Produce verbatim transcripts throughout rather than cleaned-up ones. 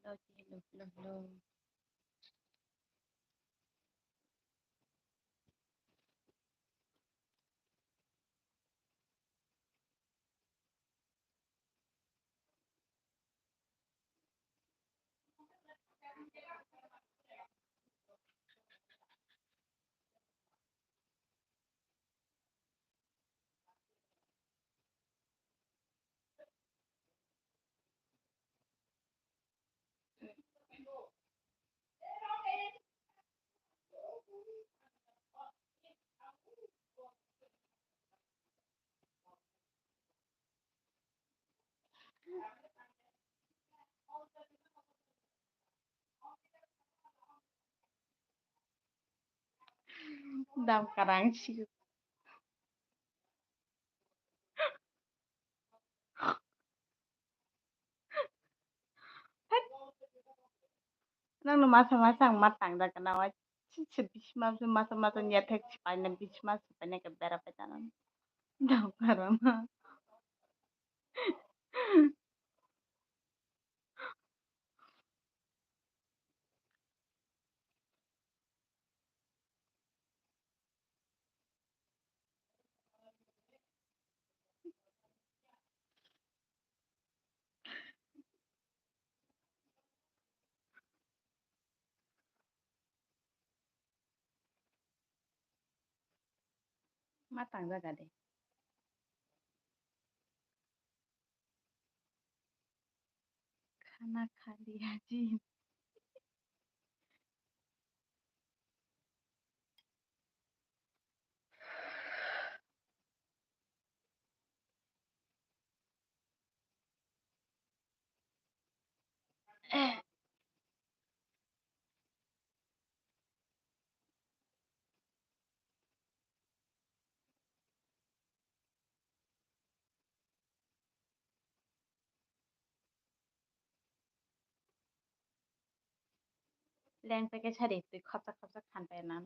Hello, hello, hello, hello. Dam karang si. Nang no masa masa ang ma tang da kana wa. Chi chi bisma masa masa nya thek chi pai na bisma chi pai na ke bera pai ta na. Dam karang. Ma tang jaga de. Khana kha liya ji. Leng paikhe sari twi khopsa khopsa khan paina.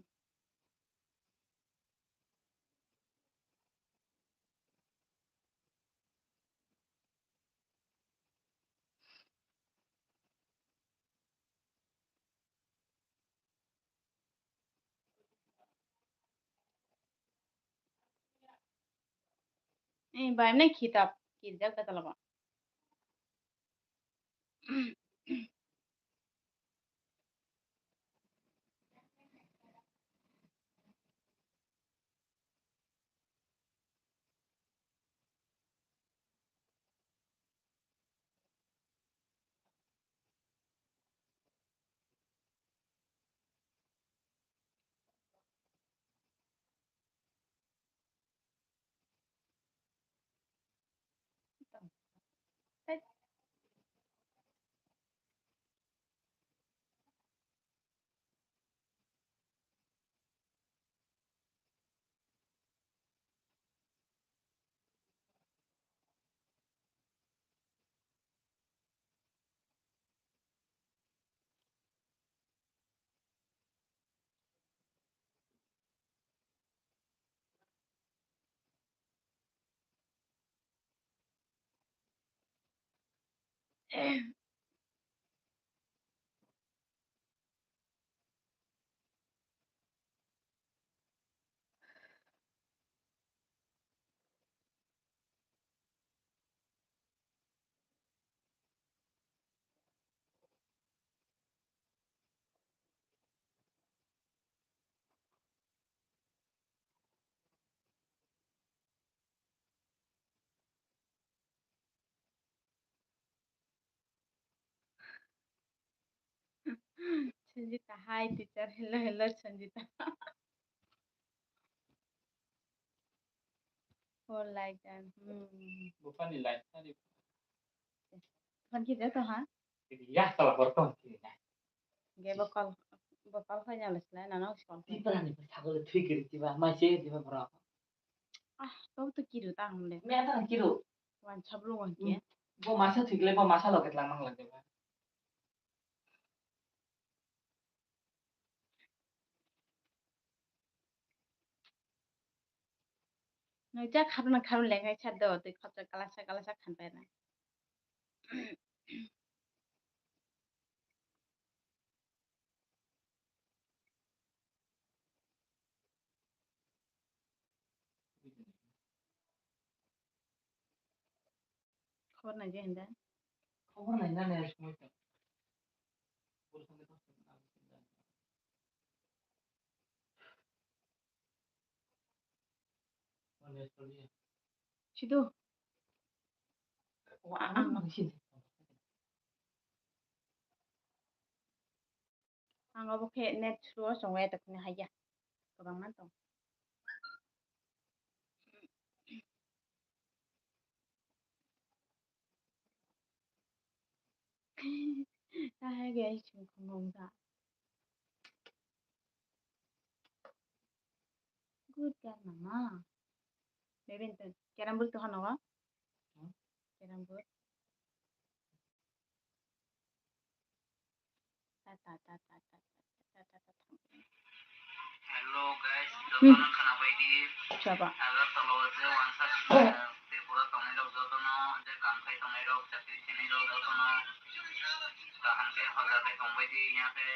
Eh, bai, mane khitap, kirjak da talaba. Sanjita, hi teacher. Hello, hello, Sanjita. Four like and, hmm. Buphani like tadi. Buphani kita tuh, ha? Ya, salah berkong kiri, nah. Ge bokol, bokol kho nyale sile, nana uskol kho. Tiba ni, sagol thui kiri, tiba, mai se, tiba, bro. Ah, tau to kiru ta hamle. Me ta kiru. Wan sabru wan ke. Bo masa thikle, bo masa loket lang mang lage ba. Nui ja kharuna kharun lengai sa do, twi khopsa kalasa kalasa khan pai na. Khobor naidi hinda. Khobor naina nai sumai ta. Sido. Ang, ang obo khe net slow o chongo, etok hwnwi haiya. Kwbangma tong. Tahai guys, chwng khumung da. Good girl, mama. Bebin tu, carrom board tu hano wa? Hmm? Carrom board. Ta, ta, ta, ta. Hello guys, hmm, jotono khwnabaidi. Chaba. Agartala o je wansa, eh, Tripura tongnai rok jotono, je kam khai tongnai rok, chakri khainai rok jotono kaham khe hoja khe tongbaidi, ya khe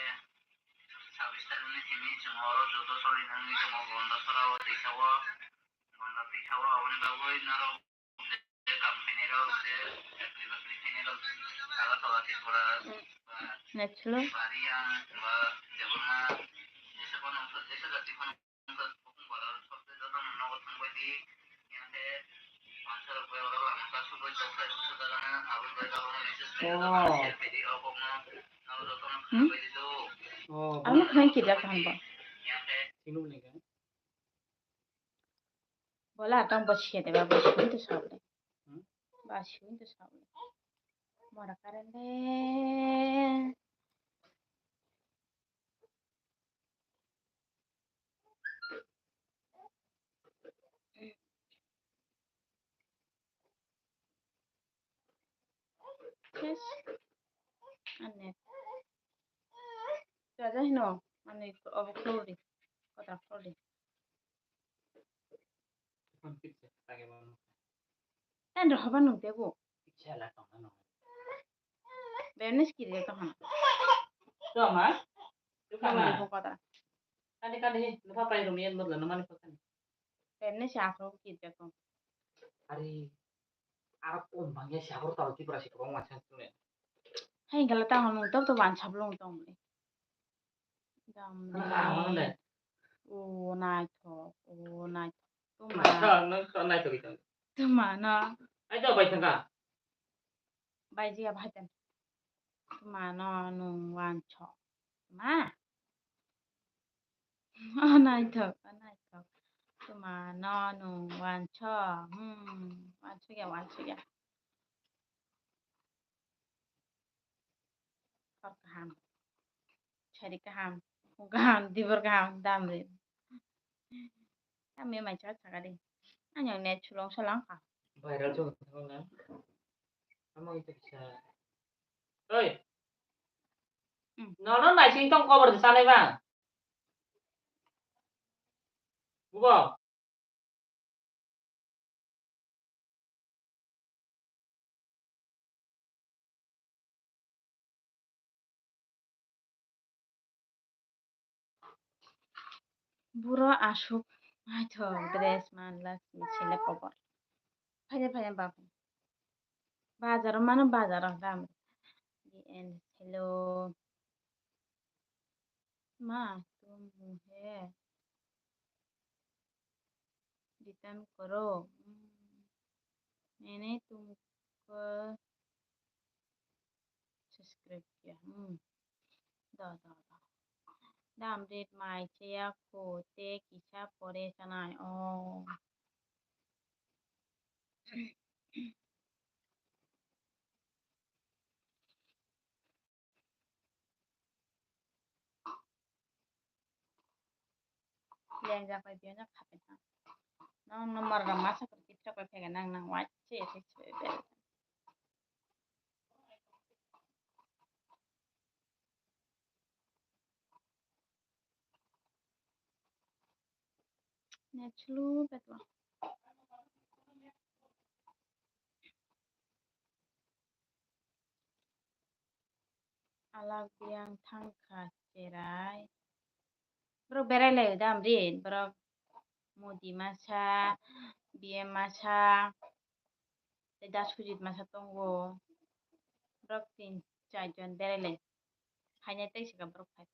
sabis tarikni simi chwng oro joto choli nangni tongo Gondasora o twisao, Gonda twisao, aboni bagwi norok Natural. Oh. Hmm? Oh, ano khnai kida kaham ba? Sinu ni kan? Bola tong bo siyade ba, bo siyun to sabde. Hmm? Ba siyun to sabde. Mora karende. Yes. Ane. Jaja hino. Ani obo khuldi. Kota khuldi. Tando haba nung tebo. Bemne skiri to hana. Toma. Toma. Kali ko kota. Kali kali. Lupa pai romiyan modla no mani kota. Bemne si afro kiri to. Ari. Arok om bangya si abor talo Tripura si kwbangma chance tongmani. Hai gala ta hwnwi tok tok wan sablong tongmani. Dam. Khana kaham le. O naithok, o naithok. Tuma. Naithok, naithok, naithok. Tuma no. Ai to bai thangka. Bai jiya bai tan. Tuma no nung wan chok. Ma. O naithok, o naithok. Tuma no nung wancho. Hmm, wancho ya, wancho ya. Hor kaham. Chari kaham. Kaham, dibor kaham, dam ri. Kami mai cha cha kari. Anyang ne chulong salang ka. Viral chong thang na. Amo ito kisa. Oi. Hmm. Nono naising tong kobor di sanai ba. Bubo. Buro aswk naithok dress manla simi sele kobor. Phaide phaide babu. Bazaro mano bazaro dam. Hello. Ma, tum muhe. Return karo. Hmm. Maine tumko subscribe kiya. Hmm. Da, da, da. Dam rit mai cheya ko te kisa pore sanai. Oh. Lengjak bai biyano khape tang. Nang number rok masa khe kisa koi phege nang nang wai se se se be. Nechlu betwa. Alak biyang thangkha cherai. Borok berai lai dam ri, borok Modi masa, B M masa, da Sujit masa tongo. Borok tin char jon berai lai. Phainai tei sika borok phai.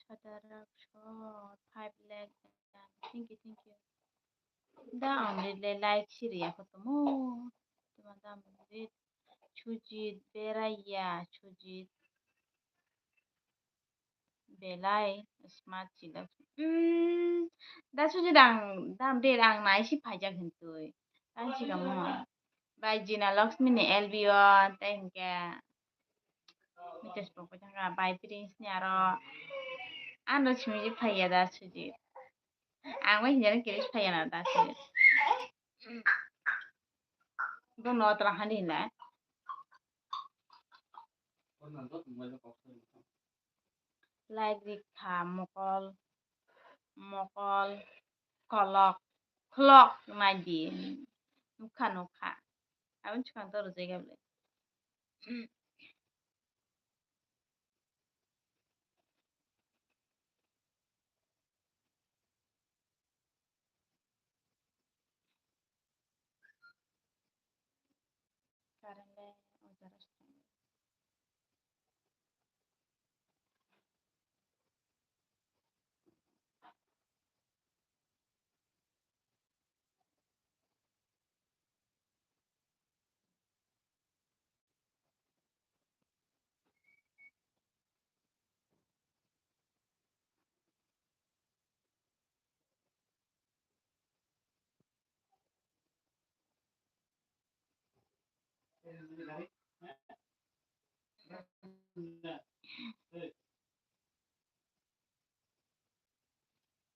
Sadarak so five lakh dan. Thank you, thank you. Da ang le like siri ya kotomo. Tuma da ang le Sujit beraiya, Sujit belai smart sila. Hmm, da Sujit ang, da ang de ang nai si phaijak hintui. Ang si kamo. Bai Jina Lakshmi ni L B o, tei hingke Mitesh Pongkoi thangka, bai Prince ni aro ano simi phaiya da Sujit. Ang bai hinjana kiri phaiya na da Sujit. Bono tla hani hinai. Like rikha mokol, mokol, kolok, khlok naidi. Nukha, nukha. Aboni swkang to rwjai kha bwle. Current le o jora se tongo.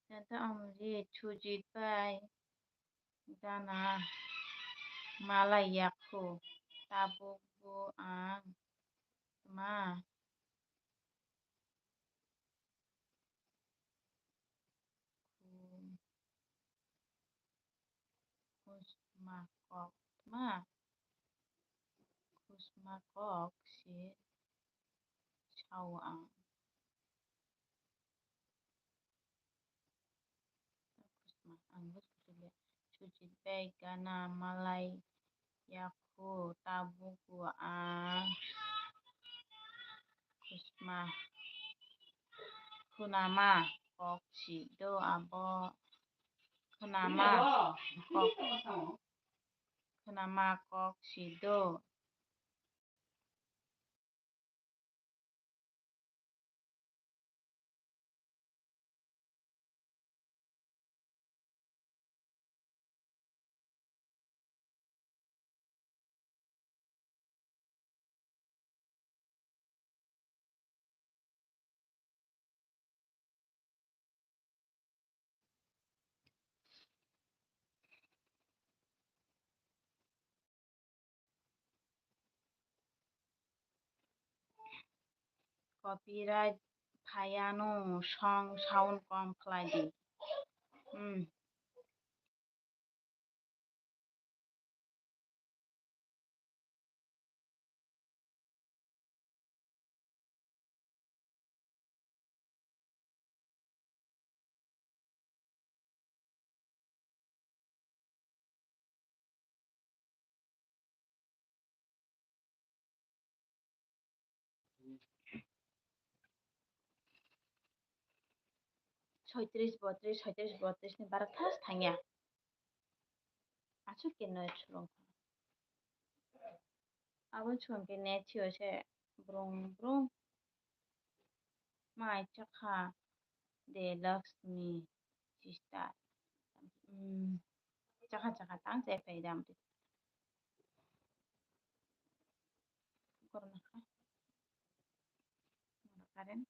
Tata Amrit Sujit bai gana malai yakhu, tabuk bo ang ma. Khusma kok ma. Khusma kok se sao ang. Khusma ang bo sujit le. Sujit bai gana malai yakhu tabuk bo ang. Khusma. Khunama kok si do abo. Khunama kok. Khunama kok si do. Copyright phaiya no song sound kom khlai di. Hmm. Soitris, botris, soitris, botris ni bara thas thangya. Aswk khe net slok. Abo chwng khe net sio se brung brung. Mai chakha de Lakshmi sister. Hmm. Chakha chakha tang se phaidam. Korna kha. Karen.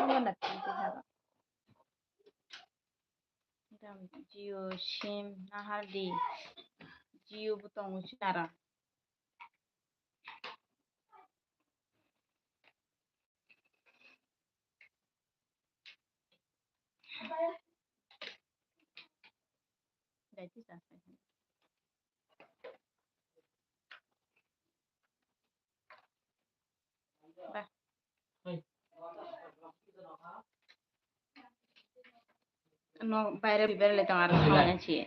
Wala twi twi haba. Dam Jio sim nahar di. Jio butong usi nara. Dai ti sa. Ba. No, baire bibere le tong aro thangna si.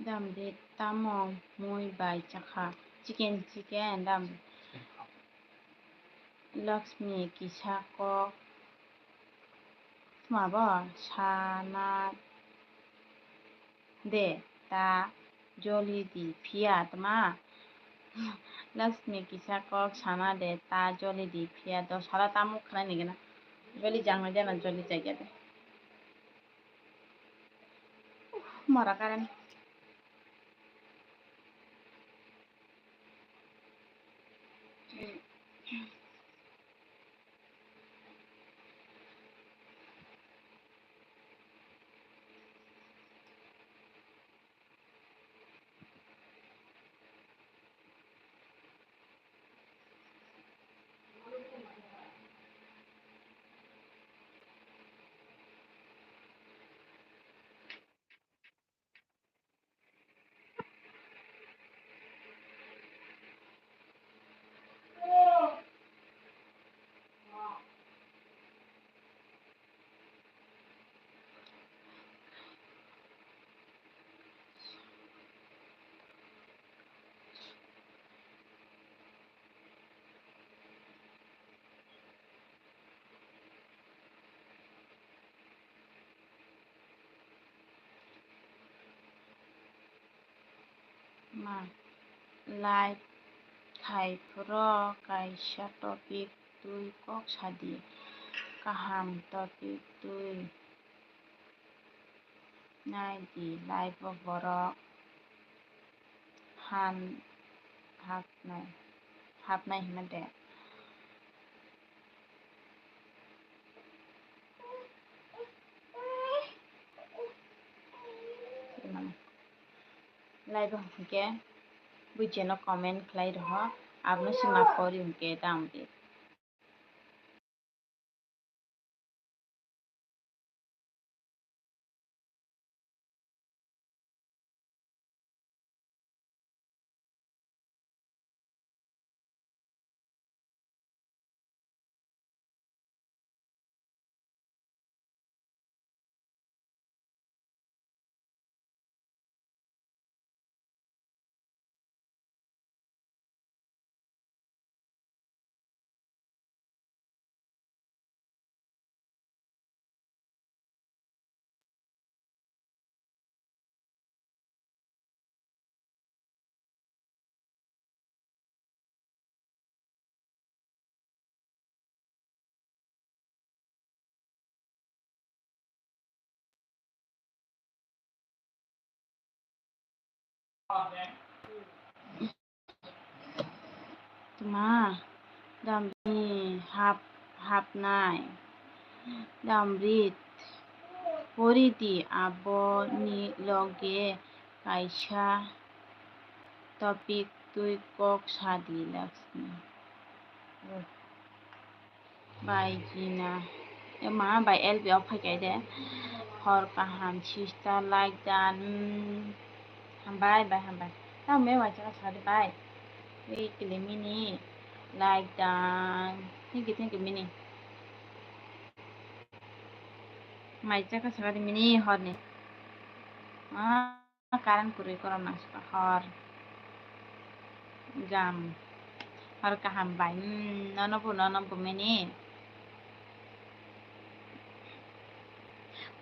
Dam de tamo mui bai chakha? Chicken, chicken, dam. Lakshmi kisa kok. Tma bo sana de ta joli di phiya tma. Lakshmi kisa kok sana de ta joli di phiya do sala tamo khwnai ni gana. Joli jang na jana joli jagya de. Uf, mora karen. Ma, live khai phuru kaisa topic twi kok sadi. Kaham topic twi nai di, live o borok han hapnai, hapnai hwnwi de. Live o hwnkhe buicheno comment khlai rwho, abono se ma pori hwnkhe tamo di. Tma, damri hap, hapnai. Damri pori di, aboni loge kaisa topic twi kok sa di, Lakshmi. Bai Gina. E ma, bai L B o phai kai de. Hor kaham sister, like done. Mm, hambai, bai, hambai. Tamo me waisa ka sadi bai. Ei kile mini. Like done. Thank you, thank you, mini. Mai chaka sadi mini hor ni. Ah. Current kwrwi korom nangsikha hor. Gam. Hor kaham bai. Hmm, nono bo, nono bo mini.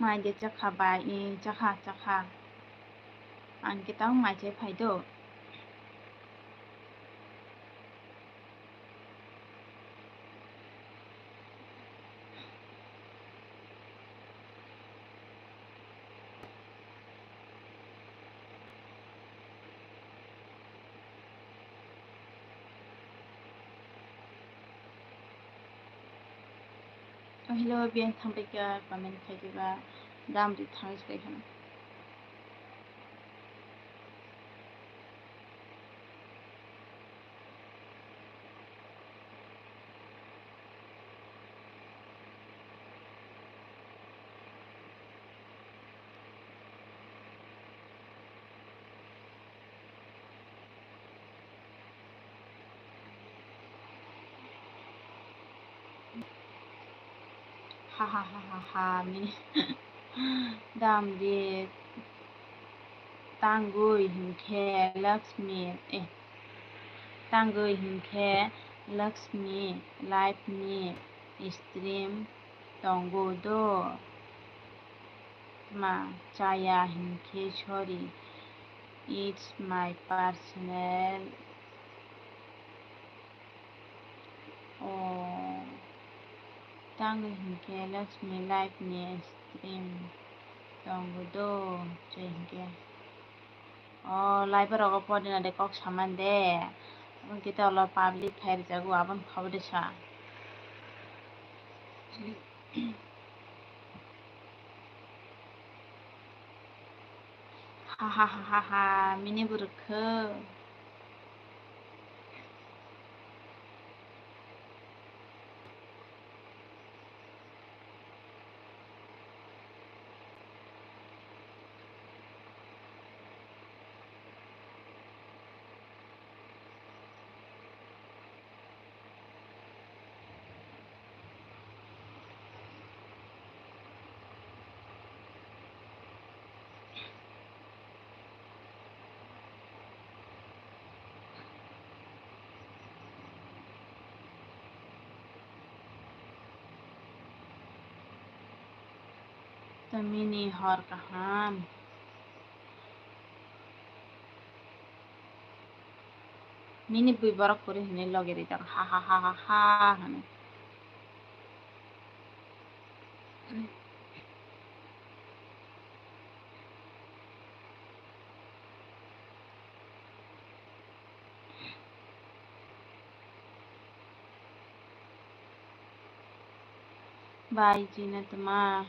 Mai de chakha bai, i chakha, chakha. Ang khe tamo mai chai phai do. Oh, hello, biyan thambai ka comment khai diba, dam di thangs kai khana. Ha ha ha ha ha, mi dam di tangwi hinkhe Lakshmi, eh, tangwi hinkhe Lakshmi live ni stream tongo do. Ma chaya hinkhe sorry, it's my personal. O tangwi hinkhe Lakshmi live ni stream tongo do, je hinkhe. O live rogo podina de kok saman de. Aboni khe tei ulo public khai rijago, aboni khaui de sa. Ha ha ha ha ha, mini burkhe. Tamini hor kaham. Mini bui borok kwrwi hinwi logi rijak, ha ha ha ha ha hwnwi. Bai jina tma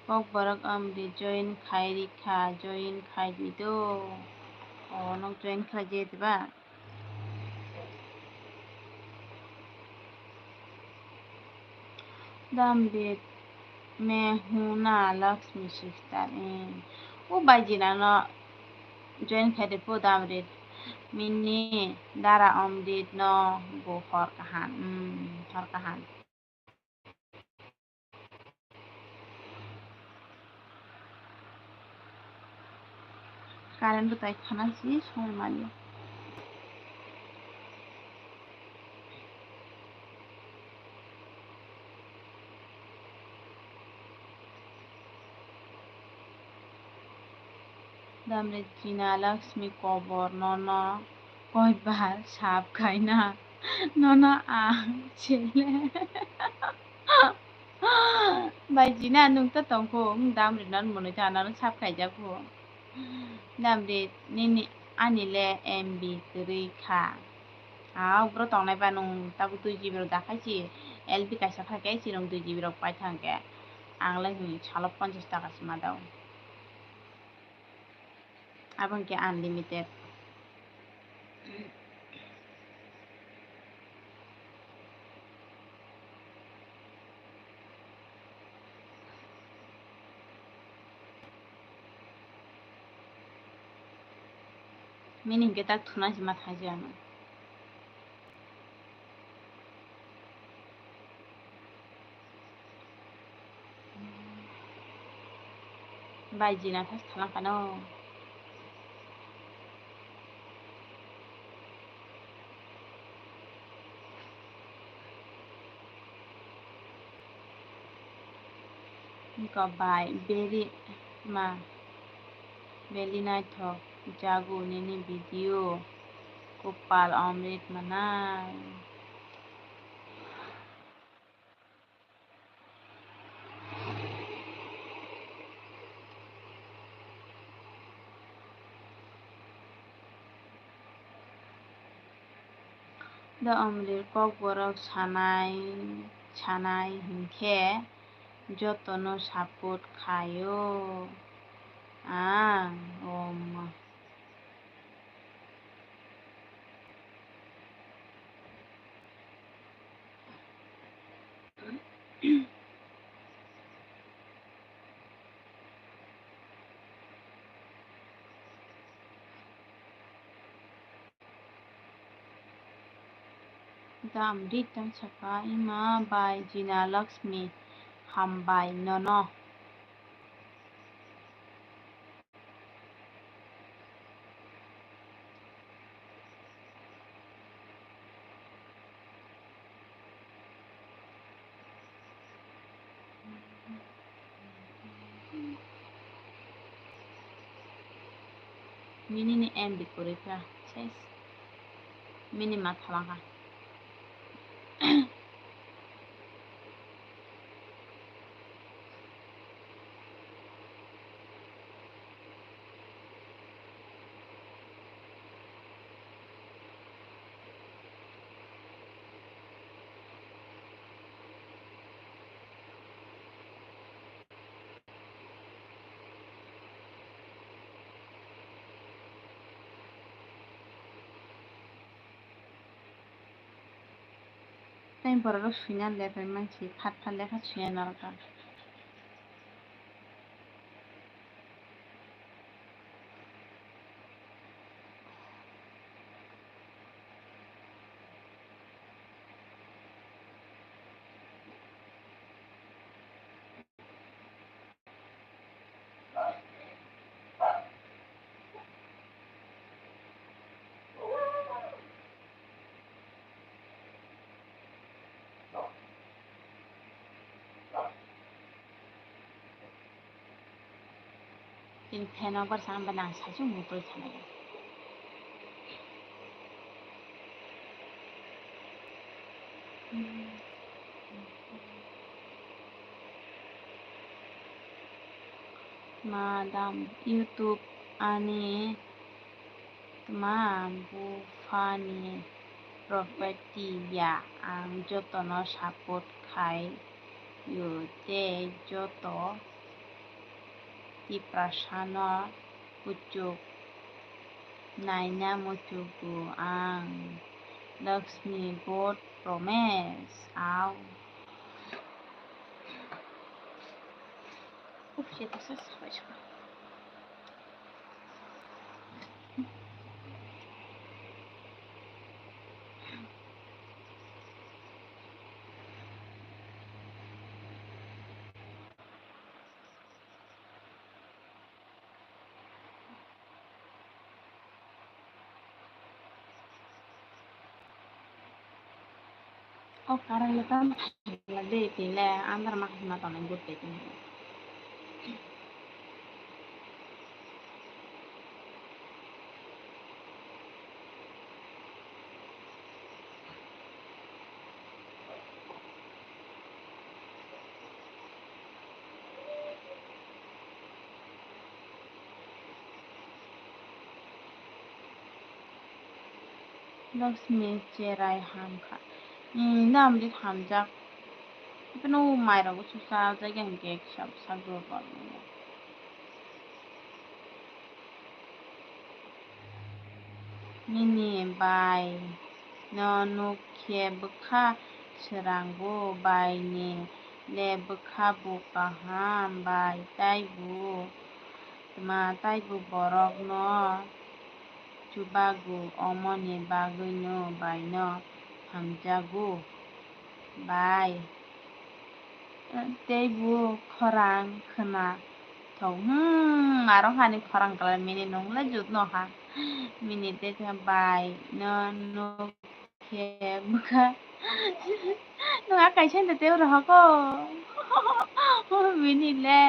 kok borok amri join khai rikha, join khai di do. O nok join khai je tba. Damrit me huna Lakshmi sister, eh. O bai jina no join khai de po Damrit. Mini dara Omrit no bo hor kaham, hmm, hor kaham. Current bo tai khana si song mani. Damrit jina Lakshmi kobor nono koi bar sap khaina nono ang chele. Bai jina nwng ta tongkho, wng Damrit no mwnwi ta nono sap khaijak kho. Damrit nini ani le M B kwrwi kha. Aw bro tongnai ba nwng tabuk dui G B rok dakhai si L B kaisa phai khe si nwng dui G B rok pai thang khe. Ang le hmm, salo ponchash taka se ma dao. Abo hwnkhe unlimited. Mini hwnkhe tak thuna se ma thang se ano. Bai jina thas thalang kano. Wngkha bai beri ma beli naithok jago nini video kopal omrit manai. Da Amlir kokborok sanai sanai hinkhe jotono support khaio ang. Om. Dam rit tang saka ima bai Jina Lakshmi hambai nono. Mini ni M B kwrwi kha, ses. Mini ma thala kha. Tei borok rok swina lepre mansi, phat phat lekha swina narwkha. Chini fan o bar sa, hwnba nang saichung mutui sanai. Madam, YouTube ani tma buphani property ya, ang jotono support khai o tei joto Tiprasano kuchuk naina muchugo ang. Lakshmi God promise, au. Uff, shit, this is so much fun. O current le tamo thangla de, tei le andar ma khasma tongnai good packing. Lakshmi cherai ham kha. Hmm, namri hamjak. Iphano mairok bo susa jagya hinkhe kisa bwsa dor dor. Nini bai no nuk khe bwkha swrango, bai ni le bwkha bo kaham, bai taibo tma taibo borok no chubago, omoni bagwi no bai no hamjago bai. Tei bo khorang khwna thok, hmm, aro hani khorang kwlai mini nung le jut no ha. Mini tei khe bai no nuk khe bwkha. Nung a kaisa de tei oro hoko. Bini le.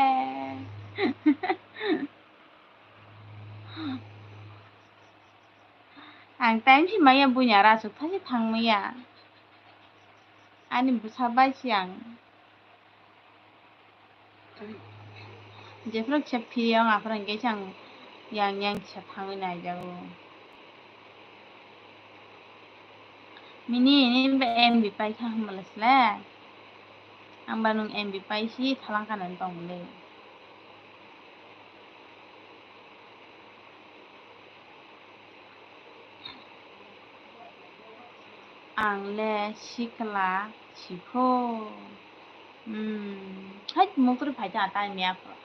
Ang time si maya bunya ra aswk thaisi thangmaya. Ani bwsa bai si ang. Jephuru kisa phiyong aphuru hwnkhe se ang yang yang kisa thangwi naijago. Mini, nini ba M B paikha hwnba le sle? Ang ba nwng M B paisi thalangkha nani tongmani. Ang le sikla sikho. Hmm. Hai, muktwrwi phai ta, tai miya phuru.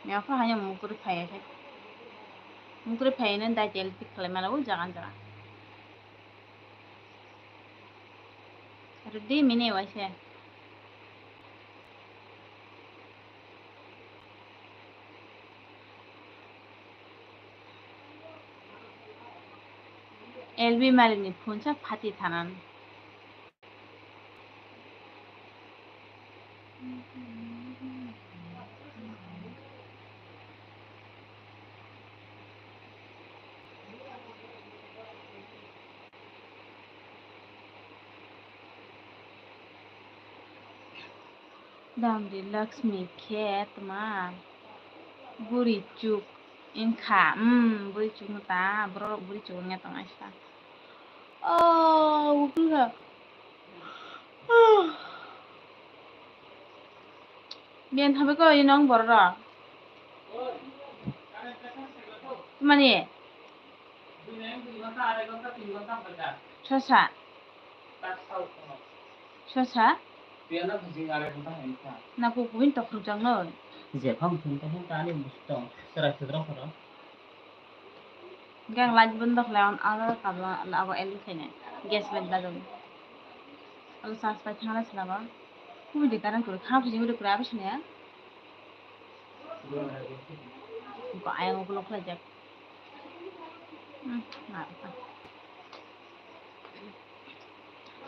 Miya phuru hai muktwrwi phai hai. Muktwrwi phai ne dai tel tik khlai mala o jaga jaga. Rwdi mini waise. L B Malik ni phone sa phati thanan. Damri Lakshmi khe tma buri chuk wngkha, hmm, buri chuk wngkha, borok buri chuk wngya tong aisa. Oh, wngkha. Biyan thabai ko, ino ang borok rok. Mani? Sosa. Sosa? Na kukuin tokhrujakno? Jephang thum tokhum tani bustong. Chwrai sudra khoro. Gang light bondo khlai on, aro kabla abo L E khainai. Gas light bajak. Alo charge pai thangna swnamo. Kumui di current kwrwi, kha phuji wngwi kwrwi abo swnaya. Ko ayang ukulok khlaijak. Hmm, narwkha.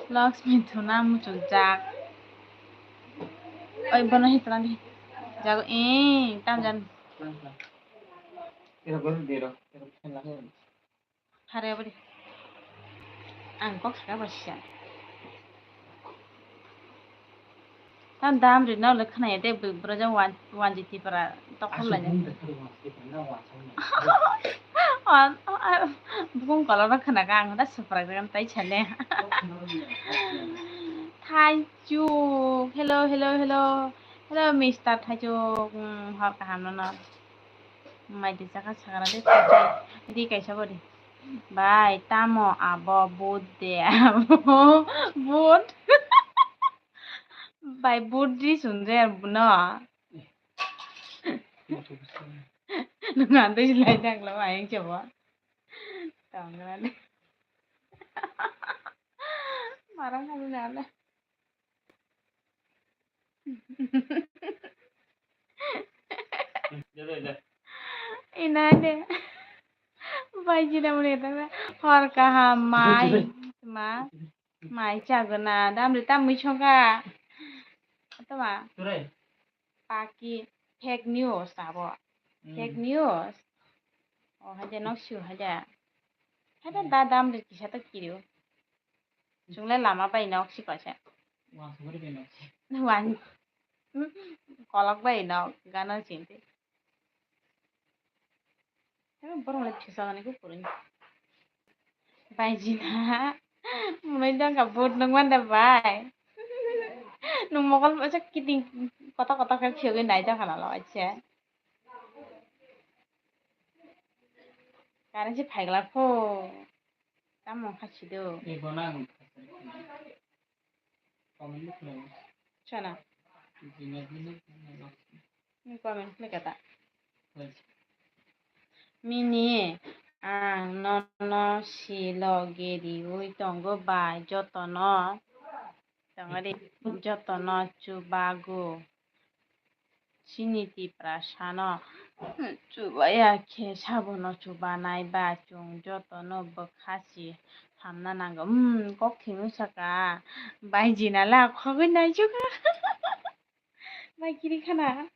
Lakshmi thuna muchukjak. Oi, bono hitran di. Jago, eh, tam jan. Hare abadi. Ang kok saka ba sisa. Tam dam ri no le khna ya de bro jang wan, wan ji tipra tok khol lai. Wan, bukung kolor no khna ka ang da supra jang tai chale. Thaichuk. Hello, hello, hello. Hello, Mister Thaichuk. Hmm, hor kaham no no. Mai di chakha sakra de, di kaisa bo di. Bai, tamo abo but de, abo but. Bai, but di sunjer buno. Nung ando silai danglo ayang chabo. Tong ngrani. Marang kami nale. Ina de. Bai jina muni ta hor kaham mai ma mai chagona damri ta mui chonga. Tama. Paki fake news abo. Fake news. O haja nok siu haja. Haja da damri kisa to kirio. Chungle lama bai nok si kosa. Wan. Kolok bai nok gana chinti. Borok le thusa gani ko kurun. Bai jina. Munoi dang ka but nung manda bai. Nung mokol masa kiting koto koto khe phiyogwi nai dang kana lo acha. Current se phaigla pho. Tamo kha sido. Ebo na ang kha sido. Comment ni khlai. Chana. Jina jina jina. Ni comment khlai kata. Mini ang nono silo geriwi tongo bai jotono. Tongari jotono chubago. Chini Tiprasano chubaya khe sabono chubanai ba chwng jotono bwkha si hamna nango. Hmm, kok thwngwi saka. Bai jina le akhogwi naichukha. Mai kiri khana.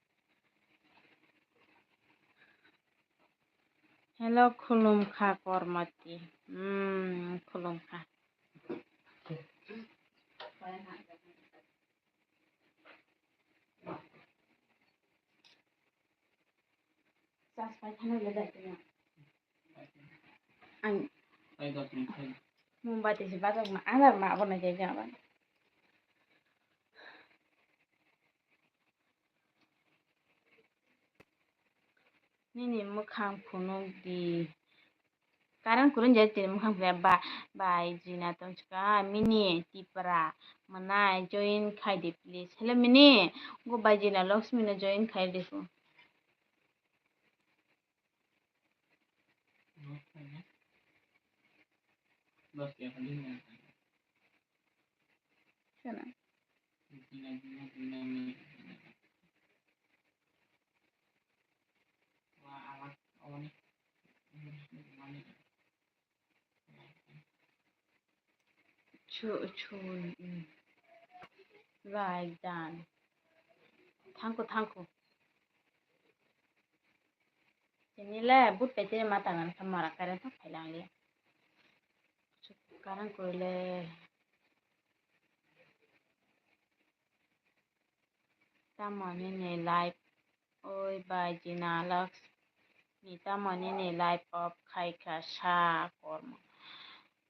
Hello, khulum kha Kormati. Hmm, khulum kha. Ang Mombati se bajak ma, ang ma abo na jai jaba. Nini mwkhang phunuk di. Karan kurun jai tini mwkhang phunuk ba, bai jina tongchika mini tipra mwnai join khai di please. Hello mini, go bai jina Lakshmi no join khai di phu. Sana. Chu, chu, mm. Like done. Thank you, thank you. Tini le but pe tini ma tangan kha mara karen thok phai lang le. Chu karan koi le. Tamo nini life oi bai jina Lakshmi, tamo nini life off khai kha sa kormo.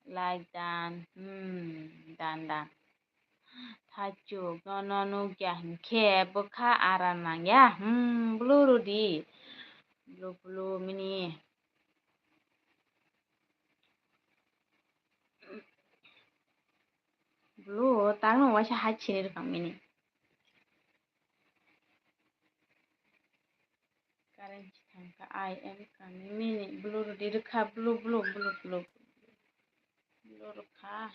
Like dan, hmm, dan dan. Thachuk nono nukya hinkhe bwkha aram nangya, hmm, blue rudi. Blue blue mini. Blue tangno waisa hai chini rwkang mini. Current thangkha I am coming mini blue rudi rwkha blue blue blue blue blue rwkha.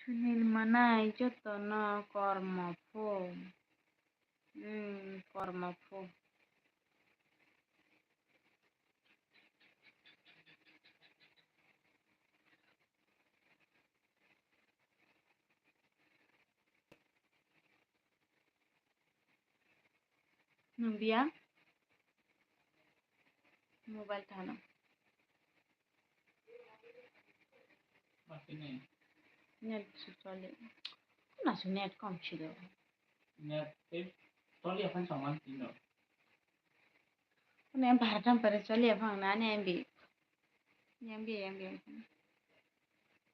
Sunil manai jotono kormo phu. Hmm, kormo phu. Nung biya mobile thano. Net su chole. Kuna su net kom si do. Net tei chole aphan chongman tin do. Kuna em bharatam pare chole aphang na ne M B. M B, M B.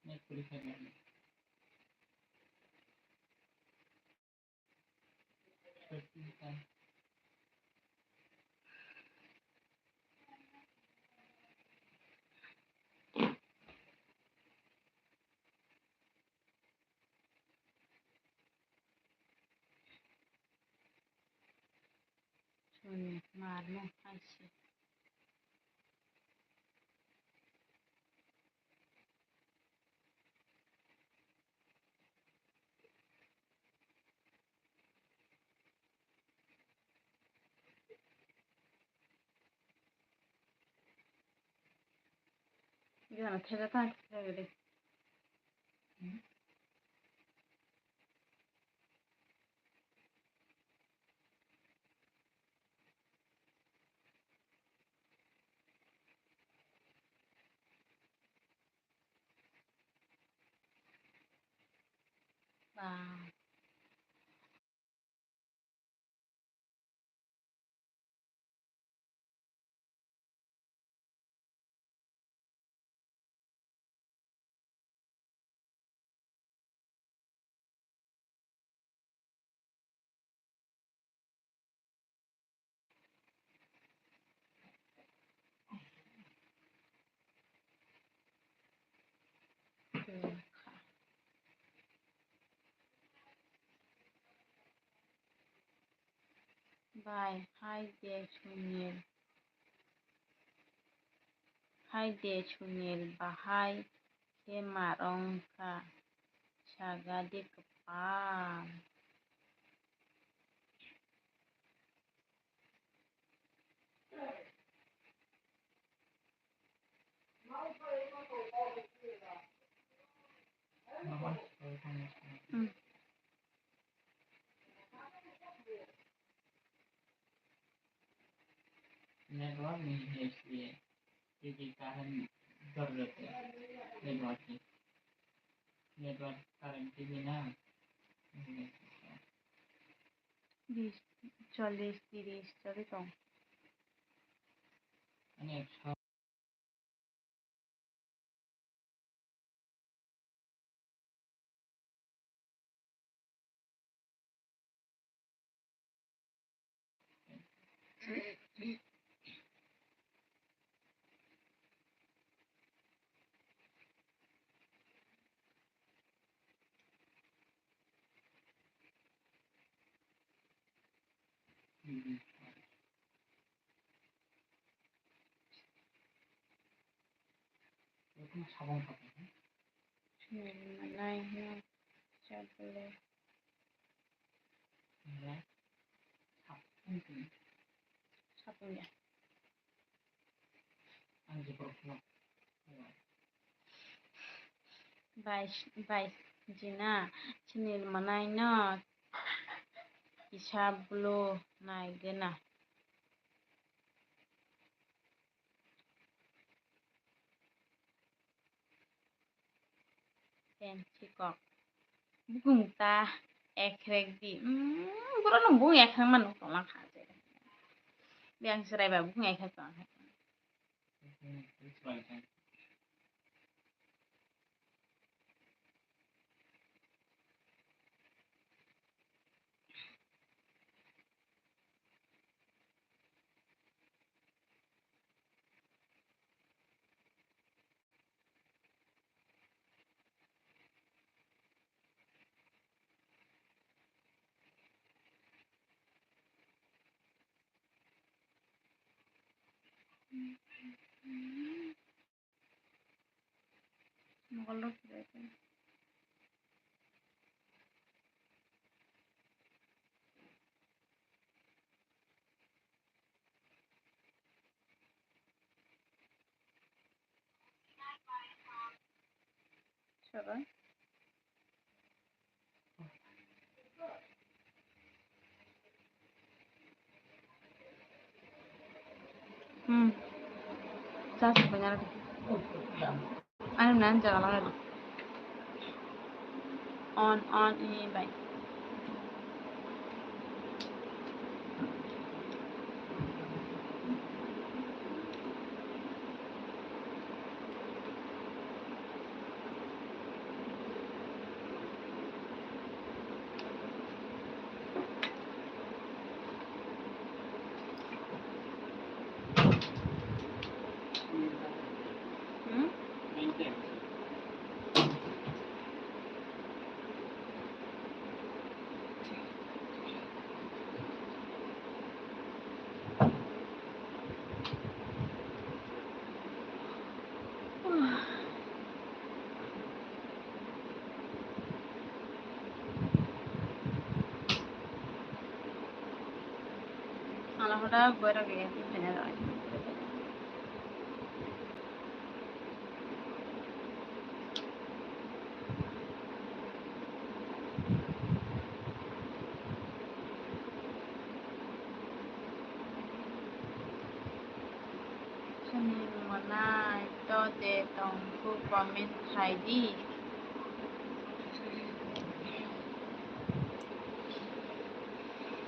Net puri khai na. Soni marmo hai se. Gana thega ta thega de. Ba. Bai, hai de Sunil. Hai de Sunil, bahai khe mar wngkha, sagadi kwpal. Hmm. Network ni history. Tiki kahan dor rete. Network ni. Network current tiki na. Bis, chollish, tiris, choli tong. Ani ekso. Manai no chablo. Sapung ya. Ang je borok no. Bais, bais jina chini manai no kisa blo nai gena. Pensi kok. Bukung ta ekrek di. Hmm, boro no bukung ekrek mano tongma kha je. Biyang serai ba bukung ekrek tongma kha. Mokol rok. Sabai. Hmm. Sa sa banyak. Ano nan jaga lang. On, on, ini, bye. Hmm? Ala hoda goira gaya, kena roi. Chini mwnai to je tongkhu comment khai di.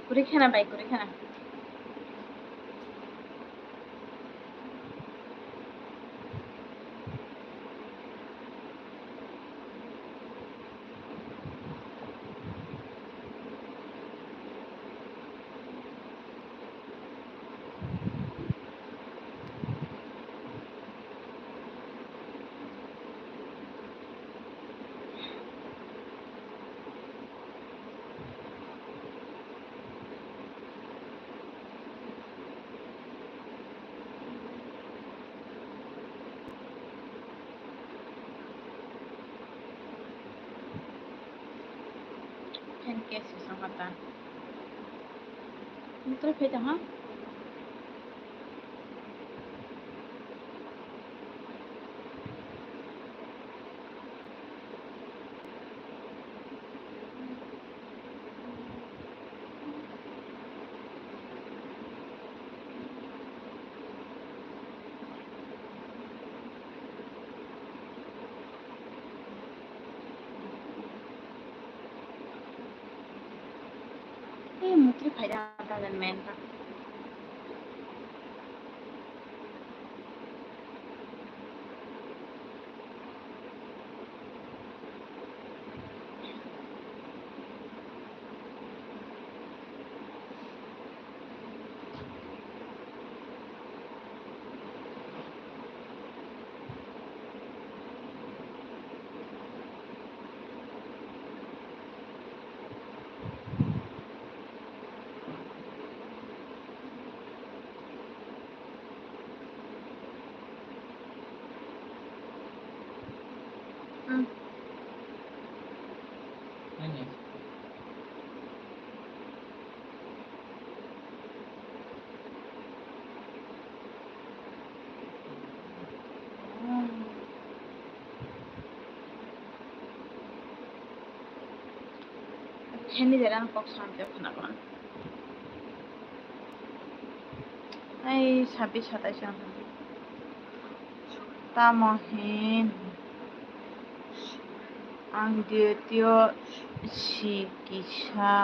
Kwrwi khena bai, kwrwi khena. Fan case song kata. Mutro phe tong ha. Phaida ta jan men ta. Heni jera ang kok sam te khna ko. Ai sabis satais ang. Tamo hin ang duty o si kisa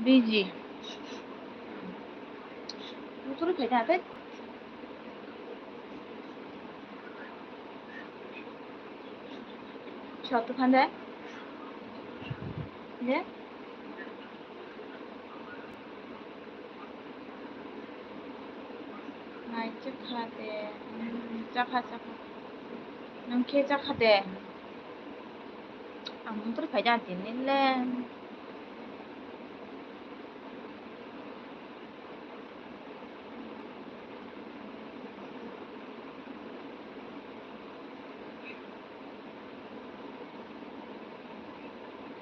busy. Muchuru khaida tei. Satu phande. De. Nai chakha de. Hmm, chakha, chakha. Nwng khe chakha de. Ang mungtwrwi phaida tini le.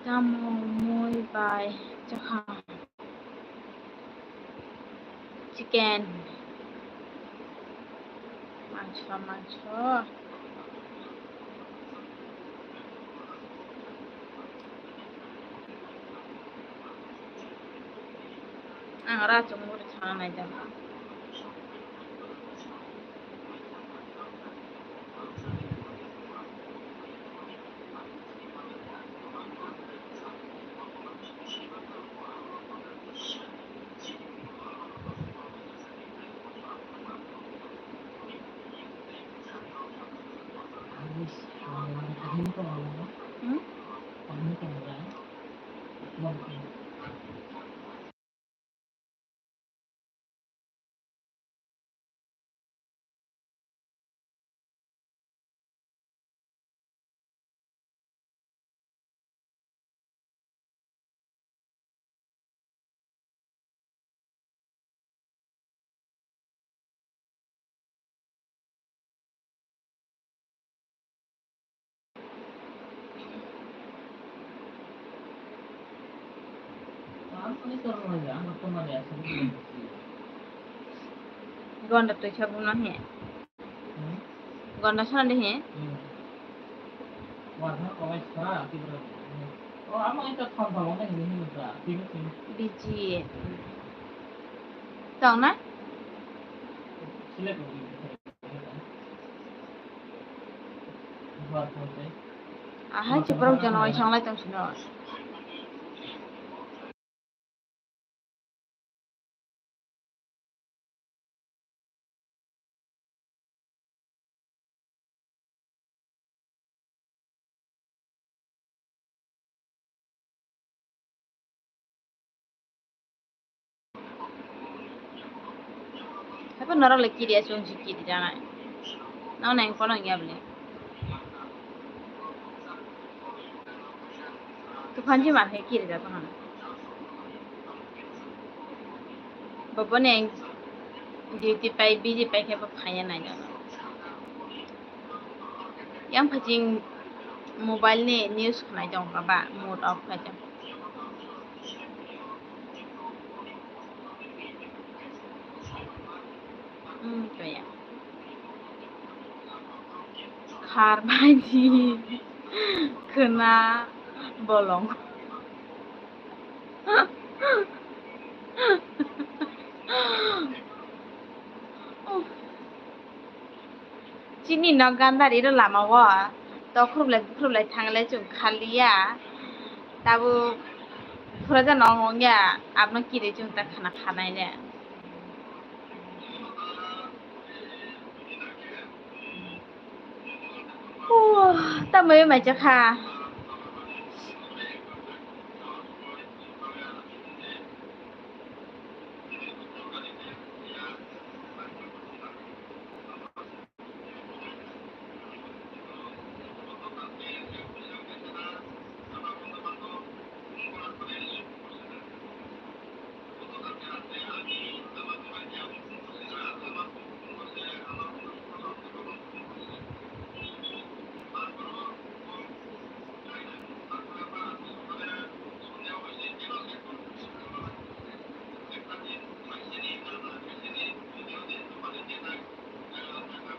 Tamo mui bai chakha. Chicken. Mangso, mangso. Ang ora chumui sana naijak. Hmm? Gonda twi sa buna he. Gonda sana de he. Biji. Tong na? Ahai, chiborok jono oi sanglai tong sino. Hape norok le kiri asung si kiri janai. Nang neng kono ya bole. Tuphan si ma khe kiri da tong. Bobo neng duty pai busy pai khe bo phaiya nai da. Yang phajing mobile ni news khnai tong kha ba, mood off khai tong. Hmm, kaya. Khar bhaji, khwna bolong. Chini nok gandari ro lama o tokhurup lai bukhrup lai thang lai chwng khaliya. Tabuk Phura jano wngya, abno kiri chwng ta khana khanai le. Uh, tamwi mai cha kha.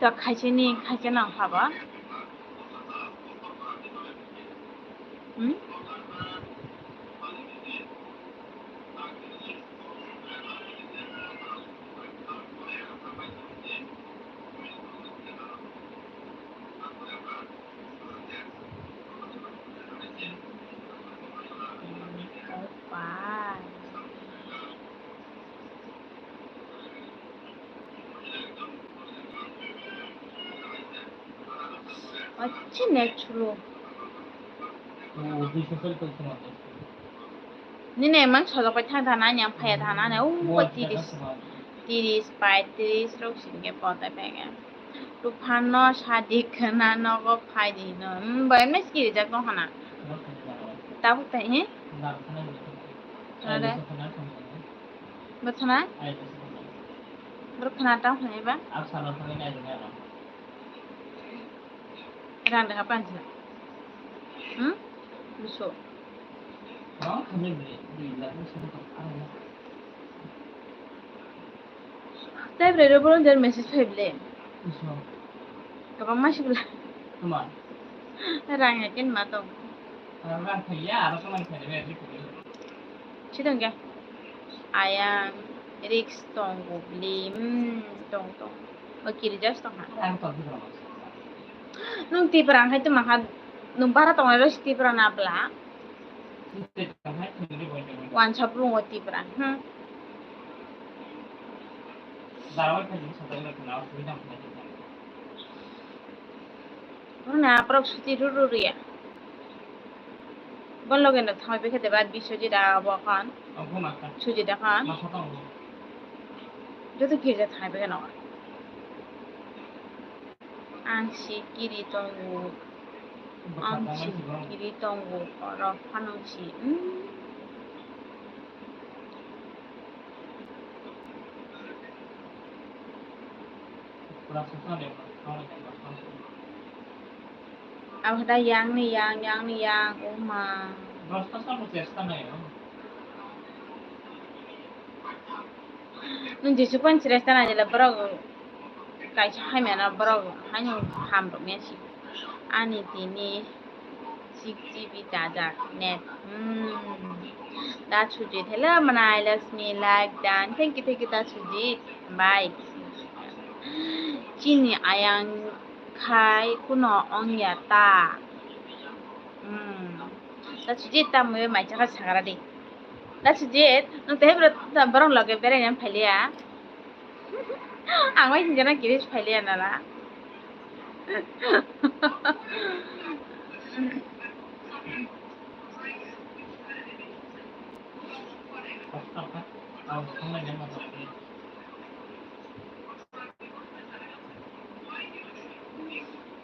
To khaisini, khaisini ang sabo. Hmm? Opa. Achin net slow. Nini emang sojok pai thang thang nani ang phaiya thang nani, o tiris, tiris, paitris rok sini ke potai pai ke. Tuphano sadi khna nogo phai di hino. Hmm, bo emne siki rijak tong khana. Tabuk tai he? Are. Bothana? Borok khna tang phai ba? Rang da pansa. Hmm? Buso. Tei bre ro boro der message phai ble. Kabang ma sibla. Rang ya ken ma tong. Sidong ke. Ayang risk tongo bli. Hmm, tong tong. O kiri jas tong ha. Nung Tipra hai tu maha nung bara tong ro Tipra na bla. Wan sap rungo Tipra. Hmm. Runa aprok suti ruru riya. Bon loge no thangwi bekhe deba Biswajit a bo khan. Sujit a khan. Joto girja thangwi bekhe no. Ang si kiri tongo. Ang si kiri tongo. Oro phano si. Hmm. Abo da yang ni yang, yang ni yang, o ma. Nwng Jisu phan chwrai chana jela borok kaisa hamya na borok haino ham rok ya si ani tini. Six G B data net. Hmm. Da Sujit, hello manai Lakshmi, like dan. Thank you, thank you, da Sujit. Bye. Chini ayang khai kuno ongya ta. Hmm. Da Sujit ta mui mai chakha sagra di. Da Sujit, nung tei bro borong loge berai nem phailiya. Ang bai hinjana kiris phailiya nala.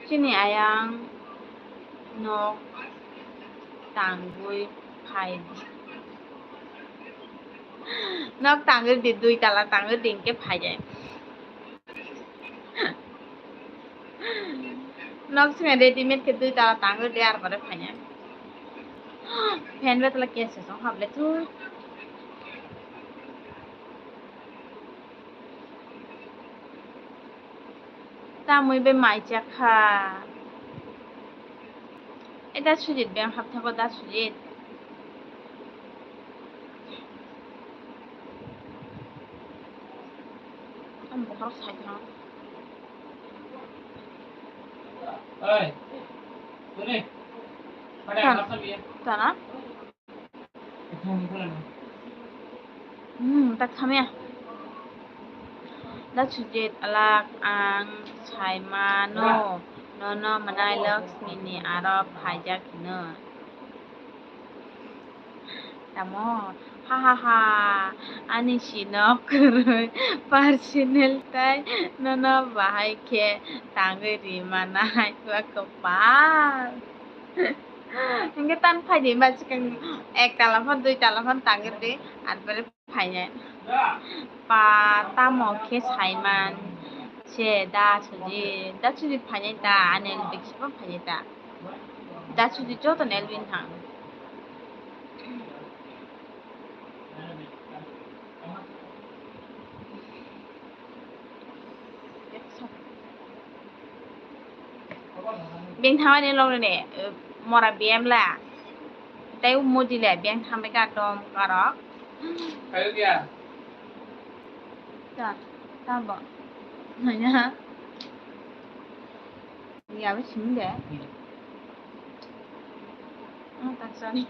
Chini ayang nok tangwi phai di. Nok tangwi di, dui tala tangwi di, hingke phai di. Nok swnge readymade khe dui tala tangwi di, ar pore phai di. Fan betala kesa song hable thu. Tamwi bai mai chakha. E da Sujit beng hapthago da Sujit. Tam bokhorok sai thang. Oi. Tuni. Pada Tan-, apa dia? Tana? Hmm, tak khamya. Da Sujit alak ang saimano nono mwnai Laxmi ni aro phaijak hino. Tamo? Ha ha ha. Ani sinok kwrwi personal tai nono bahai khe tangwi rimanai ba kwpal. Hingke tan phaidi ba chikang ek tala phan dui tala phan tangwi di ar pore phainai. Pa tamo khe saiman se da Sujit, da Sujit phainai ta, ani elbik sibo phainai ta. Da Sujit joto ni elbin thang. Beng thangmani logni mora B M la. Tei modi le beng thangbai ka dom karok. Ayo dia. Ta, ta bo. Nanya. Ya bo simi de. Oh, tak sorry.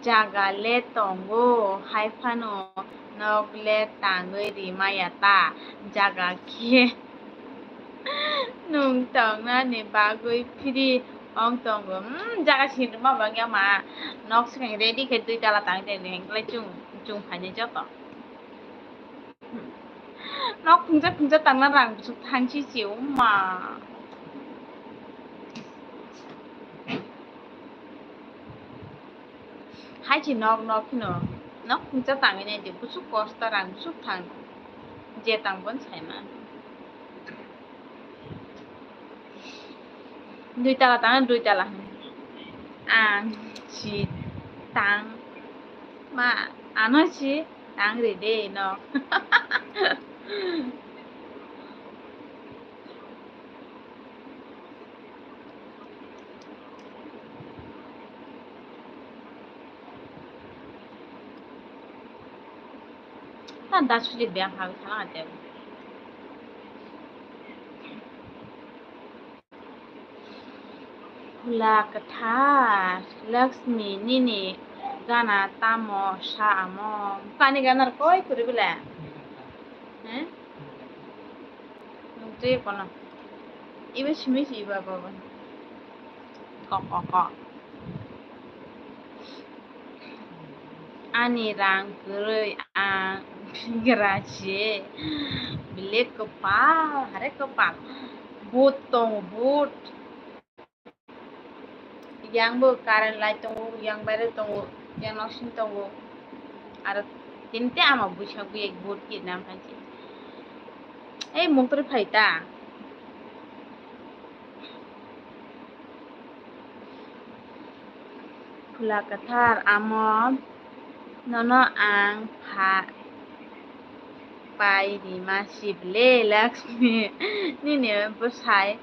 Jaga le tongo, hai phano nok le tangwi rimaya ta, jaga khe nwng tongnani bagwi free wng tongo. Hmm, jaga sini rwma bangya ma, nok swkang ready khe dui tala tangwi tongdi, hwnkhai chwng, chwng phainai joto. Nok phungsa phungsa tangna rang bwswk thansi se wngma. Hai se nok nok phino nok phungsa tangwi nai di, bwswk kosto rang bwswk thang je tang bon saima. Dui tala tang, dui tala. Ang si tang ma, ano si tang ri de no. Tan da sujit beng hal khala ate. Phula kwthar, Laxmi nini gana tamo sa amo? Kani gana rw koi kwrwi bwle? He? Nwng twi kono. Ibo simi si iba baba. Kok, kok, kok. Ani rang kwrwi ang bigra se. Belek kwpal, hare kwpal. But tongo, but. Yang bo current light tongo, yang baire tongo, yang nok simi tongo. Aro tini tei ama buisa buya vote khe nam hai se. Ei mungtri phai ta. Phula kwthar amo nono ang pha pai rima sibole Laxmi nini bwsai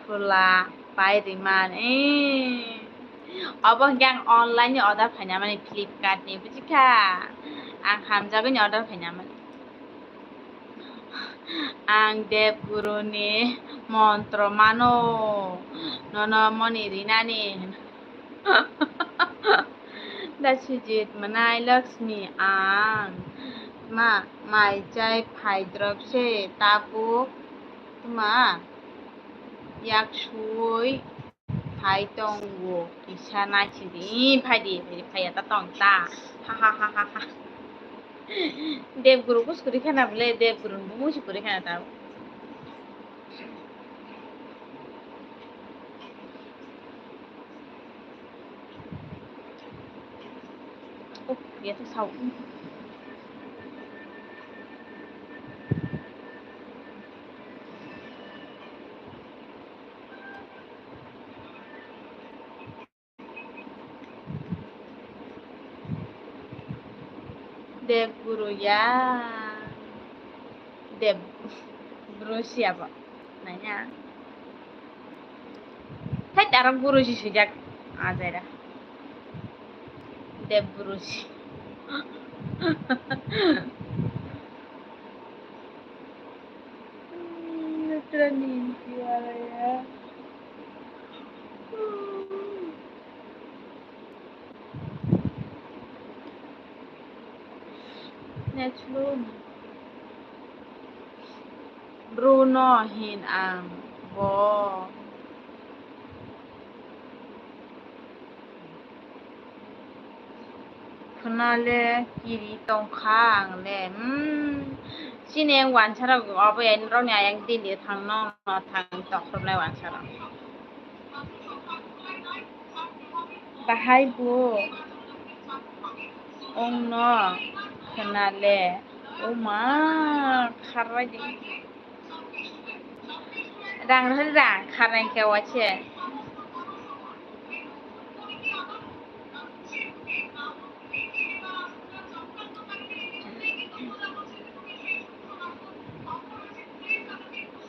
phula pai rima ni. Obo hwnkhe ang online ni order khaina mani Flipkart ni bujikha ang hamjagwi ni order khaina mani. Ang Dev Guru ni montro mano, nono moni rinani. Da Sujit mwnai Laxmi ang ma mai chai phai drop se tabuk tma yak sui. Phai tongo kisa naisidi, phaidi, phaidi, phaiya ta tong ta. Ha, ha, ha, ha, ha. Dev Guru bus kuri khana bole, Dev Guru ni bumung si kuri khana ta. Oh, ya to sao. Dev Guru ya. Dev Guru siya bo. Nanya. Thai tarang Guru si sujak. Ajaira. Dev Guru si. Mitra ninti wala ya. Chwng. Bruno hin ang bo. Khwnale kiri tongkha ang le. Hmm. Chini ang wansa rok obo ya, norok ni ayang din de thang no, no thang tok khornai wansa rok. Bahai bo ongno khwnale, o ma, kharbai di. Rang rwhai rang kharnai khe waise.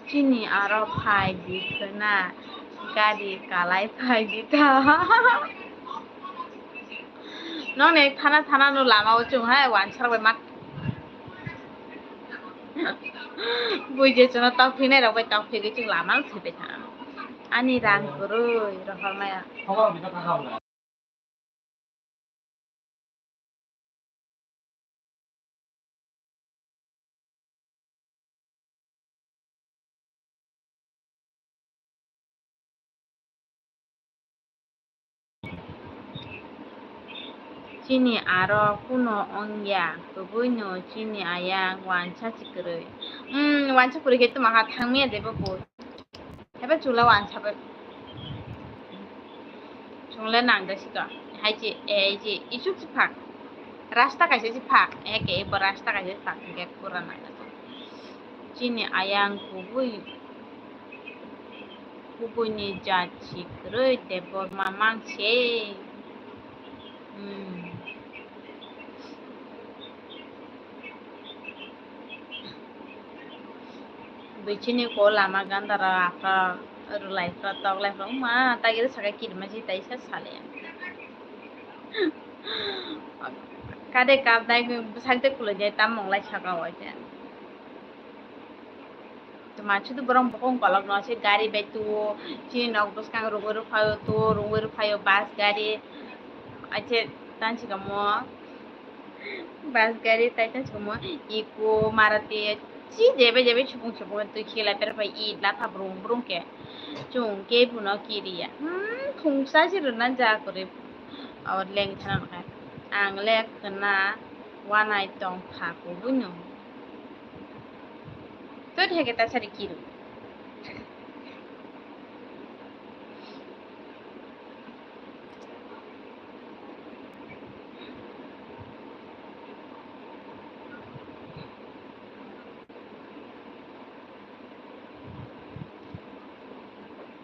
Chini aro phai di khwna, gari kalai phai di ta. Nokni thana thana no lama o chwng hai wansar bai mat. Bui je chwngno tok phinai rok bai tok phigwi chwng lama o thwibai thana. Ani rang kwrwi rohormaya. Chini aro kuno wngya, kwbwino chini ayang wansa si kwrwi. Hmm, wansa kwrwi khe tamo ha thangmaya de bo bui. Haiba chwla wansa bai. Chwngla nangda sika. Hai che, ei che, isuk si phak. Rasta kaisa si phak. Eke bo rasta kaisa si phak. Hingke pura nangda. Chini ayang kubui. Kubui ni jat si kwrwi Debbarma mang se. Hmm. Bui chini ko lama ganda ra apha rwlai pha tok lai pha ma ta gere saka kirma ji tai sa sale. Kade kap dai bwsakde kulai dai tam mong lai saka wai te. Tuma chudu borok bokong kolok no se gari bai tuo, chini nok bwskang rungwi rwphaio tuo, rungwi rwphaio bus gari, ache tansi kamo bus gari tai tansi kamo Eeco, Maruti, chi jebe jebe supung supung twi khela per pai i latha brung brung ke chung ke buno kiriya, hmm, khungsa si rwna ja kwrwi. Abo leng thana khe ang le khwna wanai tong kha kubui no. Tut heke ta sari kiru.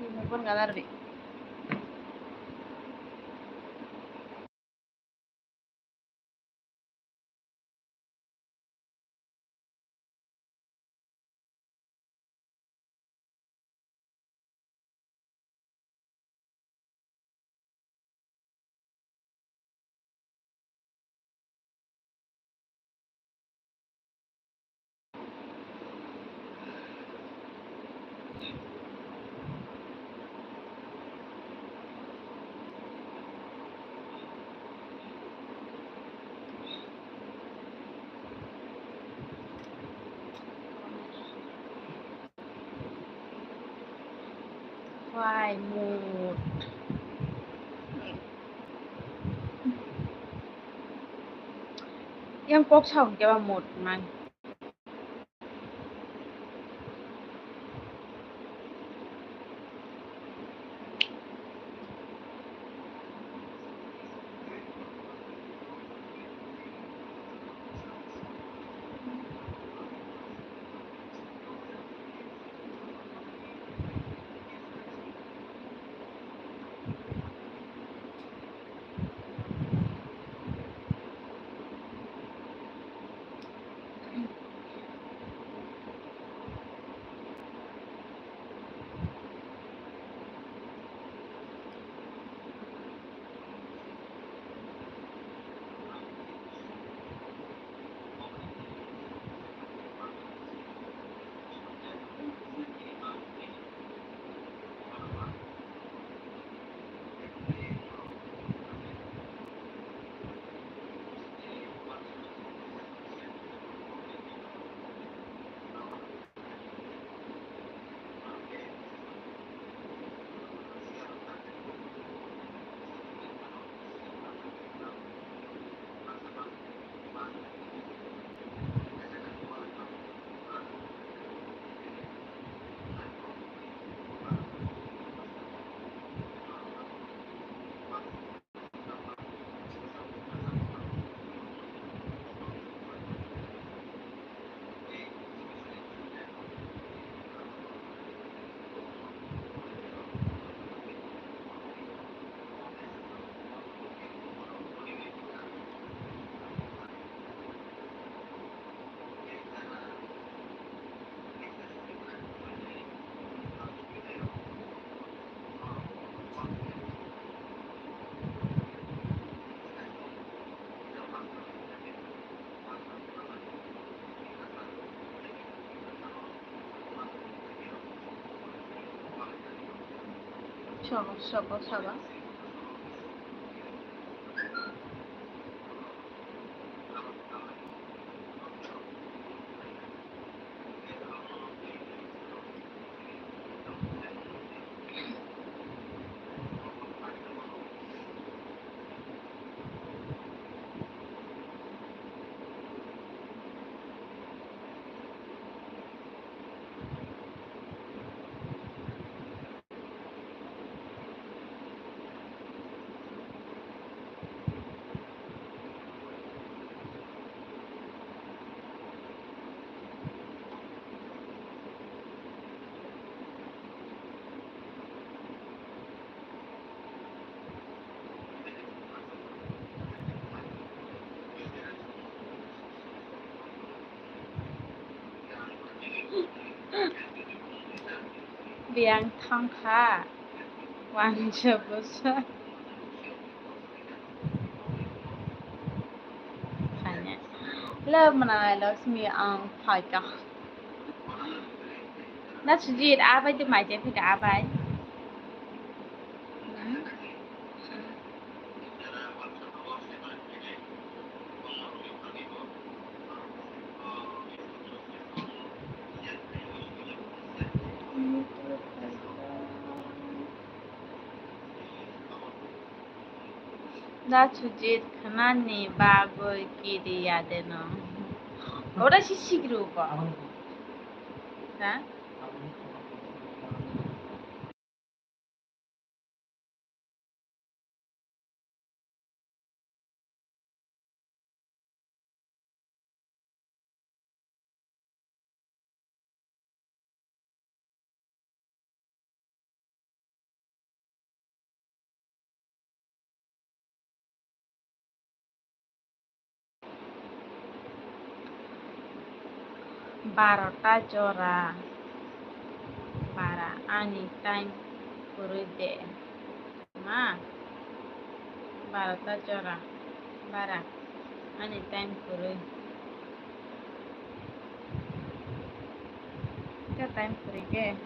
Ini pun galar di. Why mood? Yang kok sa hwnkhe ba mood man. Sogo, sogo, sogo. Biyang thangkha wansa bwsa. Phaina. Hello, Manai Lakshmi, ang phaikha. Na Sujit, abai de mai je phika abai. Hmm? Da Sujit khnani bagwi kiri ya de no. Ora si sigru ko. Ha? Barota jora bara ani time kwrwi de ma. Barota jora bara ani time kwrwi. Khe time kwrwi khe.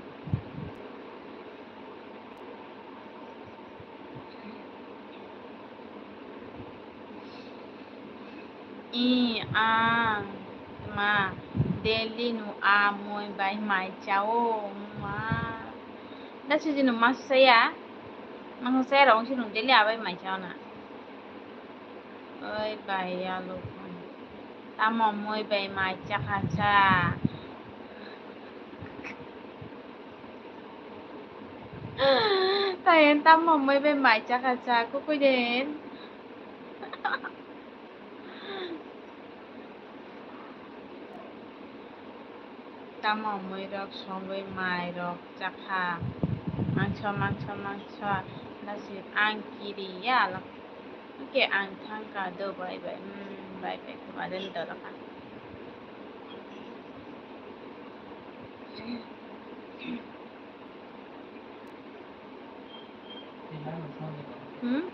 I, a, ma, Delhi no a moi bai mai chao, ma. Da sijino ma saya, ma saya rong sino Delhi abai mai chao na. Oi bai ya lukman. Tamo moi bai mai chakha cha. Tayen tamo moi bai mai chakha cha kukui den. Tamo muirok songwi mairok chakha. Mangso, mangso, mangso. Nasi ang kiri ya. Oke, ang thangka do bai bai. Hmm, bai bai. Kumaden doroka. Hmm?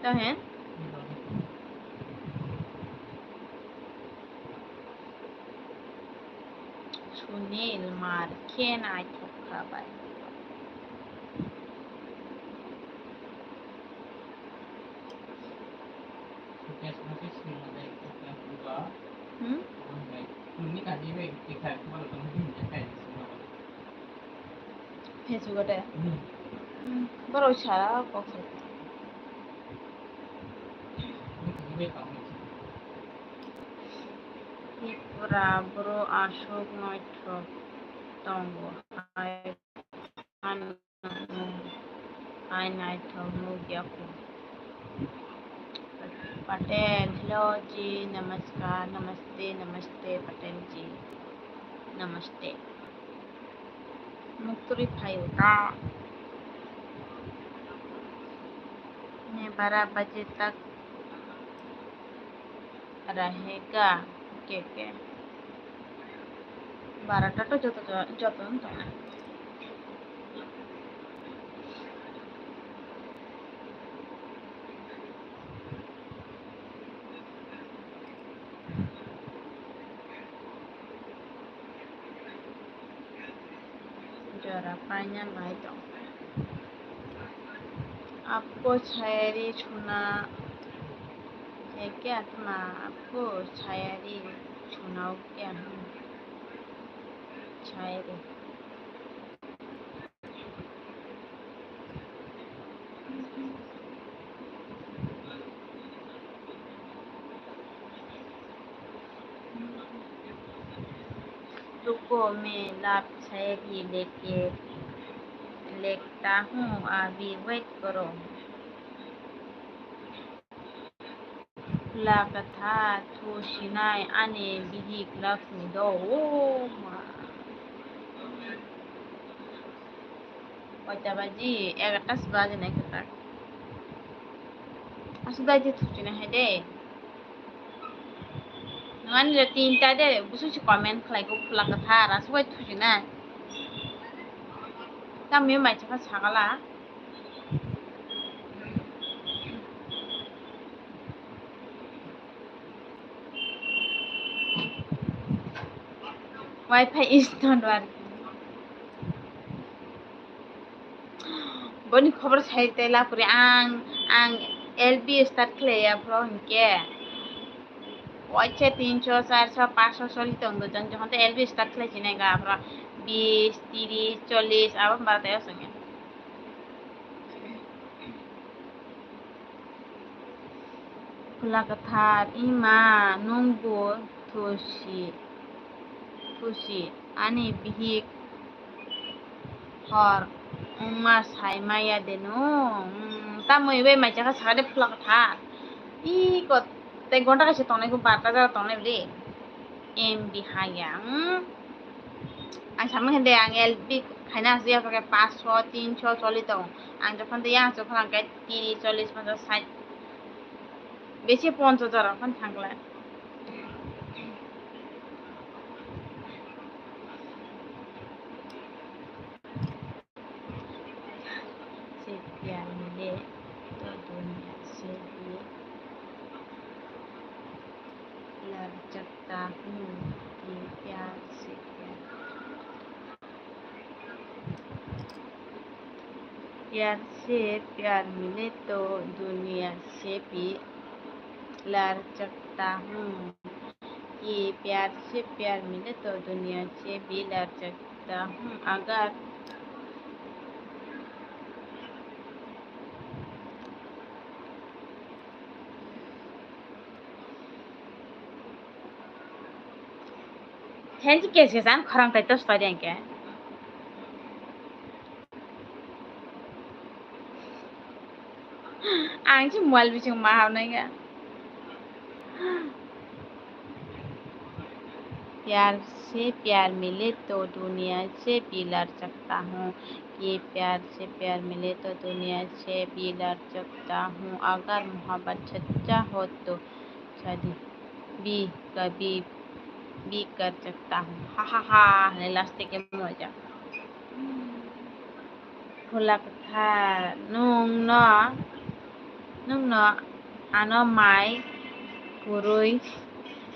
Tahen? Sunil mar khe naithok kha bai. Hmm? Facebook o de? Hmm. Hmm. Borok sara kok sai. Tripura bro aswk naithok tongo hai. Hai naithok nukya kho. Patel, hello ji, namaskar, namaste, namaste, Patel ji, namaste. Mukturi phaio ta. Ne bara baje tak. Rahega, oke, oke. Barata to joto, joto wng tongo. jora paina bai tong. आपको शायरी सुना है क्या? Tma आपको शायरी सुनाऊं क्या हम? शायरी। रुको, मैं love शायरी लेके, लिखता हूँ, अभी wait करो। Phwla kwthar, thusinai ani bihik Lakshmi do, o ma. Koita baji? Egarta se baji nai kwthar. Aswk dai de thusinai hai de. Nwng ani le tinta de, busu se comment khlai kho, phwla kwthar, aswk bai thusinai. Tamni mai chakha sagala. Wi-Fi is not working. Boni khobor sai tei lapuri ang, ang L B start khlaiya phro hinkhe. Waisa tinso, charso, paso soli tongo, jang jokhon tei L B start khlai sinai ga phro bis, tiris, chollis, abo bara tei aswngya. Phwla kwthar, ima nwng bo thusi, thusi ani bihik hor wngma sai maya de nwng? Hmm, tamoni bai mai chakha sakha de phwla kwthar. Iko tei gonta kaisa tongnai, ko barta jora tongnai de. M B haya, hmm. Ang sama hindi ang L B khaina asya pakai paso, tinso choli tong. Ang jokhon de yang jokhon ang kai tiri, chollis, ponchas, sait. Besi ponchas jora khon thangla. से प्यार मिले तो दुनिया से भी लड़ सकता हूँ कि प्यार से प्यार, प्यार से प्यार मिले तो दुनिया से भी लड़ सकता हूँ। कि प्यार से प्यार मिले तो दुनिया से भी लड़ सकता हूँ अगर। Thank you, Kesesan, khorang tai tos tadi angke. Ang si mobile bising ma habnai ga. प्यार से प्यार मिले तो दुनिया से भी लड़ सकता हूँ, कि प्यार से प्यार मिले तो दुनिया से भी लड़ सकता हूँ, अगर मोहब्बत सच्चा हो तो शादी भी कभी भी कर सकता हूँ। Ha ha ha, hwnwi last tei khe mojak. Phwla kwthar, nwng no, nwng no ano mai kwrwi,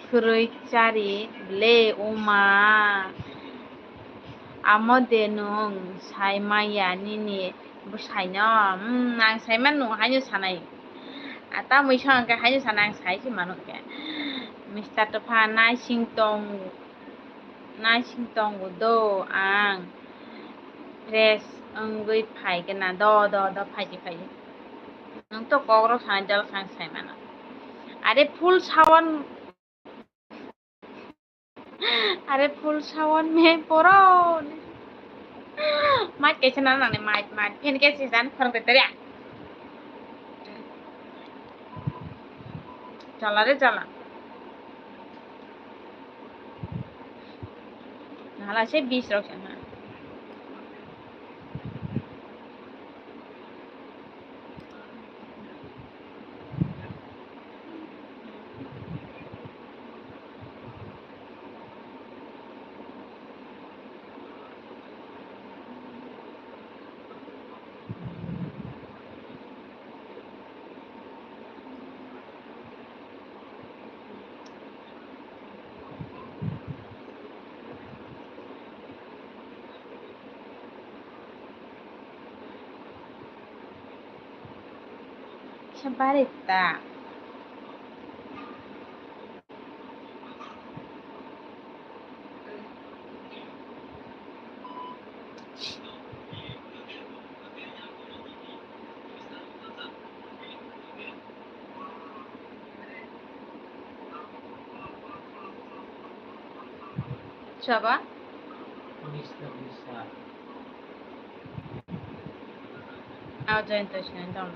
kwrwi chari ble, o ma. Amo de nwng sai maya nini bwsai no? Hmm, ang sai mano, haino sanai. A, tamwi sa hwnkhe haino sana ang sai se mano khe. Mister Topha, naising tong, naising tongo do ang fresh wngwi phai khe na? Do, do, do, phaidi, phaidi. Nwng to kokrok sanai, jala sanai sai mano. Are full sound, are full sound me poro. Mic kaisa nang nang ni mic, mic. Fan kaisa jan khorang twi twi. Jala re jala. Nala se bis rok se na. Barita. Chaba? Aw, join to sinan dong.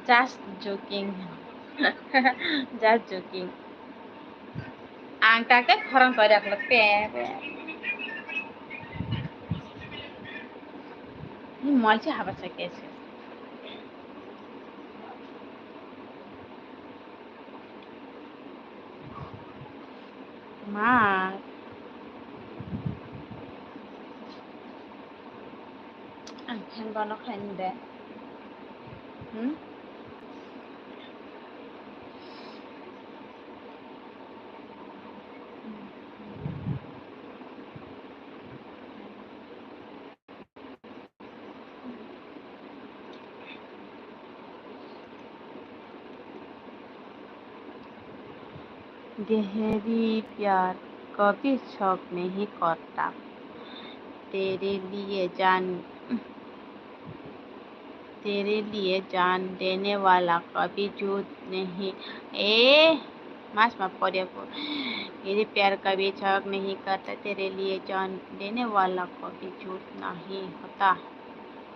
Just joking. Just joking. Ang tak tak khorang toirak lok pe. Ni mol si haba sa ke se. Ma. Ang phan bono khaini de. Hmm? गहरी प्यार कभी शौक नहीं करता, तेरे लिए जान, तेरे लिए जान देने वाला कभी झूठ नहीं। ए, mas ma pore ko. यदि प्यार कभी शौक नहीं करता, तेरे लिए जान देने वाला कभी झूठ नहीं होता।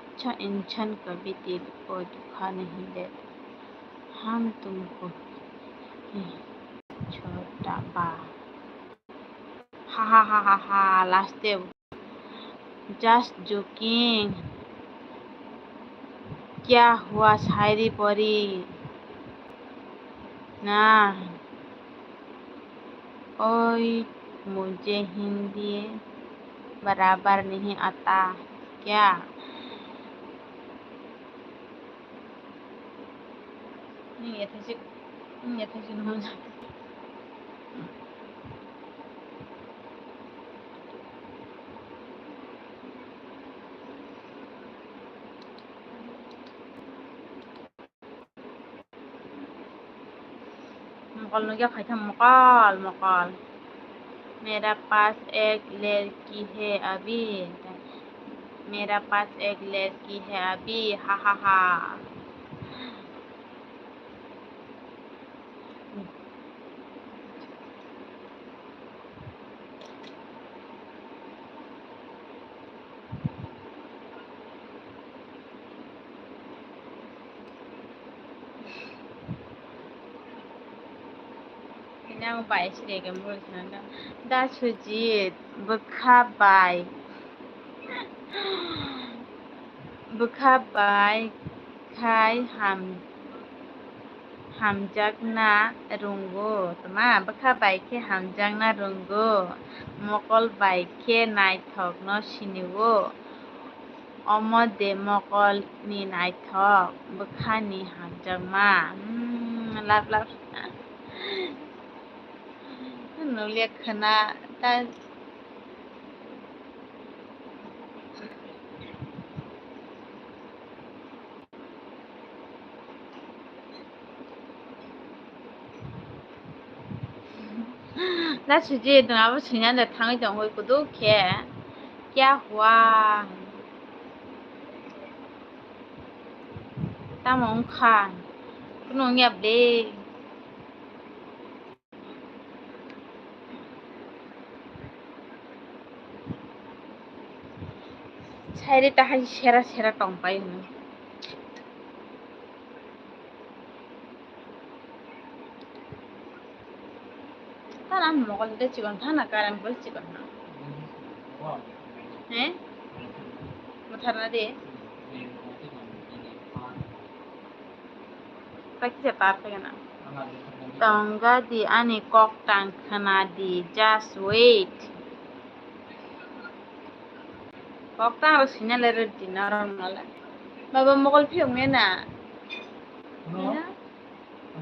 अच्छा इंसान कभी दिल को दुखा नहीं देता। हम तुमको छोटा बा। Ha ha ha ha ha, last day. Just joking. क्या हुआ शायरी परी? ना। ओए, मुझे हिंदी बराबर नहीं आता क्या? Nini athaisik, nini athaisik no. Mokol nugya phaitham mokol mokol. मेरा पास एक लड़की है अभी। मेरा पास एक लड़की है अभी। Ha ha ha. Tini ang bai sirega mul sana da. Da Sujit, bwkha bai. Bwkha bai khai ham, hamjakna rwngo. Tma, bwkha bai khe hamjakna rwngo. Mokol bai khe naithokno sinio. Omo de mokol ni naithok, bwkha ni hamjakma. Hmm, love, love. Nukliya khwna ta. Na Sujit, nwng abo swinani da thangwi tongwi kudu khe. Kya hua? Tamo wngkha? Kunu wngya ble. Sairi tahai sera sera tongpai hwnwi. Tana mokol de chikon thana, current bol chikon thana. He? Motharna de. Takisa tar khe na. Tongga di ani kok tang khna di, just wait. Kok tang ro sina le re di na ro na le. Baba mokol phiyok ne na. Hello? Hello?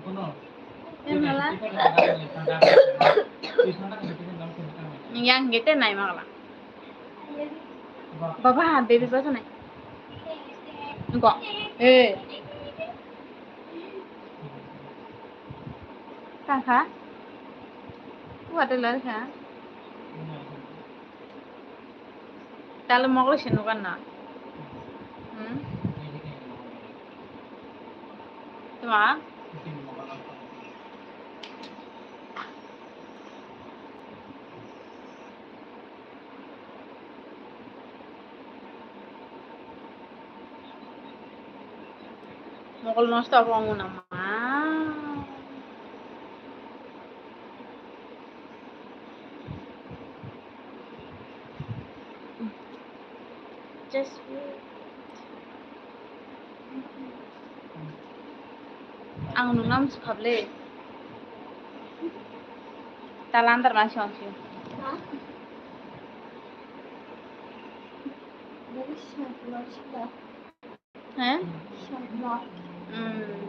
Hello? Em hala? Yang gete nai magla. Baba, baby bata nai. Go. Eh. Tang kha? Wa de lar kha? Talo moglo se nugan na. Hmm? Tuma? Mokol nosto abo wngmano ma. Just wait. Ang nungno amsukha ble. Tala andar ma song song. Ha? He? Mm.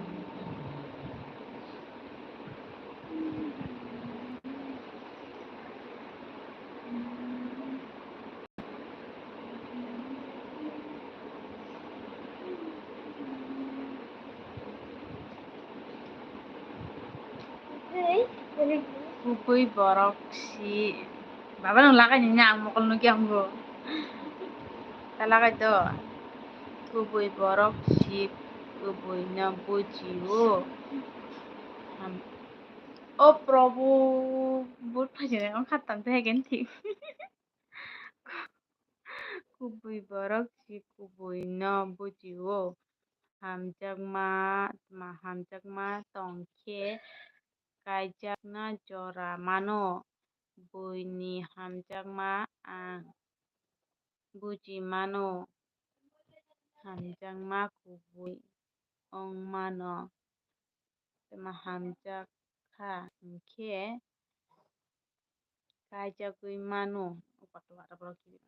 Kubui borok si. Baba, nwng lagai nini, ang mokol nugwi tongo. Ta lagai do. Kubui borok si kubui no bujio. Ham-, o Probu, but phajinai wng kha tang tei haikhe thik. Kubui borok si kubui no bujio. Hamjakma, tma hamjakma tong khe kaijakna jora mano, buini hamjakma ang buji mano, hamjakma kubui wng mano, tma hamjak kha hwnkhe kaijagwi mano. O kotor wara borok kiri.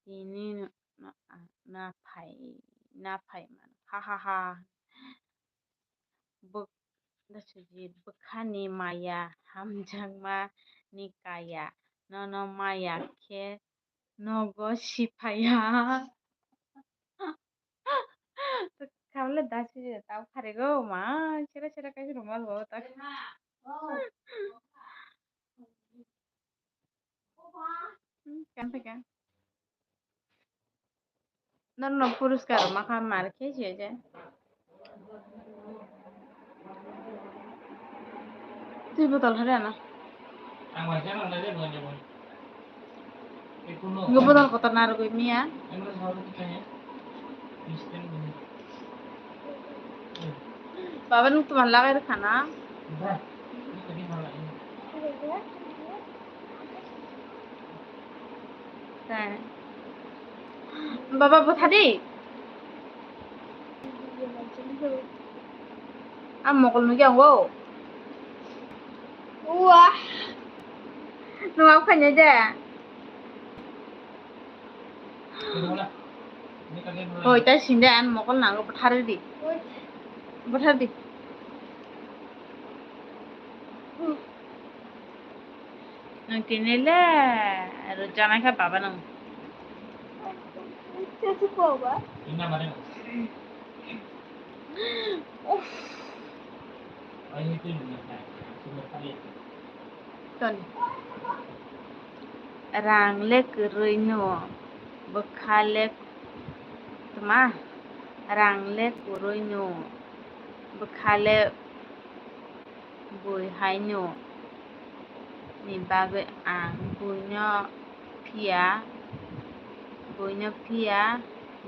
Tini no, no, a, na phai, na phai mano. Ha, ha, ha. Bwk-, da suji bwkhani maya hamjakma ni kaya. Nono maya khe nogo siphaya. Khamle da suji tau pharigo ma. Sera sera kaisa rumal bo ta. Hmm, kan thaka. Norno puriskar ma kha mar khe se je. Twi botol hare ana. Ngi botol kotor narwgwi miya. Baba, nwng tuma lagai rwkha na? Baba, bwtha di. Ang mokol nugwi ang o. Wah. Nwng ang khainai de. Hoi, tai sinde, ang mokol nango, bwtharwi di. Bwthardi. Nwng tini le rwchapnai kha baba nwng. Uff. Ton. Rang le kwrwi no, bwkha le tma. Rang le kwrwi no, bwkha le bui hai no, ni bagwi ang buino phiya, buino phiya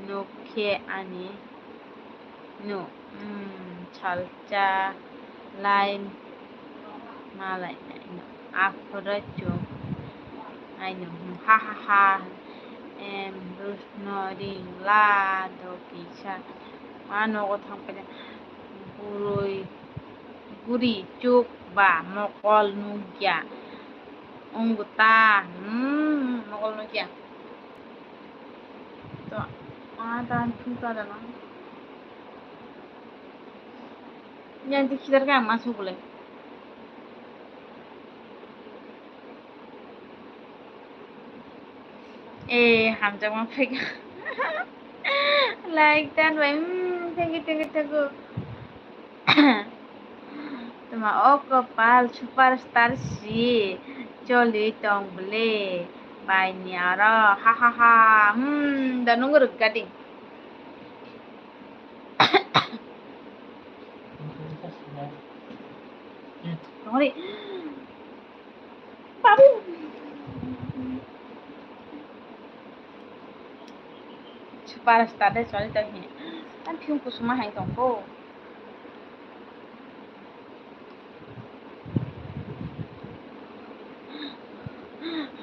nuk khe ani nuk, mm, salcha lai malai nai nuk, aphuru chuk nai nuk, ha ha ha, em, rus no ring la do kisa, ma nogo thang pai, burui. Guri chuk ba mokol nukya. Wngbo ta, hmm, mokol nukya. To, ma ta thung ta dano. Yang di khitar ka ma sugule. Eh, hamjakma phaikha. Like dan bai, hmm, thank you, thank you, thank you. Tuma o kopal superstar si choli tong bwle bai ni aro ha ha ha, hmm, da nung rwk gadi. Tongri. Babu. Superstar de choli tong hi. Ang phiyung kusuma hai tong ko.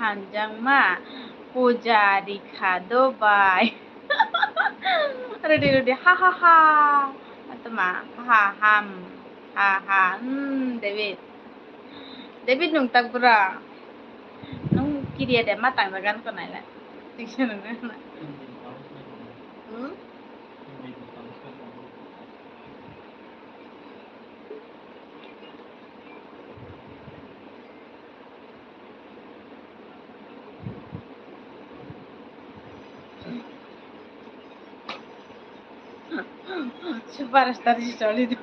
Hamjakma puja rikha do bai. Rudi rudi ha ha ha. Atma ha ha ham. Ha ha. Hmm, David. David nung tak bura. Nung kiriya de ma tang jagan ko nai la. Tikse nung na. Hmm? Superstar si choli do.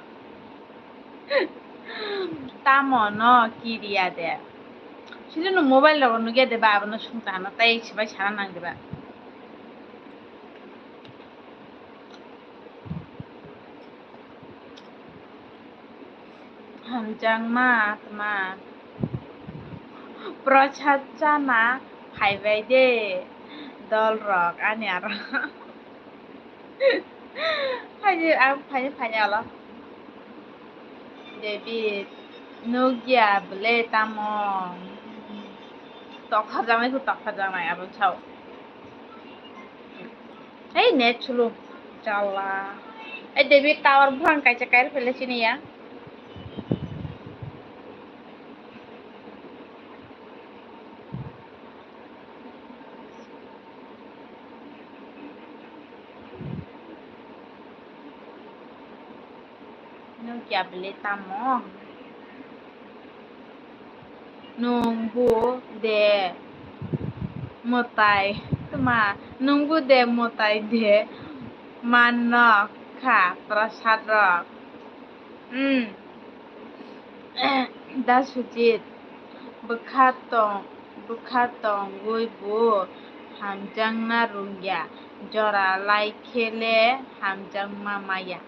Tamo no kiriya de. Sini no mobile rogo nugya de ba abono sungta hano tai sibai sana nang de ba. Hamjakma tma. Prasad chana phaibai de dol rok ani aro. Phaidi ang phaidi phaidi alo. David nugya bwle tamo. Tokhajaknai khe tokhajaknai abo sao. Hei, net sulu. Jala. Ei, David tower buphang kaisa kair phele sini ya. Nung kya bele tamo? Nungbu de mwtai tma, nungbu de mwtai de manno kha prasad rok. Hmm. Da Sujit, bwkha tong, bwkha tongwi bo hamjakna rwngya, jora lai khe le hamjakma maya.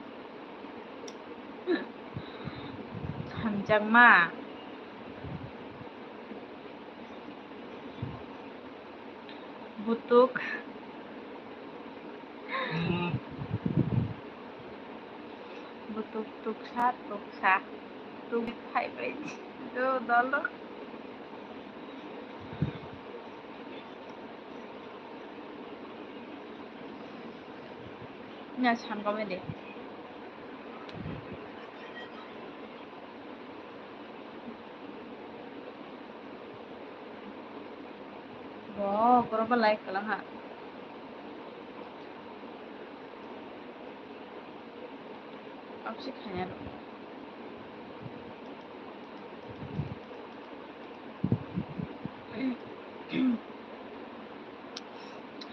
Hamjakma. Butuk. Butuk tuksa, tuksa. Tuk phai bai. Do dolo. Na, sam gome de. Bo, borok bo like kalang ha. Absi khanya rw.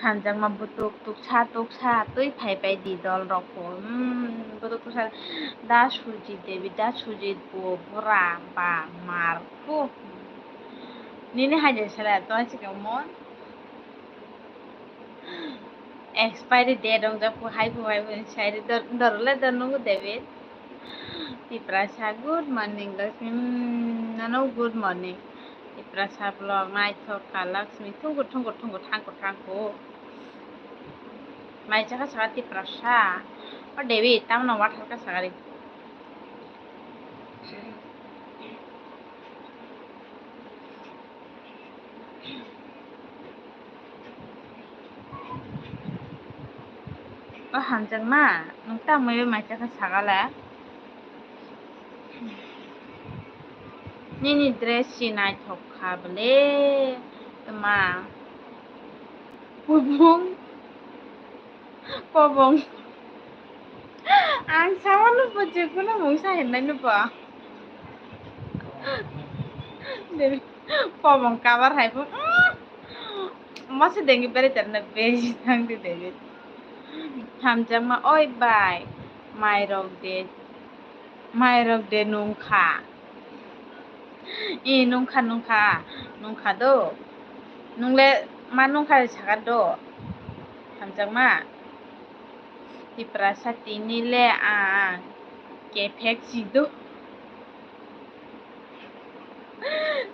Hamjakma butuk tuksa tuksa twi phai pai di dol rok bo. Hmm, butuk tuksa da Sujit Devi, da Sujit bo bura ba mar ku. Nini haja sela to chikamo. Expiry date wngjak phu hai phu hai phu sai ri dor, dor le dor nungo David. Tiprasa, good morning, Lakshmi. Hmm, nono good morning. Tiprasa vlog naithok kha Lakshmi. Thungku, thungku, thungku, thangku, thangku. Mai chakha saka Tiprasa. O David, tamno wathar ka saka ri. O hamjakma, nwng tamo bai mai chakha sagala? Nini dress si naithok kha bwle, tma? Kubung. Kobong. Ang samano bo jephuru mungsa hinnaino bo. Kobong kabar hai bo. Masa dengi beri terna beji thangdi David. Hamjakma, oi bai. Mairok de. Mairok de nungkha. I nungkha, nungkha, nungkha do. Nungle ma nungkha saka do. Hamjakma. Tiprasa tini le ang kephek si do.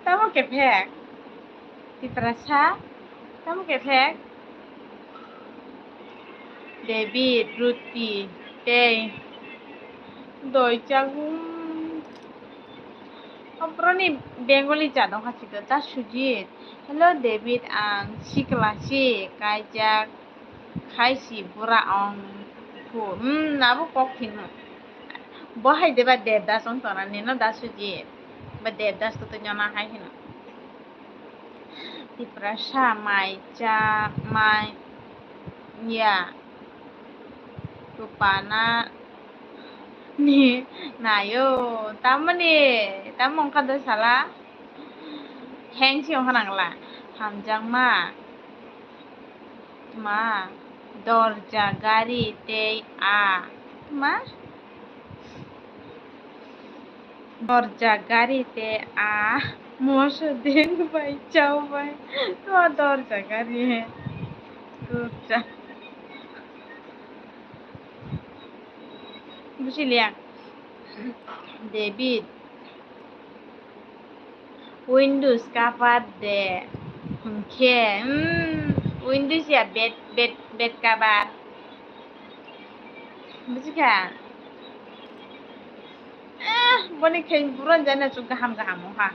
Tamo kephek? Tiprasa, tamo kephek? David, Ruti, tei doi chagung. Obroni Bengali jat wngkha chikon ta Sujit. Hello David, ang sikla si kaijak khai si bura ong phu. Hmm, abo kok hino. Bo hai deba Devdas wng tona nino da Sujit. Ba Devdas to to nyona hai hino. Tiprasa mai cha mai ya. Tupana ni nayo. Tamoni, tamo wngkha do sala? Heng si wngkha nangla. Hamjakma. Tma? Dorja gari tei a. Tma? Dorja gari tei a. Moso deng bai chao bai. Tma dorja gari he. Dorja. Buji liya. David. Windows cover de. Hwnkhe, hmm, Windows ya bed, bed, bed cover. Buji kha? Eh, boni khe buron jana chu gaham gaham ha.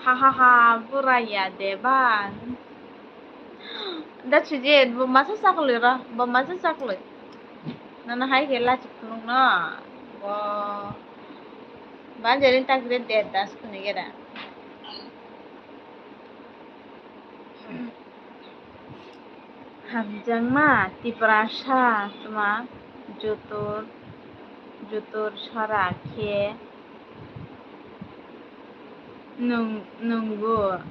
Ha ha ha, bura ya de ba. Da Sujit, bo masa chakloi ro, bo masa chakloi. Nana hai khe lachi khulung no. Bo banjari tak de Devdas khuni gera. Hamjakma Tiprasa tma jotor jotor sora khe nung-, nungo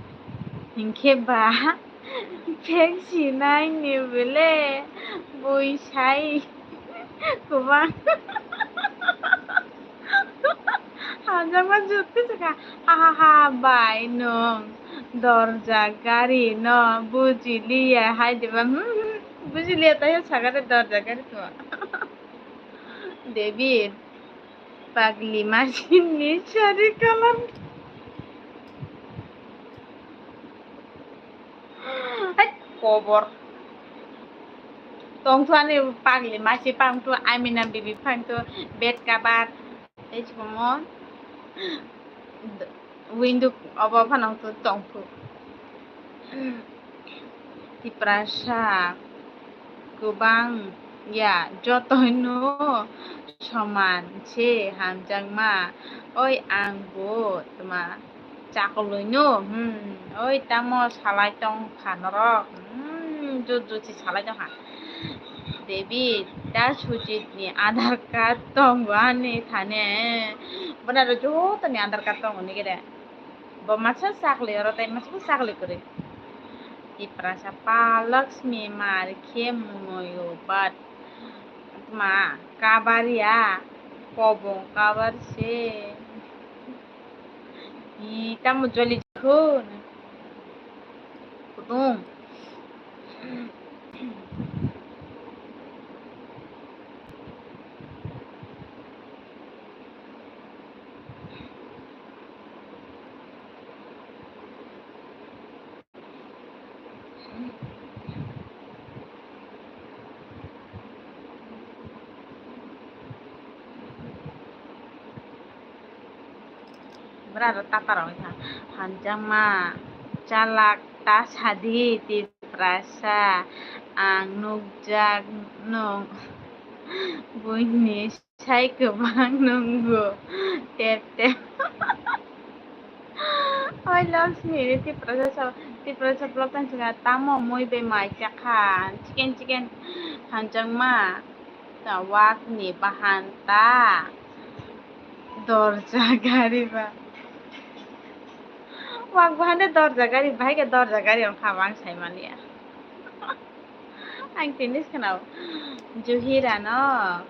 hinkhe ba bag sinai ni bwle bui sai kwbang. Hamjakma jotto sakha, ha ha ha, bai nwng dorja gari no bujiliya hai diba, hmm, hmm, bujiliya tei sakha de dorja gari to. David, pagli machine ni sari color. Hai, kobor. Tongthu ani pagli masi pangthu, Amina bibi pangthu, bed cover. Tei chumo window obo phano tongthu. Tiprasa kwbang ya, jotoino soman se hamjakma. Oi, ang bo tma chakolwino, hmm, oi, tamo salai tong kha norok, hmm, jut jut se salai tong kha. David, da Sujit ni Aadhaar card tongo ani thane, bonaro joto ni Aadhaar card tongo nigire. Bo masa sakli oro tai masa sakli kwrwi. Tiprasa pa Lakshmi mar khe munoyo bat ma kabar ya kobong kabar se. Hi tamo joli khun. Kutung. Bwrarok tatarok wngkha, hamjakma chalak ta sadi Tiprasa, ang nukjak nwng buini sai kwbang nungo tep tep. Oi Laksmi, Tiprasa sa, Tiprasa vlog tang saka tamo mui bai mai chakha, chicken chicken hamjakma. Ta wakni bahan ta dorja gari ba. Wak bahan de dorja gari, bahai khe dorja gari wngkha, ang sai manya. Ang tini kheno Juhirano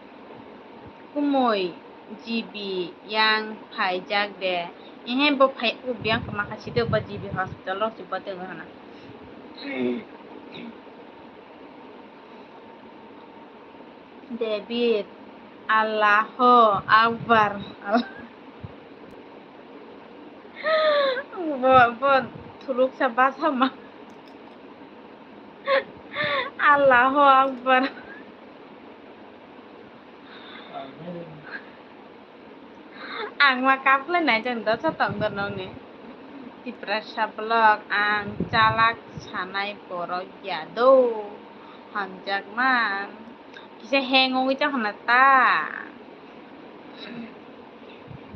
kumui G B yang phaijak de. Ehe, bo phai, bo biyang khe makha side ba G B hospital rok se bo tongwi hwnna. David, Allahu Akbar. Bo, bo thuluksa basa ma. Allahu Akbar. Ang ma kaplai nai jang dosa tong do nongni. Tiprasa vlog, ang chalak sanai borok ya do. Hamjakma. Kisa heng wngwi tongkha na ta.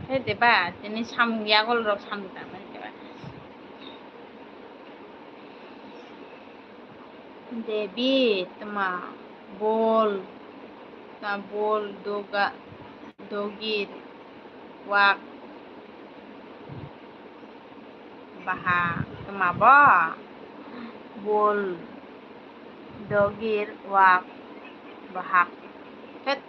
He deba, tini samung yagol rok samung tangma he deba. Debi, tma, bol, ta bol, doga, dogir, wak, baha, tma bo, bol, dogir, wak, bahak. Thet.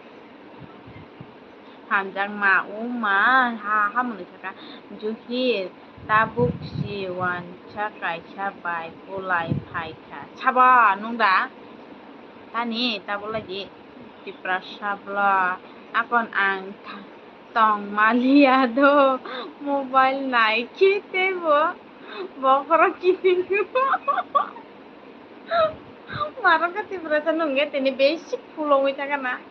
Hamjakma wngma ha, ha mwnwi sakha, Juhir, tabuk si uansa kaisa bai bulai phaikha. Sabo nwng da? Tani tabuk lai di. Tiprasa bwla, akon ang tha-, tong maliya do, mobile nai khe teibo bokhorok kiting. Marok khe Tiprasa nungkhe tini besi phulongwi thangkha na.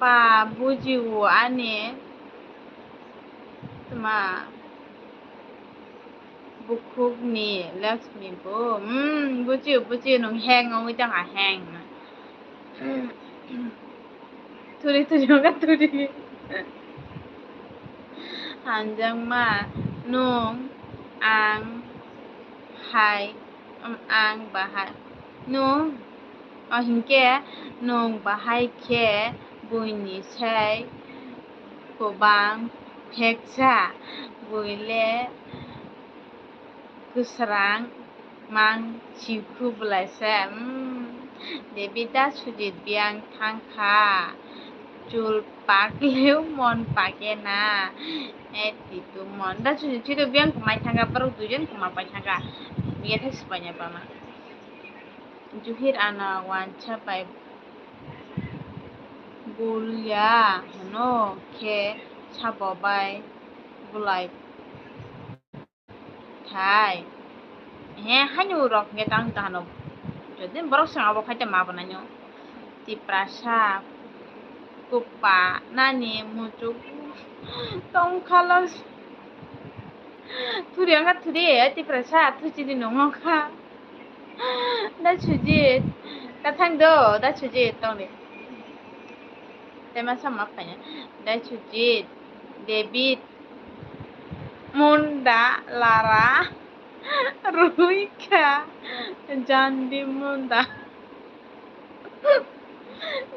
Pa bujiwo ani tma bukhukni Laxmi bo. Hmm, bujiwo, bujiwo, nwng heng wngwi tongkha, heng. Thuri thuri wngkha, thuri. Hamjakma, nwng, ang, hai, um, ang, bahai, nwng, o hinkhe nwng bahai khe buini sai kwbang pheksa, buile kwsrang mang sikhu bwlaisa. Hmm. Debi da Sujit biyang thangkha. Chul pakleo mon pake na. Eh, titu mon. Da Sujit sito biyang kwmai thangkha, borok duijon kwma pai thangkha. Yathai swbaina bana. Juhir ana wansa bai bulya hwno khe sabo bai bulai. Thai. He, haino rok hwnkhe tang tahano. Jodi borok swngo bo khaite ma bo naino. Tiprasa, kwpa, nani, muchuk, tongkhalos. Thuri wngkha thuri, Tiprasa, thuchidi nungkha. Da Sujit, ta thang do, da Sujit, tongdi. Tema sama khaina. Da Sujit, David, Munda lara rwikha, jandi munda.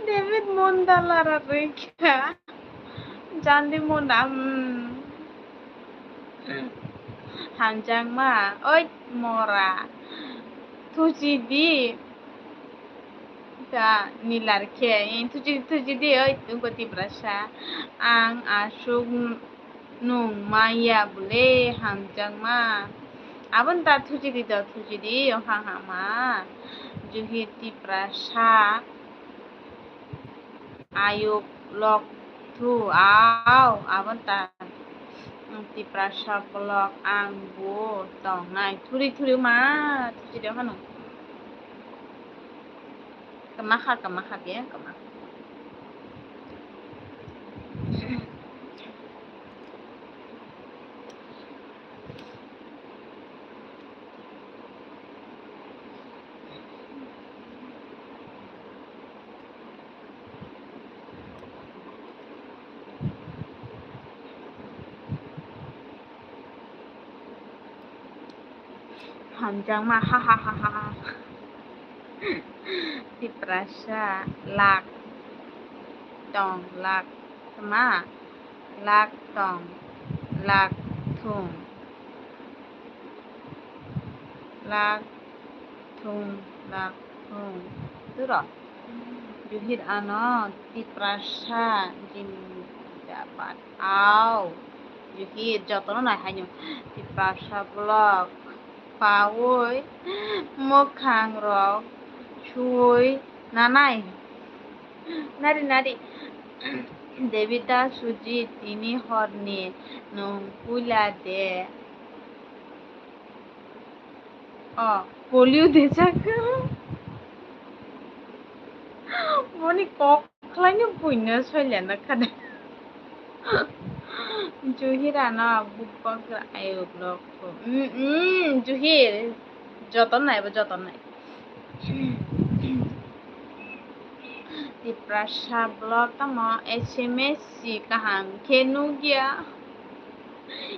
David munda lara rwikha, jandi munda, hmm. Hamjakma, oi mora, thuchidi. Ta nilar khe, eh, thuchi, thuchidi, oi, tungko Tiprasa. Ang aswk n-, nung maya bwle hamjakma. Aboni ta thuchi di do, thuchi di, o ha ha ma. Juhi Tiprasa ayuk lok thu, au, aboni ta Tiprasa block ang bo tongnai. Thuri thuri ma, thuchi di o hano. Kama kha, kama kha, biya kama. Hamjakma, ha ha ha ha ha. Tiprasa lak tong lak tma lak tong lak thung lak thung lak thung turo. Juhir ano Tiprasa jindabad. Au, Juhir jotono nai haino Tiprasa block paui mwkhang rok sui nanai. Nari nari. Devita Sujit tini horni nwng puila de. O, polio de chakha. Moni kok khlaino buino soilana khade. Juhirano bukbak ayuk lok. Mm, mm, Juhir. Joton nai bo, joton nai. Tiprasa block tamo S M S si kaham khe nukya.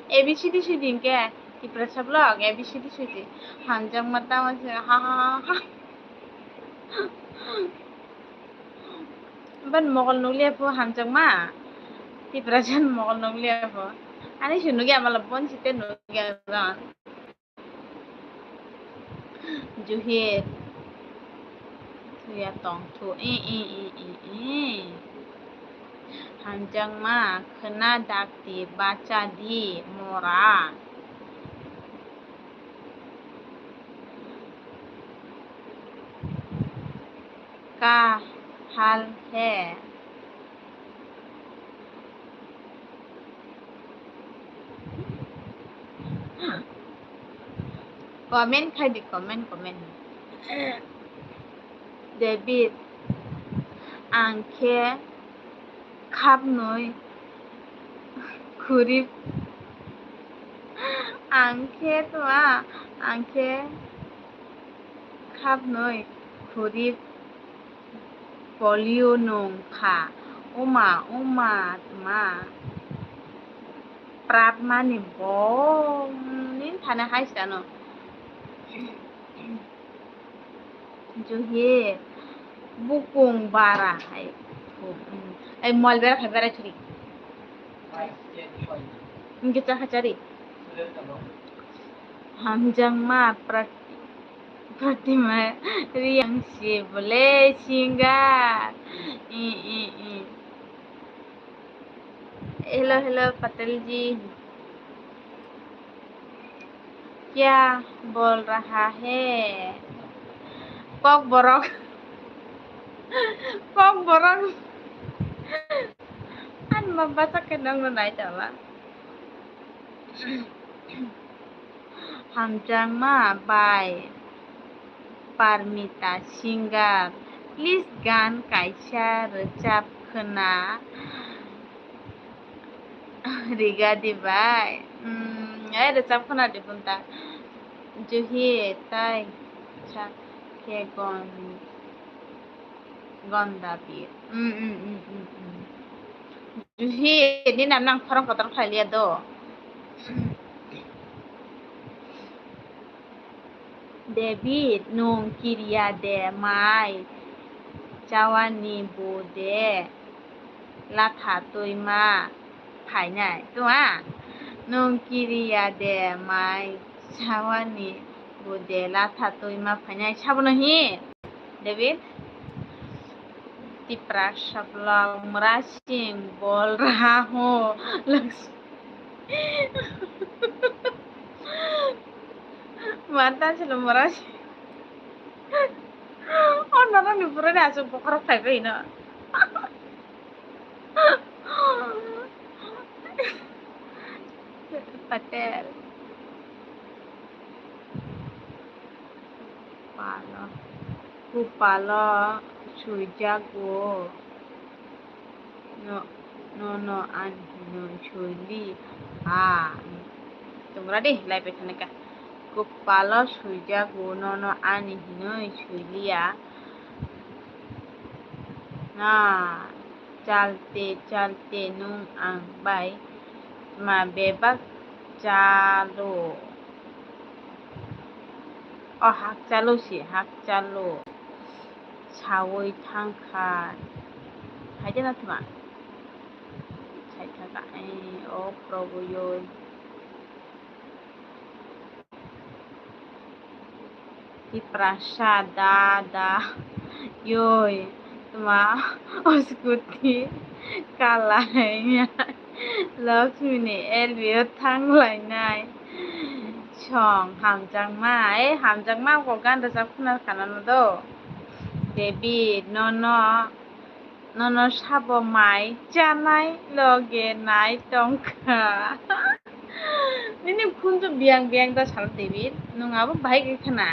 A B C D si din khe Tiprasa block A B C D si di. Hamjakma tamo se ha ha ha ha. Ban mogol nukliya pho hamjakma. Tiprasa mogol nukliya pho. Ani si nukya mala bon si te nukya jan. Juhir. Thuya tong thu. I, i, i, i, i. Hamjakma khwna dakti bacha di mora. Ka hal he. Comment khai di, comment, comment. David, ang khe khapnwi khurip, ang khe twa, ang khe khapnwi khurip. Polio nung kha. Oma, oma, tma. Prat mani bo. Nin thane hai sano. Juhi. Bukung bara hai. Ai mol bera khai bera churi. Ngi cha khachari. Hamjakma prat Pratima Reang si bole singa. I, i, i. Hello, hello, Patel ji. Kya bol raha hai? Kok borok. Kok borok. An ma basa ke nang no nai tala. Hamjakma bai Parmita Singer. Please gan kaisa rwchap khwna riga di bai. Hmm, ai rwchap khwna di punta. Juhi tai sa khe gon. Gonda bir. Mm, mm, mm, mm, mm. Juhi, ni nam nang khorang kotor khlai liya do. David, nung kiriya de mai chawani bo de latha tuima phainai. Tuma, nung kiriya de mai chawani bo de latha tuima phainai. Sabono hi? David, Tiprasa vlog, Mrasing bol raha ho. Laks-, Mata silo mora si. Oh, nono ni pura ni asuk bokhorok phai bai no. Patel. Palo. Kupalo swijago. No, nono ani hinwi swi li ha. Tongra di, lai pai thani ka. Kupalo swijago, nono ani hinwi swi liya. Na, chalte, chalte nwng ang bai ma bebak chalo. O hakchalo se, hakchalo. Sawi thangkha. Haide na thuma? Sai thangkha. Ai, o Probu yoi. Tiprasa da, da. Yoi. Tma, o scooty kalai ya. Lakshmi ni L B o thang lainai. Song hamjakma, eh, hamjakma ko gan rwchap khna khana no do. David, nono, nono sabo mai chanai loge nai tongkha. Nini phunju biyang biyang da sal David, nwng abo bahai khe khna.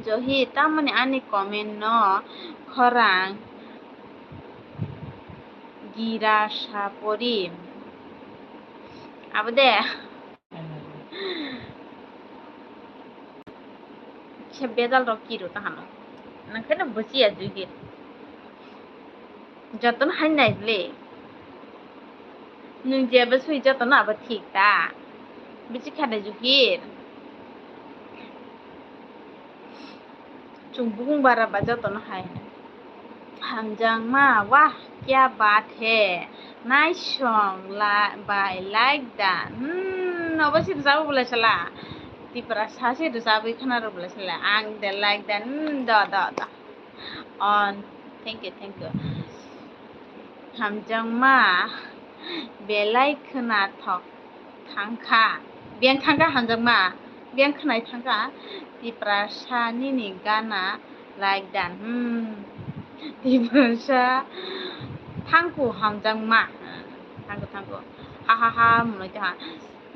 Johi, tamoni ani comment no khorang gira sapori. Abo de. Kisa bedal rok kiro ta hano. Nang khe no buchi ya Johi. Jotono hai nai le. Nwng jeba swi jotono abo thik ta. Bichi khade Johir. Chwng bukung bara ba jotono hai. Hamjakma, wah, kya baat hai. Nice song, la, by Like Dan. Hmm, obo si rwchabo bwlai sala. Tiprasa se rwchabwi khna rw bwlai sala. Ang de Like Dan. Hmm, do, do, do. On. Thank you, thank you. Hamjakma belai khwnathok thangkha. Biyang thangkha hamjakma. Biyang khwnai thangkha. Tiprasa nini gana Like Dan. Hmm. Tiprasa thangkhu hamjakma. Thangkhu, thangkhu. Ha, ha, ha, mwnwi tongha.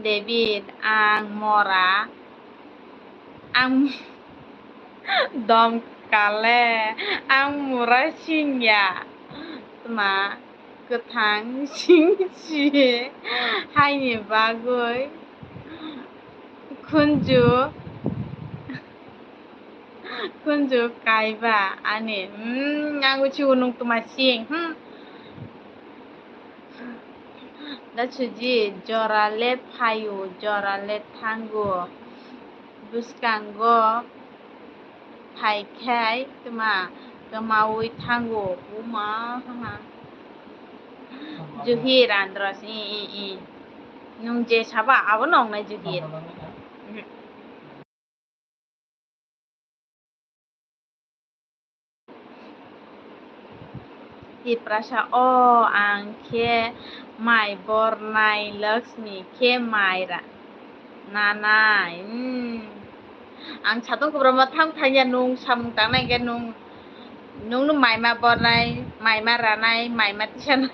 David, ang mora. Ang dom kale, ang mura singya. Tma kwthang sing si haini bagwi khunju, khunju kaiba ani. Hmm, ang uchi unung tma sing. Hmm. Da suji, jora le phaio, jora le thango. Bwskango phai khai tma kwmaui thango. Uma, ha, ha. Juhir Andros, i, i, i. Nwng je saba, abo nongnai Juhir. Mhm. Tiprasa, o ang khe mai bornai, Lakshmi khe mai ra-, nanai. Hmm. Ang satung kubra ma thang thangya, nung samung tangnai khe nung, nung no maima bornai, maima ranai, maima tisanai,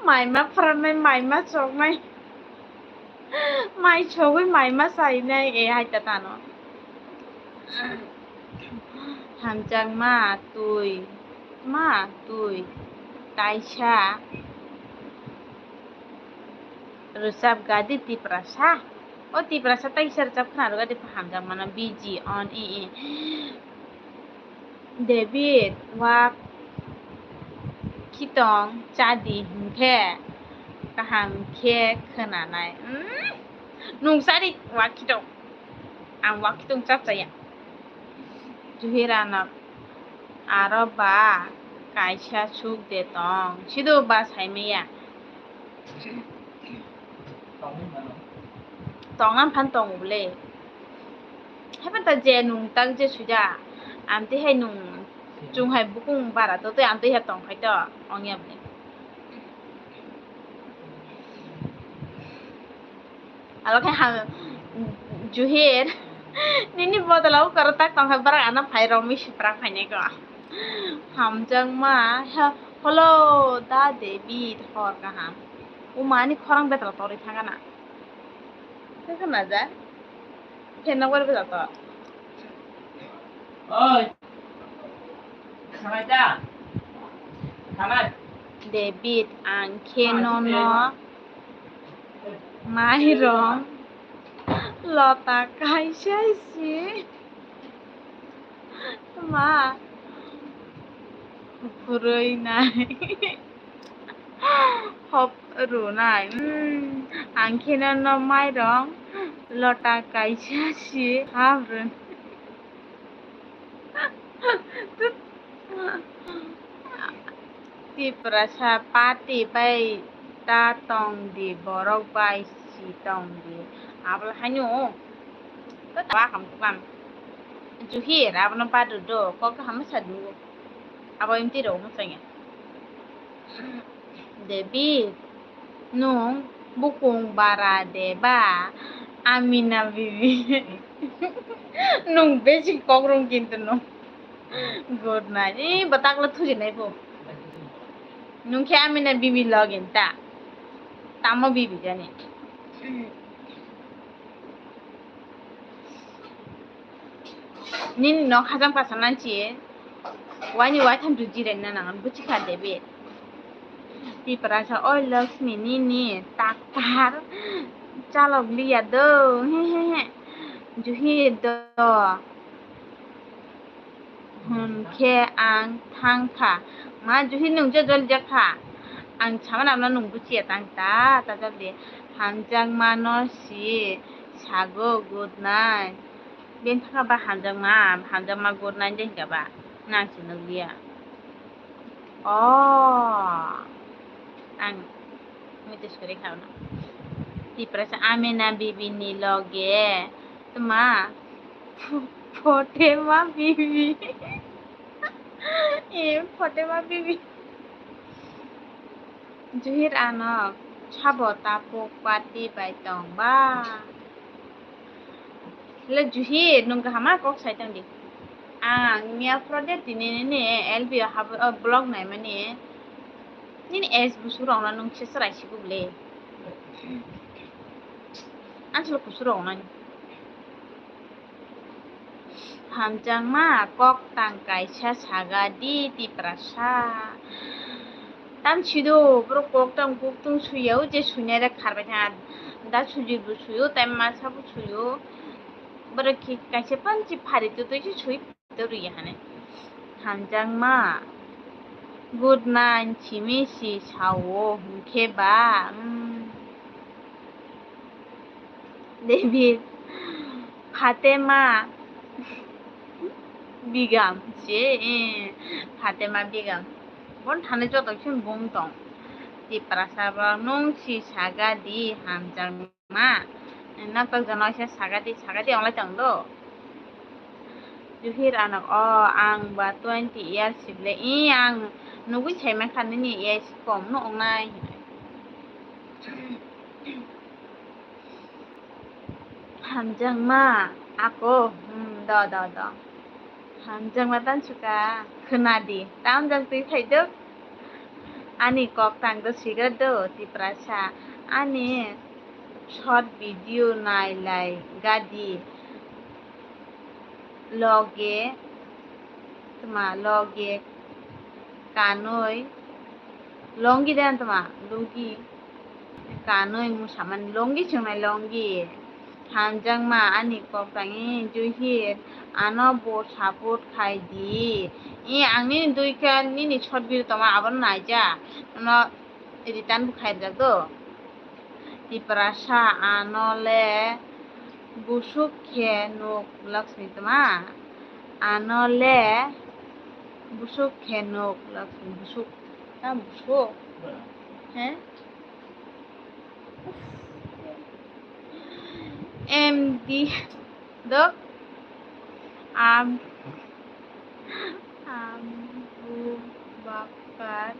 maima phranai, maima choknai. Mai sogwi mai ma sainai, e, hai ta tano. Hamjakma twi, ma twi, taisa rwchap gadi Tiprasa. O Tiprasa taisa rwchap khna rw gadi hamjakmano B G on, e, e. David, wak khitong chadi hinkhe kaham khe khwnanai. Hmm? Nung chadi wak khitong. Ang wak khitong chap chaya. Juhirano aro ba kaisa suk de tong. Sido ba saimaya. Tongna phan tongo bole. Haiphano ta je nung tak je suja. Amtwi hai nung chwng hai bukung bara to tei amtwi hai tong khai to ongya bole. Abo khe ham, Juhir, nini bodol o kwrwtak tongkha, bwrwk ano phai romwi sipra phainai kho. Hamjakma, he, hello, da David, hor kaham. O mani khorang betla torwi thangana. Khe khna ja? Khe nokbar betla to. Oi. Khamai ta. Khamai. David, ang khe nono mairong lota kaisa si. Ma, kwrwi nai. Hop rwnai. Hmm, ang khe nono mairong lota kaisa si hap rwn. Tiprasa party bai ta tong di, borok bai si tong di. Abla haino. Ta wa kam kam. Juhir, abono padu do, kok kaham sa du. Abo imti rok mo sanya. David, nwng bukung bara de ba Amina bibi? Nwng besi kok rwng kintu nwng. Good night. Ee, bwtaklo thujinai bo. Nwng khe Amina bibi login ta. Tamo bibi jani. Nini nok hajang pasa nanchi. Wani waitham tu jirai na nangan buchi kha David. Tiprasa, oi Lakshmi, nini taktar chalok liya do. He he he. Juhir do. Hwn khe ang thang kha. Ma Juhir nwng je jol jak kha. Ang sama nang no nwng buchi ya tang ta, ta jol di. Hamjakma no si sago good night. Bini thangkha ba hamjakma, hamjakma good night de hinkha ba. Nang si nukliya. O, ang muitu suri kha no. Tiprasa Amina bibi ni loge tma Photema bibi. E, Photema bibi. Juhir ano sabo tapuk party bai tong ba? Le Juhir, nwng kaham ma kok sai tong di. Ang miya phoro de tini nini L B o habo, o vlog nai mani. Nini age busu rok no nwng se chwrai si kubule. Ang salo kusu rok nani. Hamjakma kok tang kaisa saga di Tiprasa. Tam sido borok kok tang kok tung suya o je suinai rok kharbai tha. Da sujui bo suyo, tai masa bo suyo. Borok ki kaisa panchi phari tu tui si sui tu rui hane. Hamjakma good night simi si sao hwnkhe ba. Hmm. David, Fatema Begum se, eh, Fatema Begum. Bon thani joto khe bung tong. Tiprasa bo nwng si saga di hamjakma. Nok tok jano se saga di, saga di onglai tong do. Juhir anok, o ang ba twenty years si ble. I ang nugui sai mankha nini age kom no ongnai. Hamjakma ako, hmm, do, do, do. Hamjakma tan suka, khwnadi. Tamjak twi phaidok. Ani kok tang do sigra do, Tiprasa. Ani short video nai lai gadi. Loge, tma, loge kanoi, longi dan tma, lugi kanoi musamani longi chwngnai longi. Hamjakma ani kok tangi Juhir, ano bo support khai di. I ang nini dui khe nini short video tongma abono naija. Ano return bo khairjak do. Tiprasa ano le busuk khe nuk Lakshmi tma. Ano le busuk khe nuk Lakshmi busuk. Ta busuk. He? M D. Dok. Am. Abu Bakar.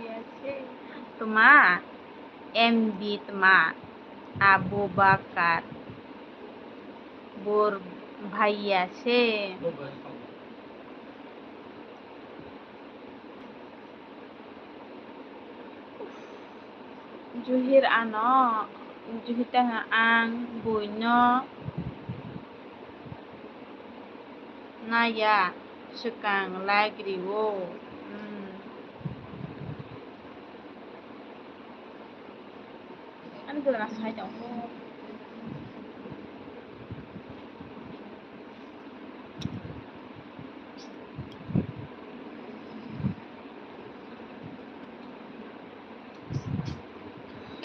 Ya sih. Tma, M B tma, Abu Bakar, bor bhaiya se. Juhir ano, Juhir tang ang buino naya swkang like rio. Hmm. Ani bwrwino sai tongo.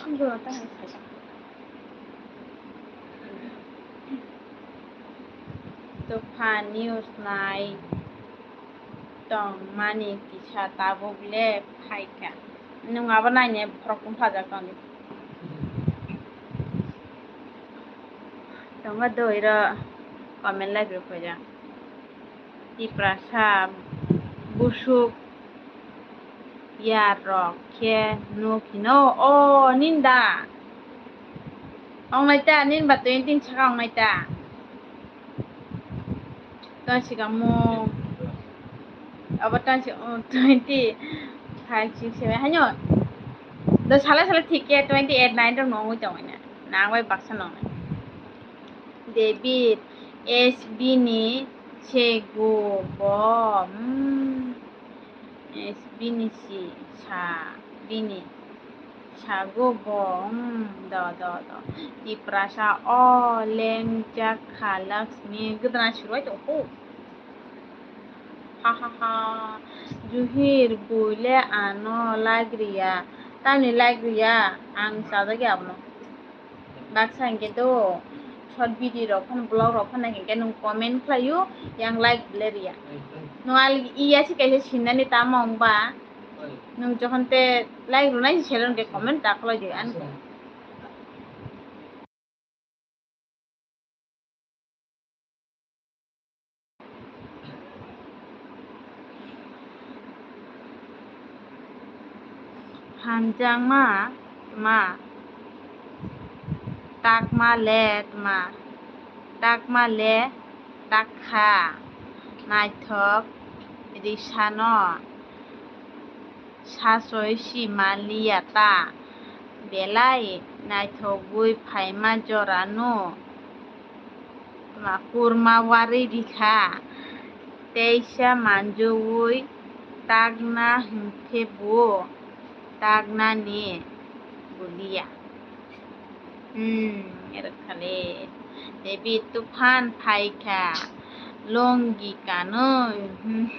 Ani bwrwino tamo sai tongo. Topha news nai tongmani kisa tabuk le phaikha. Nwng abo naine borok tongphajak tongdi. Tongo doi ro comment live rok khoja. Tiprasa busuk yarok khe nuk hino o ninda. Ong naita ninba twenty saka ong naita. Tang sikamo abo tang si, oh, twenty five, six, seven haino. Do sala sala thik khe twenty eight, nine rok nongwi tongwi na. Nang bai baksa nongnai. David S B ni sego bo, hmm. S B ni si sa bini. Sago bo, hmm, do, do, do. Tiprasa o lengjak kha Laxmi gwdana sirwai tong kho. Ha, ha, ha. Juhir bui le ano like riya. Tamni like riya? Ang chajagya abono. Baksa hinkhe do short video rok phano, vlog rok phano hinkhe nwng comment khlaio, yang like le riya. Nwng algi iya se kaisa sinnani tamo wngba. Nwng jokhon te like rwnai se selon khe comment ta khlai di ani. Hamjakma tma, takma le tma, takma le takha, naithok risano. Sachoi si manliya ta, belai naithogwi phaima jorano tma kurma warwi rikha, teisa manjogwi takna hwnkhe bo taknani buliya. Hmm, rwkhale. David tuphan phaikha, longi kanwi. Hmm.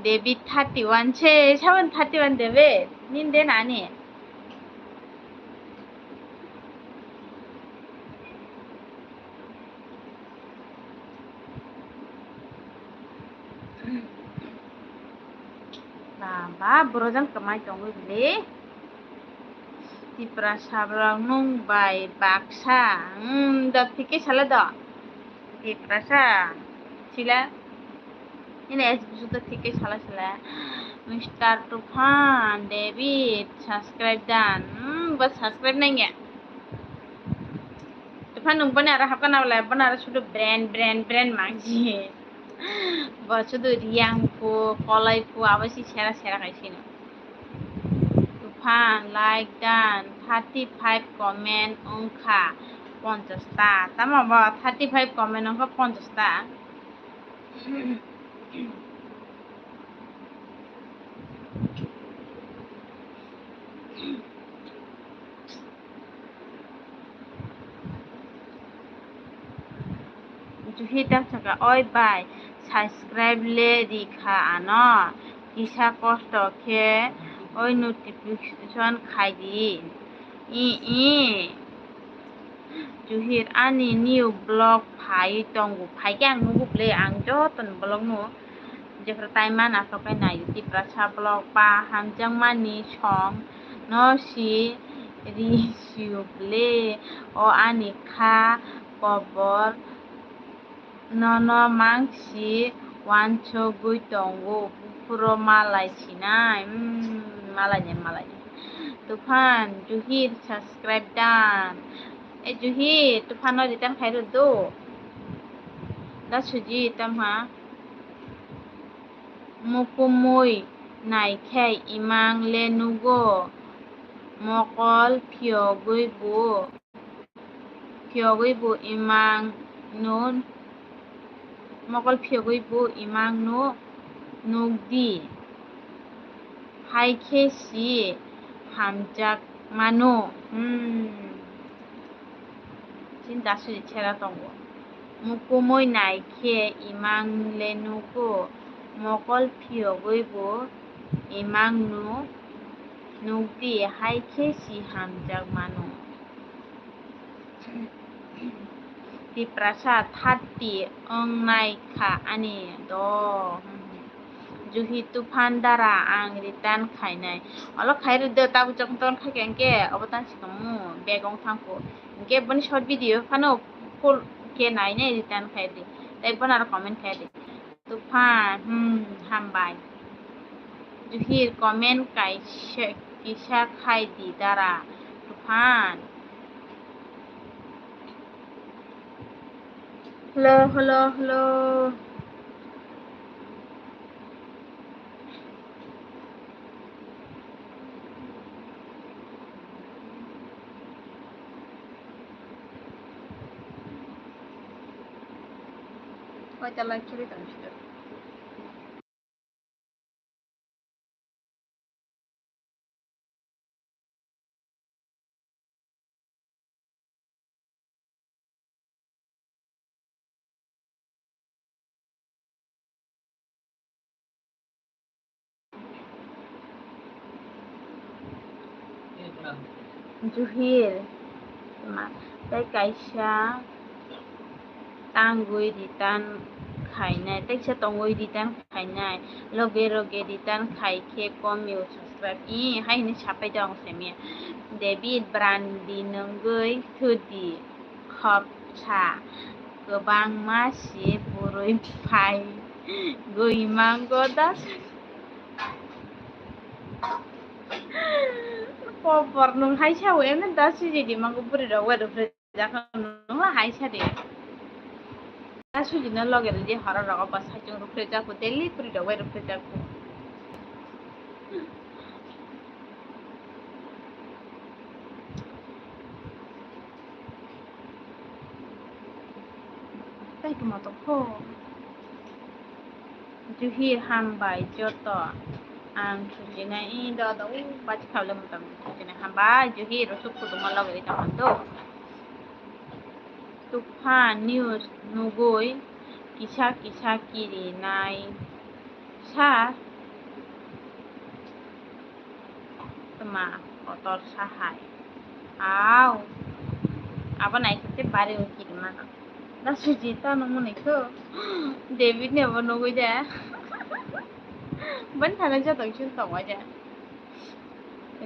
David thirty one se, sabon thirty one David. Nini de nani? Baba, borok jang kwmai tongwi bwle. Tiprasa borok nwng bai baksa. Hmm, do thik khe sala do. Tiprasa. Sila. Ini S B C to thik khe sala sala. Mister Tufan, David, subscribe dan. Hmm, bo subscribe nangya. Tufan nwng boni aro hapkha na bwle, boni aro sudu brand, brand, brand mangji. Bo sudu riyang phu, kolai phu, abo si sera sera khai sino. Tufan, like dan, thirty five comment wngkha ponchas ta. Tamo bo thirty five comment wngkha ponchas ta. Juhi tang saka, "Oi bai, subscribe le rikha ano, kisa kosto khe oi notification khai di." I, i. Juhir ani new vlog phai tongo, phai khe ang nugo bwle, ang joto ni vlog no. Jephru time man aswk khe nai di, Tiprasa vlog ba hamjakmani song no si ri sio ble, o ani kha kobor nono mang si wansugwi tongo, buphuro malai sinai, mm, malai ni, malai ni. Tuphan, Juhir subscribe dan. E Juhir, Tuphan no return khai rw do. Da Sujit, tamha. Mukumui naikhe imang le nugo. Mokol phiyogwi bo. Phiyogwi bo imang no, mokol phiyogwi bo imang no nukdi, hai khe si hamjak mano. Hmm. Chini da Sujit sera tongo. Mukumui naikhe imang le nugo, mokol phiyogwi bo imang no nukdi, hai khe si hamjak mano. Tiprasa thirty wngnai kha ani do. Juhi Tuphan dara ang return khainai. Olo khai rw do, tabuk chok ton kha khe hwnkhe obo tan sikhamu bag ong thangkhu. Hwnkhe boni short video phano full khe nainai return khai di. Tei bono aro comment khai di. Tuphan, hmm, hambai. Juhir comment kaisa, kisa khai di dara. Tuphan. Hello, hello, hello. Koita like choli tong sida. Juhir, ma, tei kaisa tangwi return khainai, tei kisa tongwi return khainai, loge loge return khai khe kom yo subscribe, i hai hwnwi sapai tong semiya. David Brandi nungwi thudi khopsa kwbangma si purui phai gwi mango da. Popor nung hai sao emne da sujidi mango buri rok wai rok. Jakha nungla hai sadi. Da sujino loge ridi horo rogo ba saichung rukre jaku daily puri rok bai rukre jaku. Tai tuma to pho. Juhir hambai joto. Ang sujinai i do do u bati khaule mutam sujinai hambai Juhir rusuk kuduma loge ri tongmando. Tuphan news nugui kisa kisa kiri nai sa tma kotor sa hai. Au. Abo nai khe bari o kiri mano. Da sujita no muni kho. David ne bo nugui de. Ban thana joto kisa tongo de.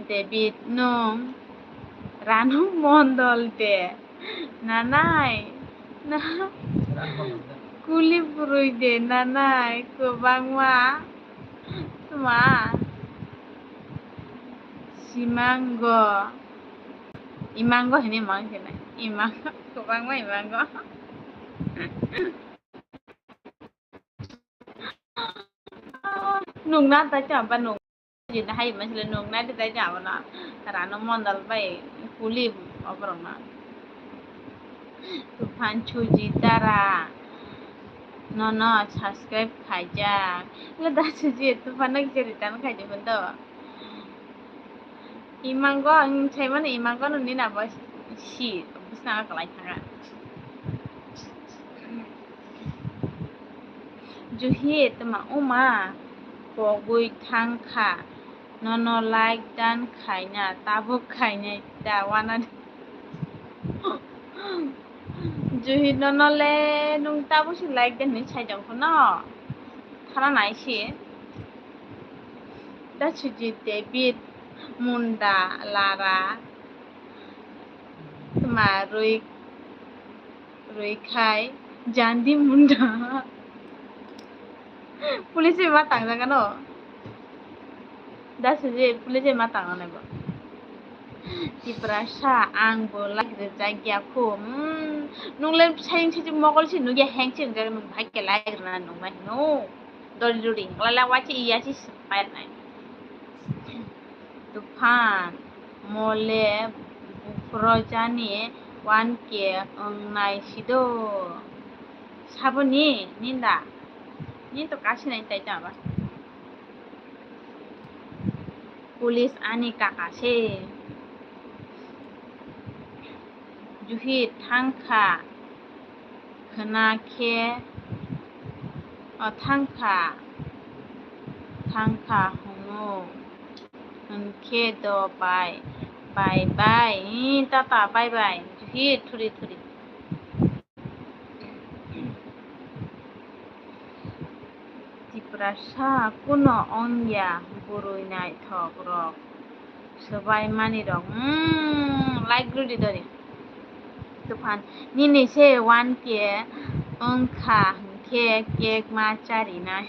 David, nwng Ranu Mondol de nanai? Na kuli bwrwi de nanai? Kwbangma tma simango, imango hinwi mang khe nai, imango, kwbangma imango. Nung na tai ta ba nung. Jin hai ma sile nung na tai ta ba na. Ranu Mondol bai kuli oborok na. Tuphan Sujit dara. Nono subscribe khaijak. Le da Sujit Tuphan no kisa return khaijak do. Imango ang sai mano imango no nina bo si busna kalai thanga. Juhi tma uma pogwi thang kha, nono like dan khaina tabuk khainai ta wana. Juhi nono le nung tabuk si like dan hinwi sai tong phano thana nai si. Da Sujit David munda lara tma rwi rwi khai jandi munda. Police bai ma tangjak ano. Da Sujit police bai ma tang nai bo. Tiprasa, ang bo like rijak ya kho. Hmm, nung le saying se mogol se nugya heng se wngjak, nung bhai khe like rwna nung nai hino. Dori dori, lala wachi iya si sepai nai. Tuphan, mole buphro jani one K wngnai sido. Saboni, ninda. Nin to kasi nai tai ta ba. Police ani kaka se. Juhi thangkha khwna khe, o, thangkha, thangkha hwngo, hwnkhe do bai, bai, bai, ee, tata, bye, bye, juhi thuri, thuri. Tiprasa kuno ongya bwrwi naithok rok swbai mani rok. Hmm, like rwdi dori. Tuphan nini se one K wngkha hwnkhe cake ma charinai.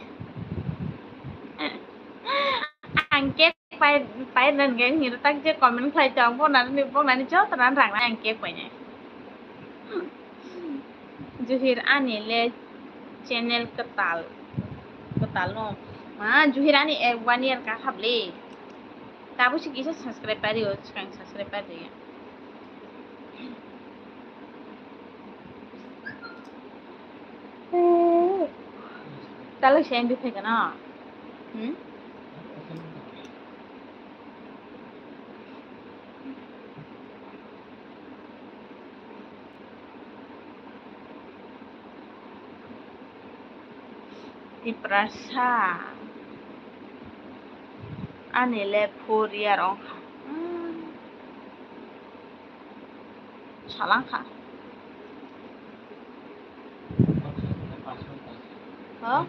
Ang cake pai, pai rwna hwnkhe hwnwi tak je comment khlai tong, bonani, bonani joto rang rang ang cake painai. Juhir ani le channel kwtal, kwtal no. Ma, Juhir ani ek one year ka habli. Tabuk se kisa subscribe pai rio, swkang subscribe pai rio. Talo se M B phai kana? Hmm? Tiprasa. Ani le four year ongkha. Hmm. Salangkha. Ho?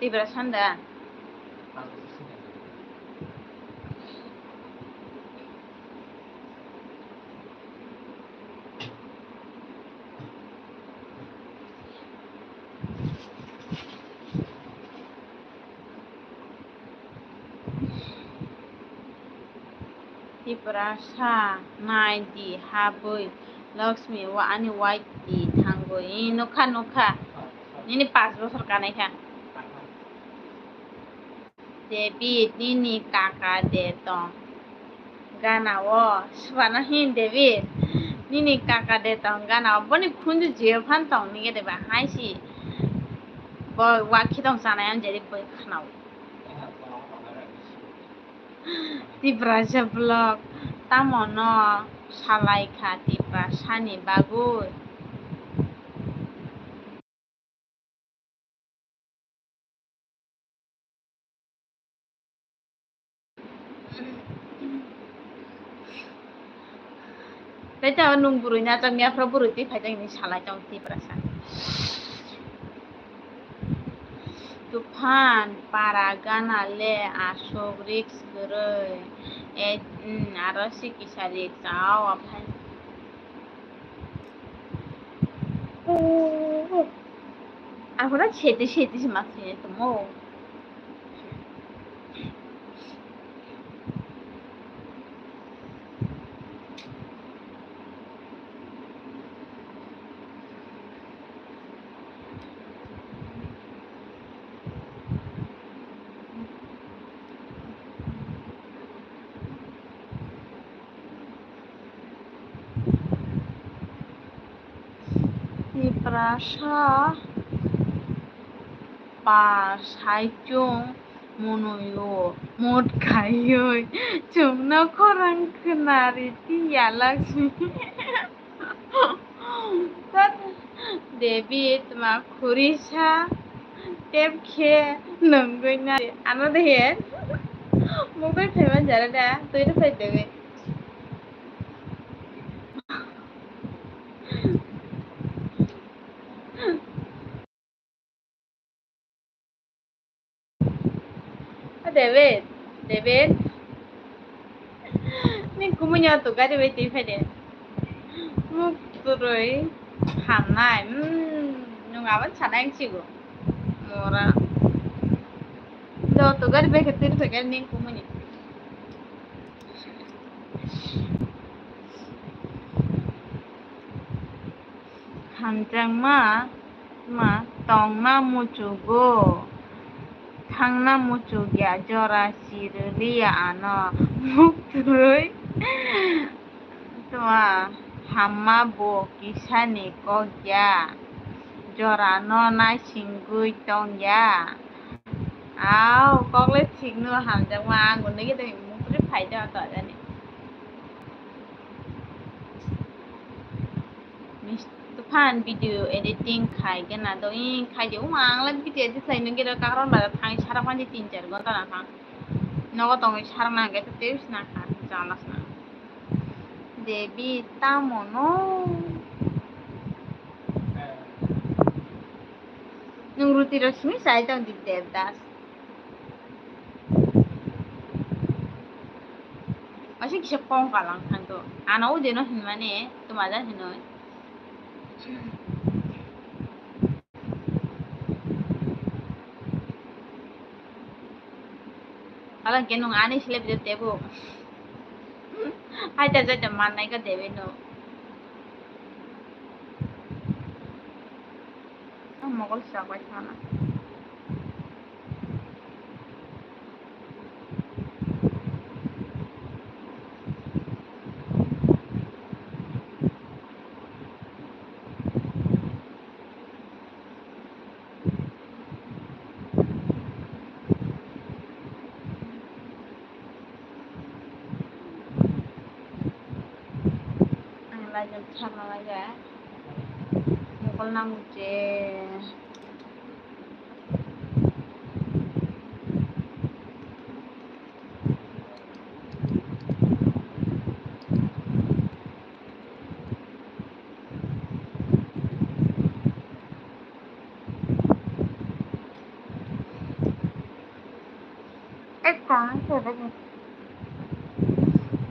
Tiprasa da? Tiprasa, nai di, ha bui, Lakshmi, wa ani wai di, thangwi, nukha, nukha, nini panch bosor kanai kha. David, nini kaka de tong gana o? Swbana hin David, nini kaka de tong gana o? Boni khunju jio phan tong nige de ba hai si. Bo wakhi tong chanai an jeri boi khanao. Tiprasa vlog tamo no salai kha Tiprasa ni bagwi. Tei tamo nwng bwrwi na chang ya phro bwrwi twi phai tang ni salai tong Tiprasa. Tuphan para gana le aswk risk kwrwi. E, mm, aro si kisa risk, ao, aphai. Ang hwnna sete sete se ma sini tongmo. Tiprasa pa saichung munui o mut khaiwi chwngno khorang khwnari tiya Lakshmi. Tat David ma khurisa tep khe nungwi na ano de he mukhui phaiman jara da twi rw phai David. O David, David. Ni kumui no tu gari bai twi phai de. Muk turui hamnai. Hmm, nung abon sanai ang sigo. Mora. Do to gari beke tir to gari ning kumuni. Hamjakma ma tongna muchugo, thangna muchukya, jora chiriliya ano, muk twrwi tma hamma bo kisani kokya, jorano naisingwi tongya. Au, kokle thikno hamjakma, ang gunwi khe tongwi muk twrwi phaida to ajani. Tufan video editing khai gana do, ing khai de, uma ang la video edit khai nung gero kakron bara thang sara panji tin char gonta na thang. Nogo tongwi sara nang ge tei sna kha, jala sna. Devi tamo no. Nung ruti rosmi sai tong di Devdas. Masih kisa kong kalang khan to. Ano ujeno hinmani, tumajan hinoi. Alang ke nung ani sile bide tebo. Hai ta jai ta man nai ka debe no. Ang mokol sak bai thana. Ang laijak sakna laijak. Mokol nang je.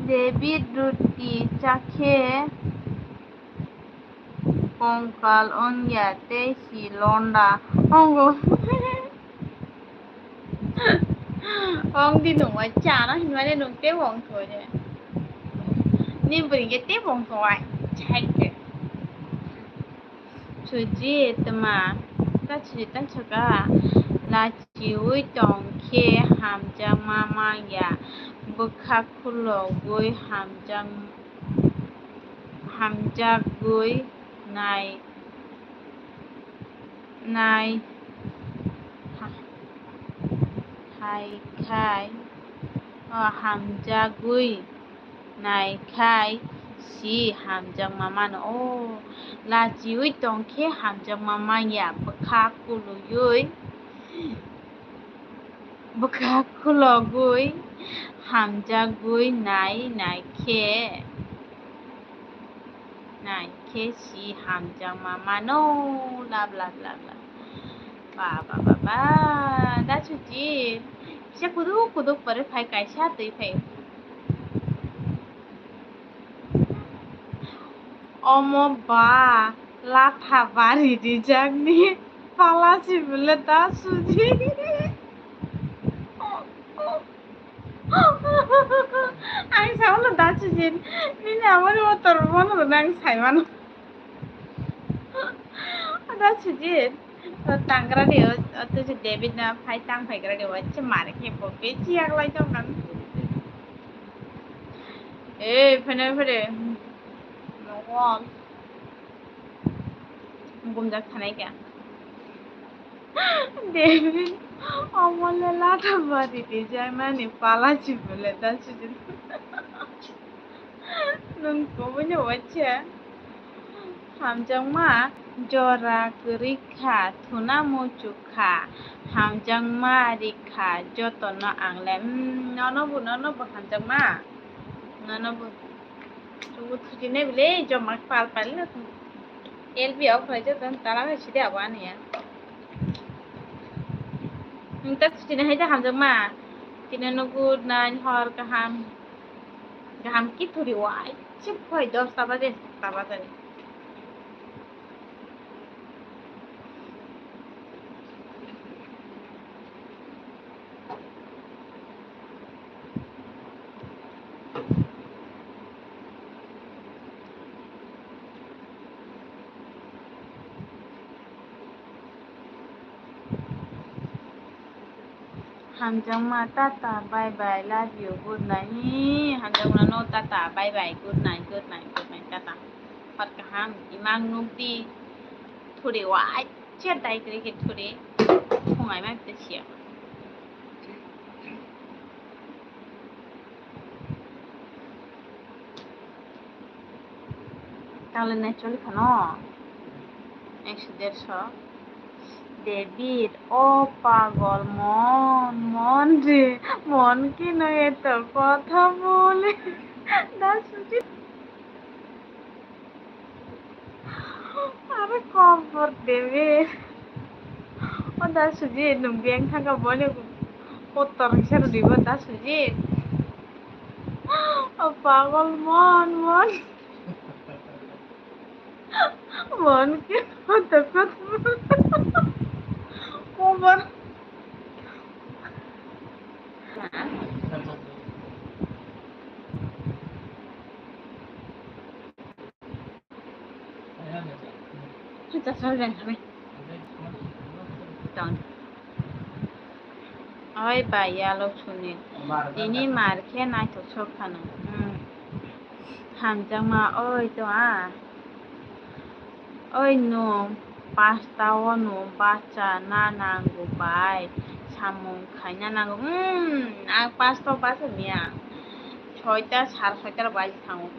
David ruti chakhe kongkal wngya tei si londa wngo. Ong di nung bai chana hinmani nung tei wng thoi de. Ni bwrwi khe tei wng thoi ai. Chai khe. Suji tma ta chiri ta chaka. Lachiui tong khe hamjakma mangya. Bwkha khulogwi hamjak hamjagwi nai. Nai ha-, hai khai, o, hamjagwi nai khai si hamjakma mano. O, lachiui tong khe hamjakma manya, bwkha kuluiui, bwkha khulogwi hamjagwi nai, nai khe. Nai khe si hamjakma mano, love, love, love, love. Ba, ba, ba, ba, da suji. Kisa kuduk, kuduk pore phai kaisa twi phai. Omo ba, latha bari rijak ni pala si bole da suji. Ang sao no da sujin. Nini amari motor mono no ang sai mano. Da sujin. To tangra de o, o to si David na phai tang phai gra de o, che mare khe bo be chi yak lai tong kan. Eh, phene phene. No hon. Gumjak thanai kha. Devi, omo le latha bari rijak nani pala chibole da sujin. Nung kubui no wacha. Hamjakma jora kwrwi kha, thuna muchuk kha. Hamjakma ri kha jotono ang le. Mm, nono bo, nono bo hamjakma. Nono bo. Chubu thuti ne bile, joma pal pal na. L B o khlai jot tala khe sidi abo ani ya. Nung ta thuti ne hai ta hamjakma. Tini no good night, hor kaham. Kaham ki thuri wai. Chip khoi dos ta baje, ta baje. Hamjakma, tata, bye bye, love you, good night. Hi, hamjakma no tata, bye bye, good night, good night, good night, tata. Hor kaham, imang nukdi, thuri wai, chet dai kri ke thuri, phungai ma te siya. Tanglen nai choli khano. Ekso derso. David, o pagol mon, mon re, mon kino eto kotha bole. Da Sujit. Are kobor David. O Da Sujit, nwng beng thangka bono kotor kisa rwdi bo Da Sujit. O pagol mon, mon. Mon ke kotor kotor. Kobor. Oi bai yalo Sunil. Tini mar khe naithok sok phano. Hmm. Hamjakma oi to a. Oi nwng pasta o nwng bacha na nango bai samung khaina nango. Hmm, ang pasta o bacha miya. Soita, sar soita rok bai thango.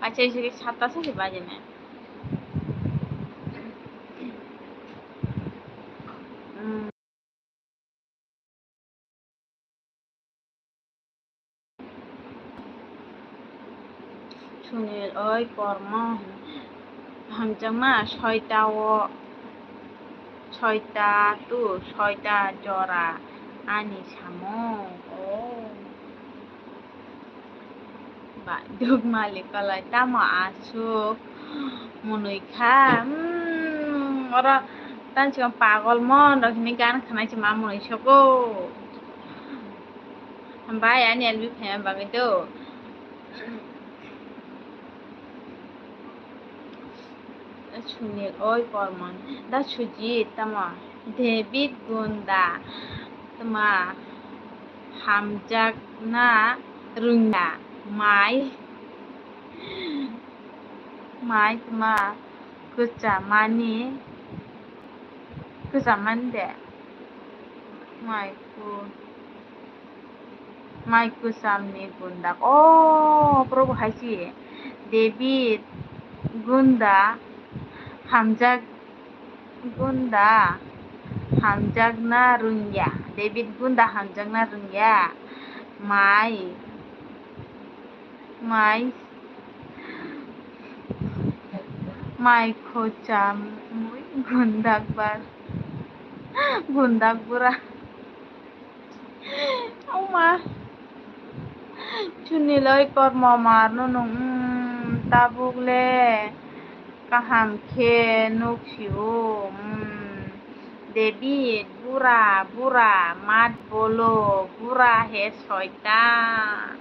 Kaisa kaisa khe satta se baji nai. Sunil oi kormo hamjakma soita o. Soita tu soita jora ani samung. Oh. Ba, duk malik kolai tamo asuk munui kha. Hmm, oro tan sikang pagol mon rok hini gan khanai se ma munui soko. Hambai ani L B phaima bagwi do. Sunil oi kormon da Sujit tamo David gunda tma hamjakna rwngya mai mai tma kwchamani kwchamani de mai ku Mai kwchamni gundak. O, Probo hai si. David gunda hamjak, gunda hamjakna rwngya. David gunda hamjakna rwngya. Mai, mai, mai kwchamwi gundak bar, gundak bura. Oma. Chuniloi kormo marno nung, mm, tabuk le kaham khe nuk sio, mm. David, bura, bura, mat bolo, bura he soitan.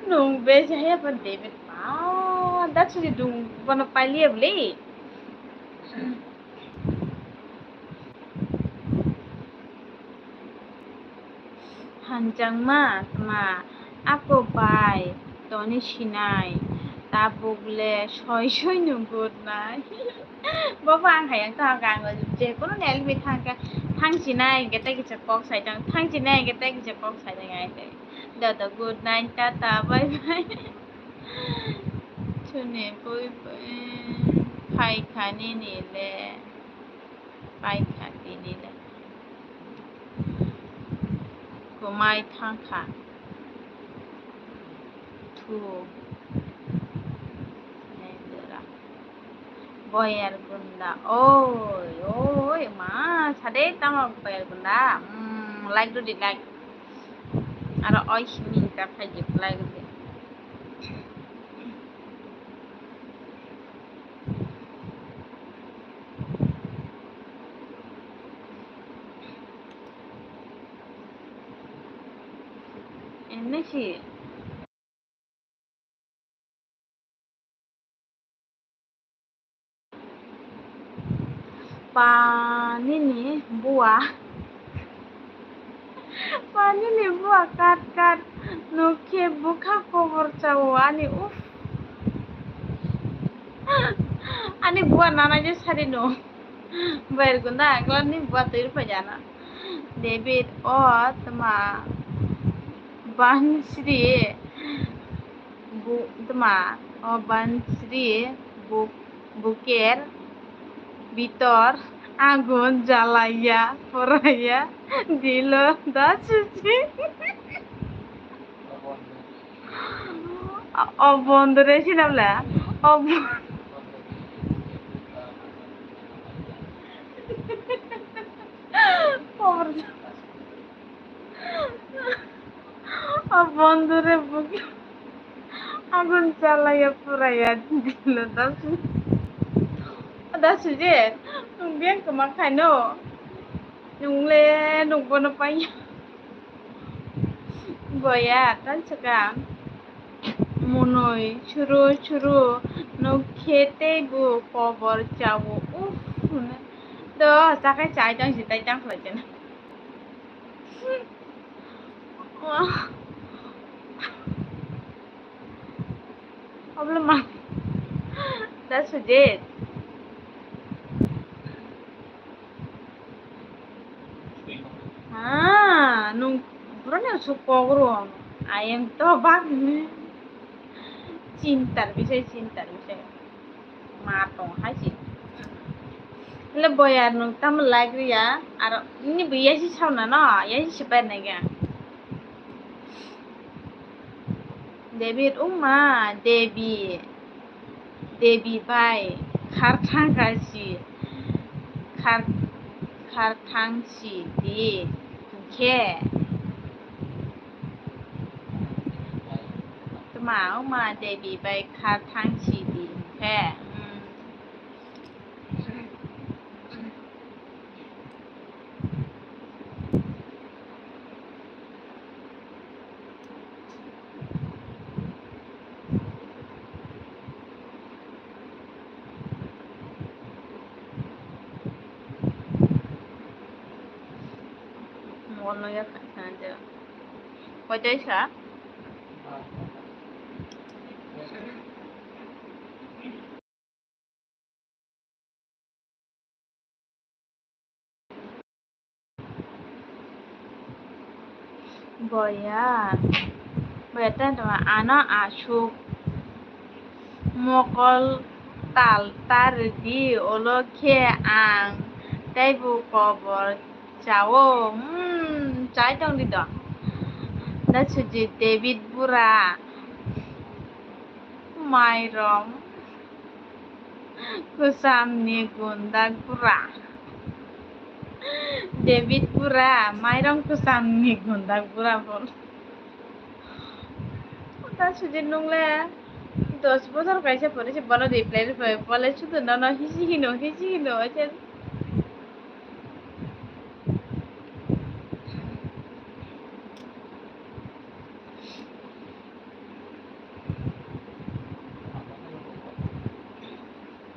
Nung besi haya pan David pa. Dak suji dung bono pailiya bole. Hanjangma tma ako bai toni sinai tabuk le soi soi nung good night. Bobo ang hai ang tong ang je kono nelbi thangka thang sinai hingke tei kisa kok sai tong thang sinai hingke tei kisa kok sai tong ai tei. Dodo good night tata bye bye. Chuni bui bui phai kha nini le phai kha tini le kwmai thang kha. Thu. Boyar gunda. Oi, oi, ma, sade tamo boyar gunda. Mm, like do di, like. Aro oi simi ta phai di, like do di. Ene si. Panini bua. Panini bua kat kat. Nokhe bwkha kobor chao ani, uff. Ani bua nana je sari no. Bayar gunda agla ni bua twi rw phaijana. David o tma bansri bu-, tma o bansri bu-, buker bitor agun jalaiya poraiya dilo da suji. O bondore sinamle. O bo-, o bondore bugi agun chalaiya puraiya dilo da su-, da sujit, nwng biyang kwma khaino, nwng le nwng bono paiya. Boya, tan swkang. Monoi, suru, suru, nokhe tei bo kobor chao. Uff, hwnwi. Do, chakhai chai tang si, tai tang khlai chana. Oblo ma. Da sujit. Ah, nung, boroni aswk kok rw. I am to bak ni. Chintar bisai, chintar bisai. Ma tong hai si. Le boyar nung tamo like riya, aro nini bo yasi sauna no, yasi sipai nai ga. David, uma, Devi, Devi bai kharthang kaisi, khar-, kharthang si di, hwnkhe. Tma, uma, Devi bai kharthang si di, hwnkhe. Hmm. Mol no ya kha sa de. Koi dai sa? Boya, boya tei tongma ano aswk mokol tal ta rwdi, ulo khe ang teibo kobor chao, hmm, chai tongdi do. Da suji David bura. Mairum kwcham ni gundak bura. David bura, mairum kwcham ni gundak bura bo. Ta sujit nung le dos bojor kaisa pore se bono reply rwphai, bole sudu nono hisi hino, hisi hino,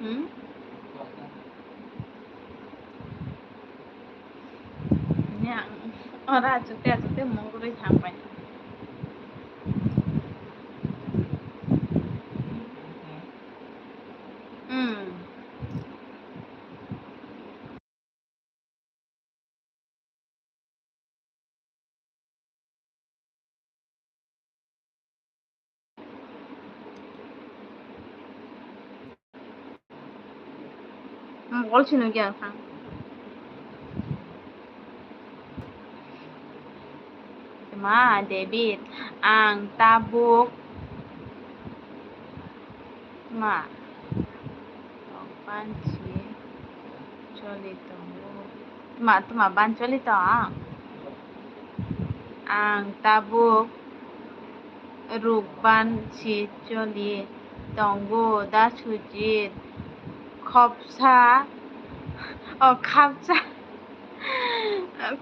Hmm? Nya, ora achukte achukte mungkuri thangbai. Hmm. Mokol si nukya ang thang. Ma, David, ang tabuk. Ma, tong pansi choli tongo. Ma, tma ban choli tong? Ang tabuk ruk ban si choli tongo, da Sujit. Khopsa, o, khapsa.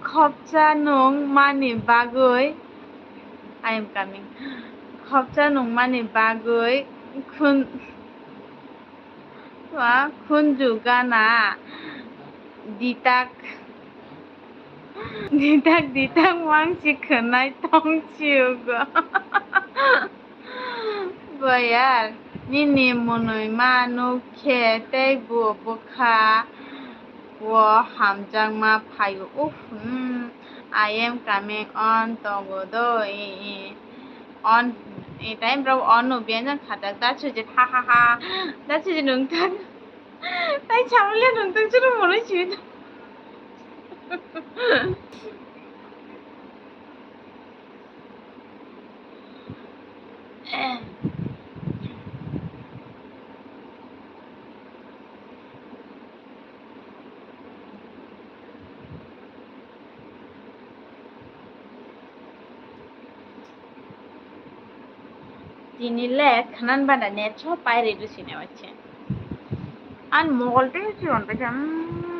Khopsa nung mani bagwi, I am coming. Khopsa nung mani bagwi khun-, wa khunju gana. Ditak. Ditak, ditak, wngsi khwnai tong chiugo. Boyar, nini mwnwi ma nuk khe tei bo bwkha o hamjakma phaio. Uff, hmm, I am coming on tongo do, i, i, on, i time rok on no biyang jang khatak da sujit, ha, ha, ha, da sujit nung tak. Tai chamle nung tak churu mwnwi sujit. Tini le khnan bana net so pai re du sine wache. An mogol te si on pe jam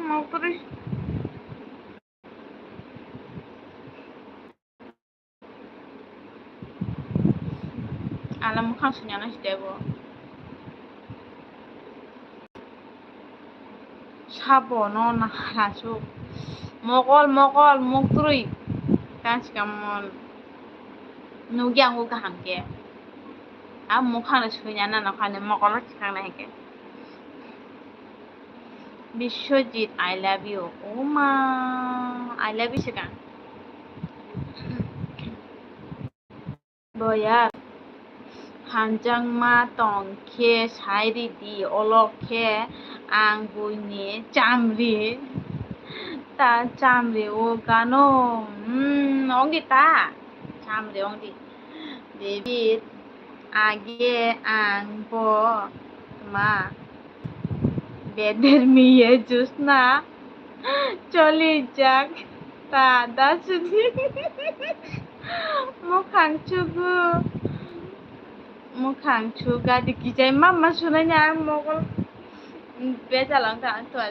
mogol te. Ala mukhang sunya na sitebo. Sabo no nahara su. Mogol, mogol, muktrui. Tang sikamo nugya ang kaham ke. A mukhang le sunya na nakhane mogol sikang na hike. Biswajit, I love you. O ma, I love you swkang. Boyar, hamjakma tong khe sai ridi, olo khe ang buini chamri, ta chamri o gano, hmm, ongdi ta, chamri ongdi. David, age ang bo ma. Beder miye Josna choli jak ta da sudi. Mukhang chugu. Mukhang chuga di kijai mama sunai ni ang mogol. Bejalang ta ang tuwa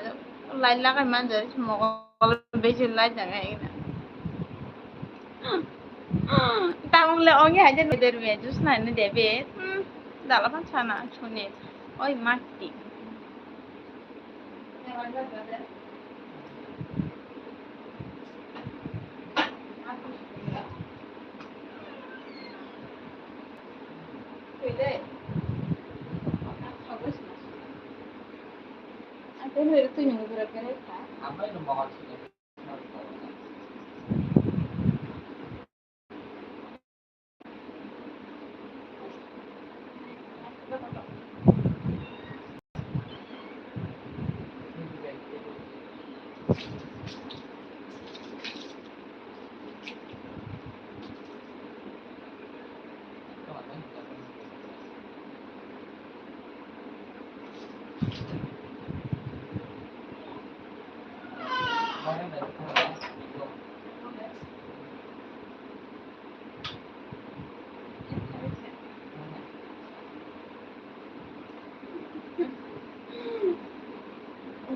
lai lagai manjari mogol besi lai jangai na. Tamung le ongi haja ni derbe jus na ni debe. Hmm, dala pan sana chuni. Oi mati.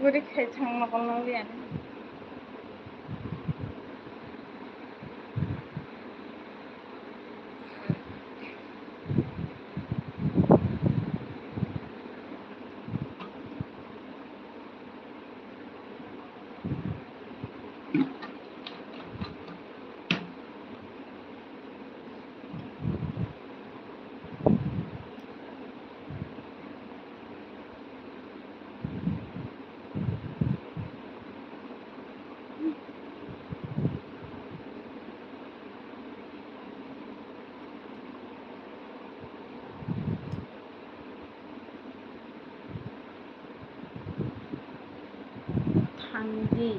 Guri khai thang mokol nang liya. Thangdi.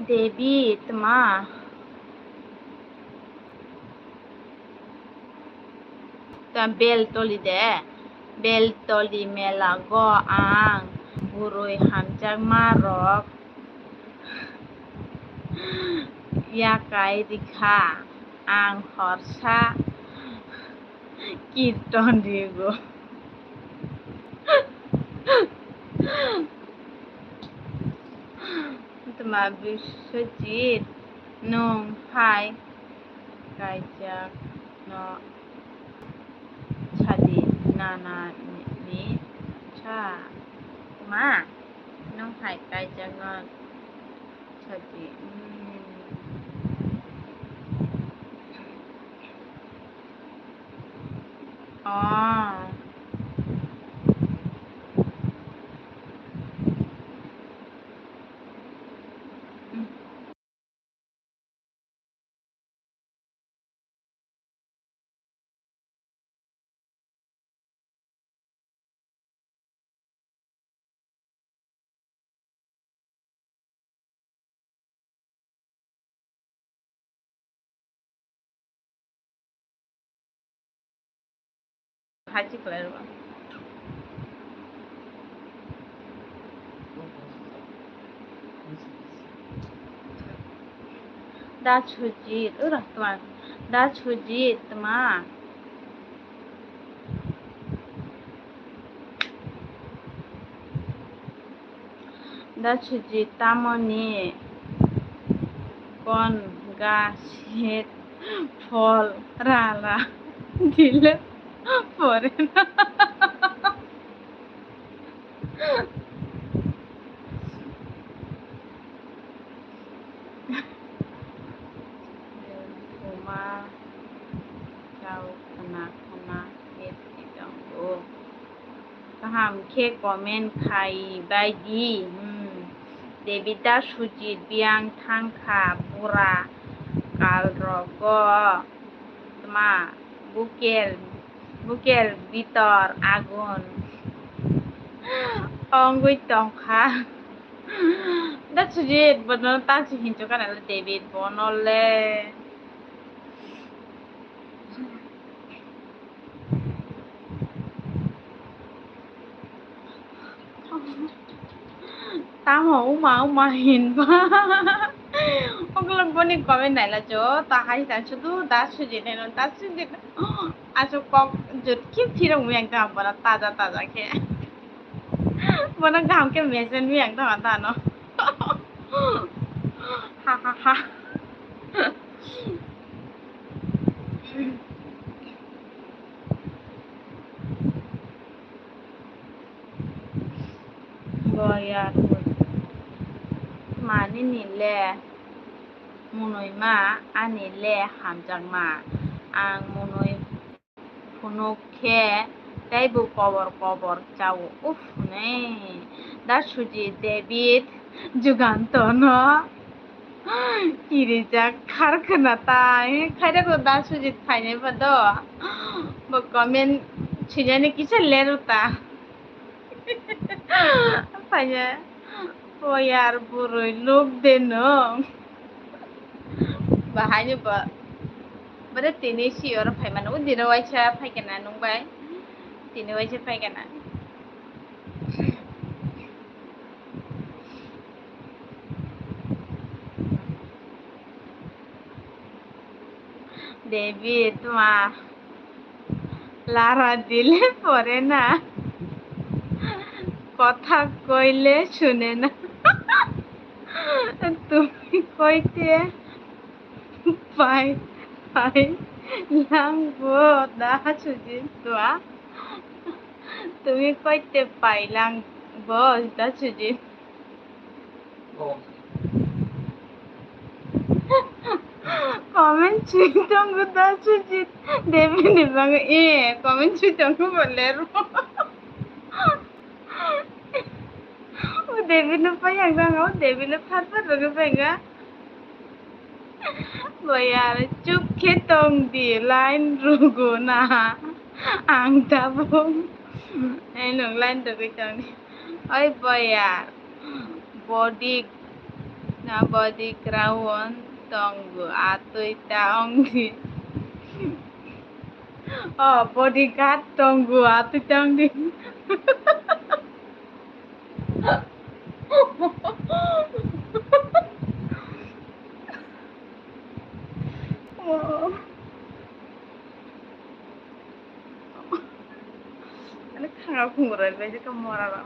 Devi tma. Ta Beltoli de, Beltoli mela go ang bwrwi hamjakma rok yakai rikha, ang horsa kirton rigo. Biswajit, nwng hai kaijakno sadi, nana ni sa ma, nwng hai kaijakno sadi. Hmm. Oh. Hachi khlai rw. Da Sujit, ura tma. Da Sujit, tma. Da Sujit, tamoni kon ga shet phol rala dile pore na. Buma chao khna khna khe thwi tongo. Kaham khe comment khai bai di. Hmm. David da Sujit biyang thang kha bura kal rogo. Tma bukel, bukel bitor agun ongwi tongkha. Da Sujit bono ta si hinjukha nale David bono le. Tamo uma uma hinba. Okolog boni comment naila jo, ta hai ta sudu da Sujit heno, da Sujit. Asuk kok jut kim thirok miyang ta bono taja taja khe. Bono gaham khe mesen miyang ta ta no. Ha ha ha. Boyar mani ni le munui ma ani le hamjak ma ang munui phunuk khe teibo kobor kobor chao. Uff, ne. Da Sujit, David, Juganto no kirijak khar khna ta. Khairok Da Sujit phainai ba do. Bo comment sinani kisa leru ta. Phainai. Boyar bwrwi luk de nwng. Bahai ni bo. Bwrwi tini si oro phai mano. Udiro waisa phai kana nwng bai. Tini waisa phai kana. David, tma lara dile pore na, kotha koile sune na. Tumi koite pai pai lang bo da Sujit tma. Tumi koite pai lang bo da Sujit. Comment sui tongo da Sujit. Devi ni bang e comment sui tongo bo lero. O Devi no pai ang dang o Devi no phat phat rwgwi pai ga. Boyar chup khe tong di line rwgo na. Ang tabuk. Ai nwng line rwgwi tong di. Oi boyar, body na body ground tongo atwi ta ong di. Oh, bodyguard tongo atwi ta ong di. Oh. Ani khanga khungurai bai je ka mora rok.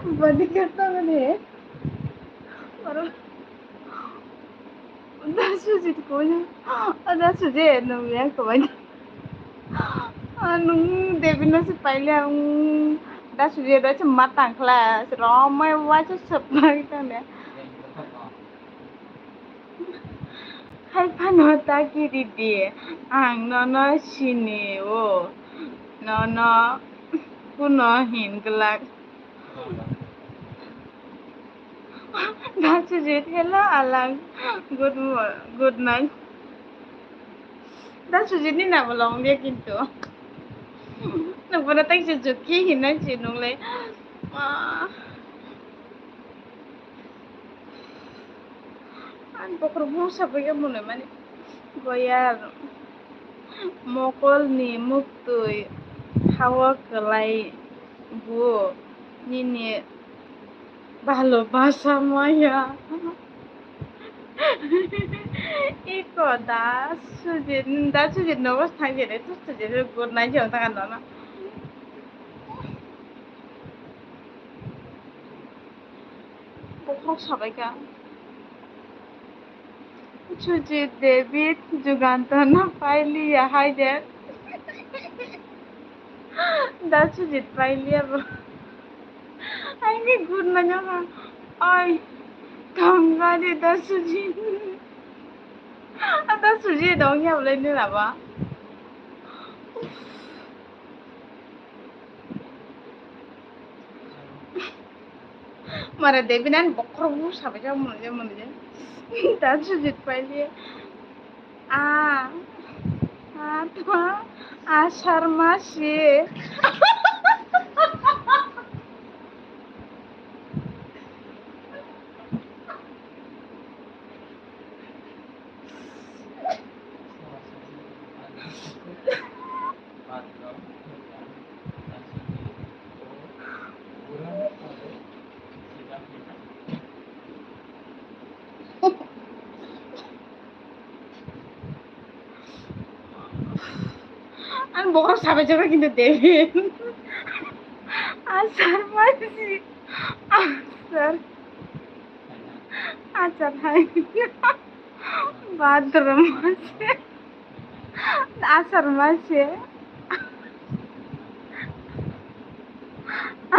Badi khe tongni. Oro. Da Sujit koi. Da Sujit nung yang koi. Nung Devi no se paile ang. Da Sujit da se matang kla. Romai wa se sepai tane. Hai phano ta kiri di, ang nono sini o, nono kuno hin glak. Da Sujit, hello alang, good mo-, good night. Da Sujit ni nabo long dia kintu. Nang bono tang se jukhi hinna si nung le. Ah. Ang bokhorok mungsa bai mwnwi mani boyar mokolni muktwi hawa kwlai bo nini bhalo basa maya. Iko da Sujit, da Sujit nogo thang jere, Sujit gurnai jong thang nono. Bokhorok sabaikha. Sujit, David, Juganto no pailiya hai de. Da Sujit pailiya bo. Ani gurna nyama. Oi, tongani Da Sujit. Da Sujit dong ya bolai ni laba. Mara Devi nan bokhorok bu sabai jak mwnwi jak mwnwi jak. Da Sujit pailiya. A, a, tha, asar masi. Ang bokhorok sabai jora kintu David. Asar masi. Asar. Asar hai. Bathroom masi. Asar masi.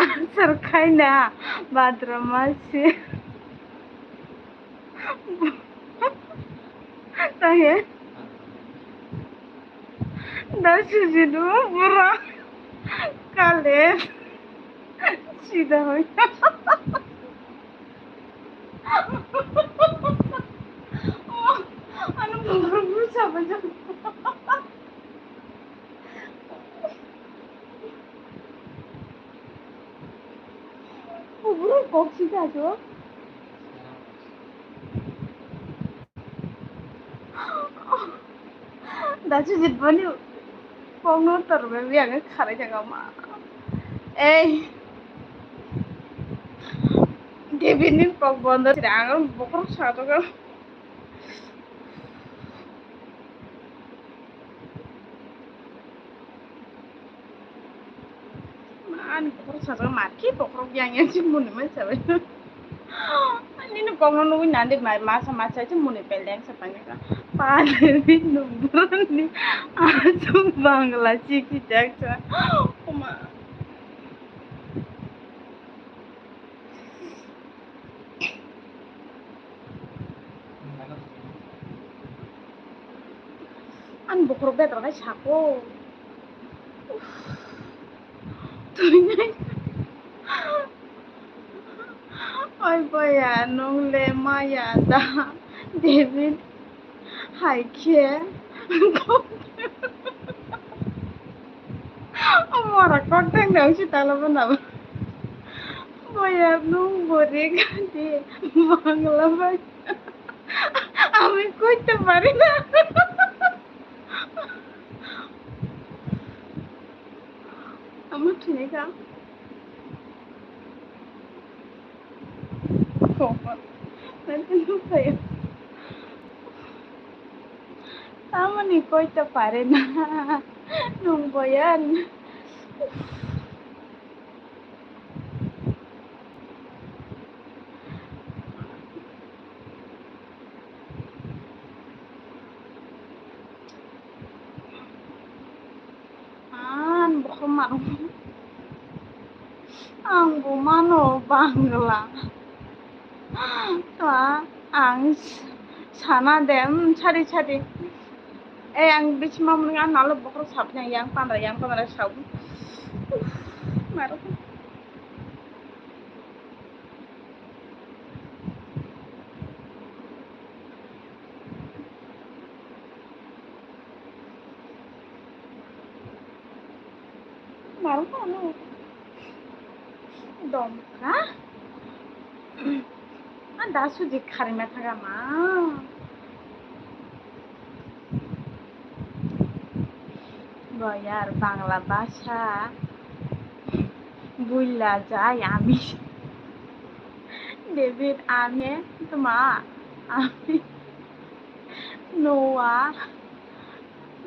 Asar khaina. Bathroom masi. Tahe. Da Sujit no bura. Kale. Sida hoi. Ano bura bura sabai jak. Kubur kok sida jo. Da Sujit boni kokno torbe bi ang kharai jaga ma. Ei. David ni kok bondo sira ang bokhorok sa jaga. Ani bokhorok sajak ma, khe bokhorok yang yang se mwnwi man sabai. Nini kokno nugwi nang de, ma, masa masa se mwnwi peleng sabai ka. Pade ni nungbrani asuk bangla chiki jak sa. Oma. Ani bokhorok betra khai sako. Twi nai. Oi boya, nung le maya da. David. Hai khe. Mora kok tang dang si tala bana. Boya nung bori gadi bangla bai. আমি কইতে পারি না। আমার ঠিক আছে। Koma. Nanti lupa ya. Tamani koita pare na. Nung boyan. Ang bo mano Bangla. To ang sana de, mm, sari sari. Eh, ang bichima mwnga nalo bokhorok sapna yang pandra, yang pandra sabo. Uff, maro. Maro ano. Domka. Anda suji kharima thagama. Boyar Bangla bhasha buila jai ami. David ame tma ami Noah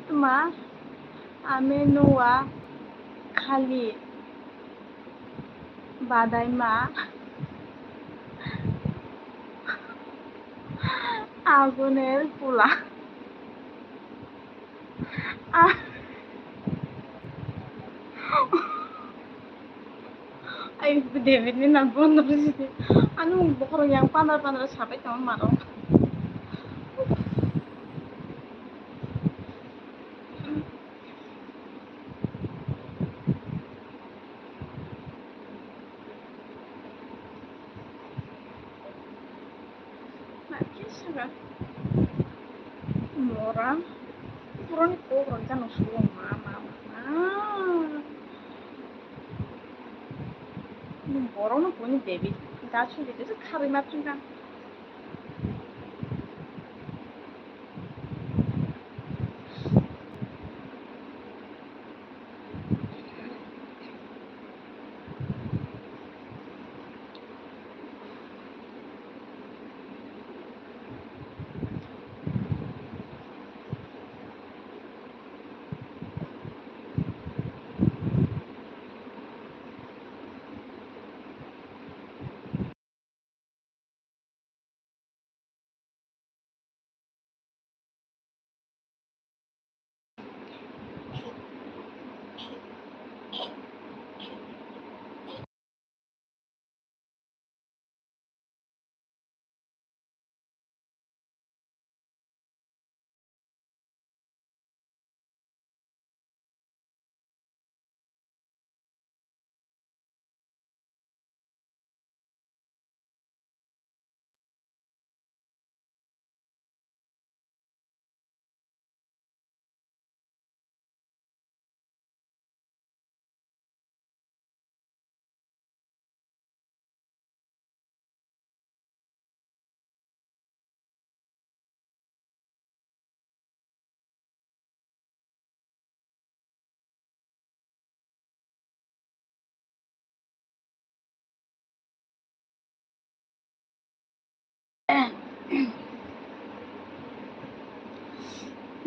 tma ame Noah khali badaima aguner pula. Ah. Ai, David ni na bondo risi. Anu bokhorok yang pandra pandra sabai tong maro. Nakhe saka mora puroni kok rok jano sugo ma ma ma. Borok no buini baby da suli de kharwi ma thangkha.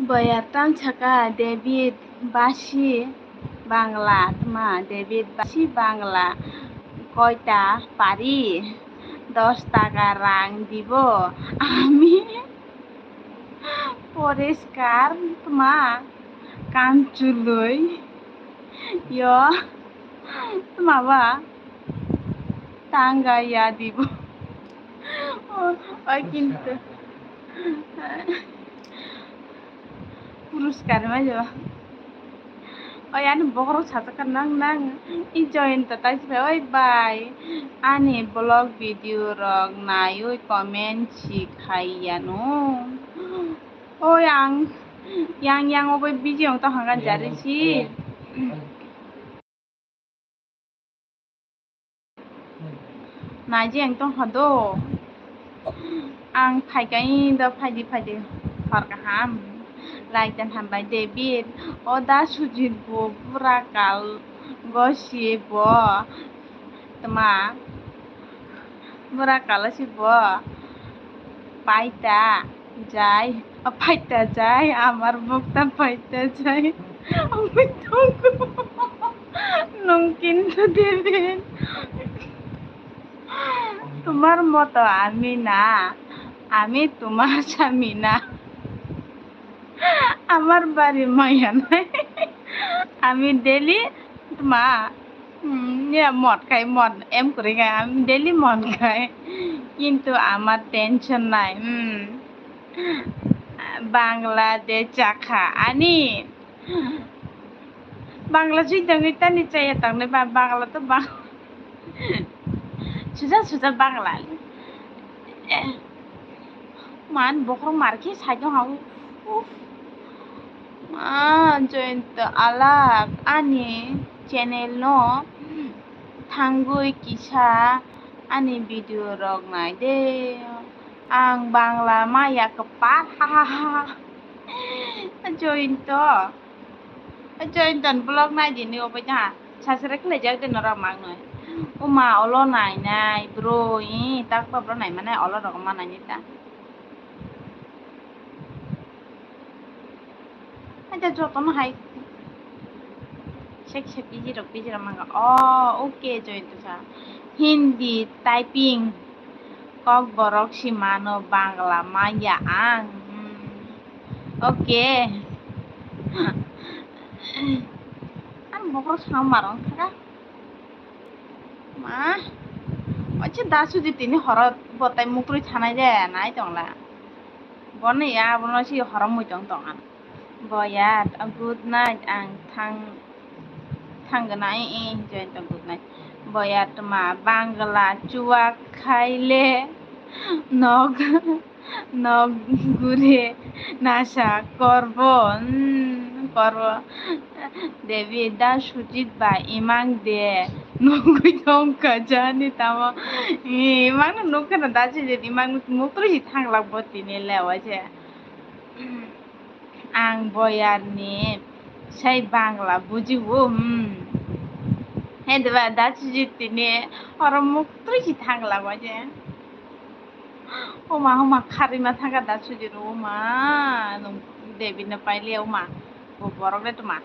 Boyar tang saka David basi Bangla, tma David basi Bangla koita pari dos taka rang dibo ami poriskar tma kanchului yo tma ba tanga ya dibo. O, o kintu. Puruskar ma jo. Oi, ani bokhorok sajakha nang, nang. I join ta tai se, oi bai. Ani vlog video rok naiwi comment si khai yanu. Oi, ang yang, yang obo busy wng tongkha jari si. Naijeng tongkha do. Ang phaikha do, phaidi phaidi hor kaham. Laijak hambai David. O da Sujit bo bura kal gosi bo. Tma. Bura kal si bo. Paita jai. O paita jai. Amar bukta paita jai. Nwng kintu David, তোমার মতো আমি না, আমি তোমার স্বামী না। আমার বাড়ি মায়া নাই, আমি ডেলি তোমার Hmm, ya, mod khai, mod, em kwrwi khai, ami daily mod khai. Kintu amar tension nai. Hmm. Bangla de chakha ani. Bangla jui tangwi tani chaya tangnai ba, Bangla to bang-, suja suja Bangla. Man bokhorok mar khe sai tong ha. Uff. Ma, Joyonto alak ani channel no thangwi kisa ani video rok nai de. Ang Bangla maya kwpar, ha ha ha. Joyonto. Joyonto ni vlog nai di ni obo ja. Sasre khlai jak de norok mang noi. Uma olo nai nai bro, i tak pa bro nai mane olo rok ma nai ni ta. Aja joto no hai. Sek sek biji rok biji rok manga. Oh, okay, Joyonto sa. Hindi typing. Kokborok si mano, Bangla manya ang. Hmm. Okay. Ang bokhorok sama marong thaka. Ma, oche da suji tini horo botai mukrui thanai de nai tongla. Bono ya, bono si horo mui tong tong ang. Boyat, good night, ang thang, thang gana, eh, eh, Joyonto, good night. Boyat ma, Bangla chuak khaile, nok, nok gure, nasa korbo, hmm, korbo. Devi, da Sujit ba imang de, nugui tong kajani tamo. Eh, imang no nukha na da Sujit, imang mukrui si thang lak bo tini le, oje. Ang boyarni sai Bangla bujibo, hmm. He deba da Sujit tini oro muktui si thangla waje. Oma, oma, kharima thangka da Sujit, oma, nung Devi no paile, oma, bo borok le tuma.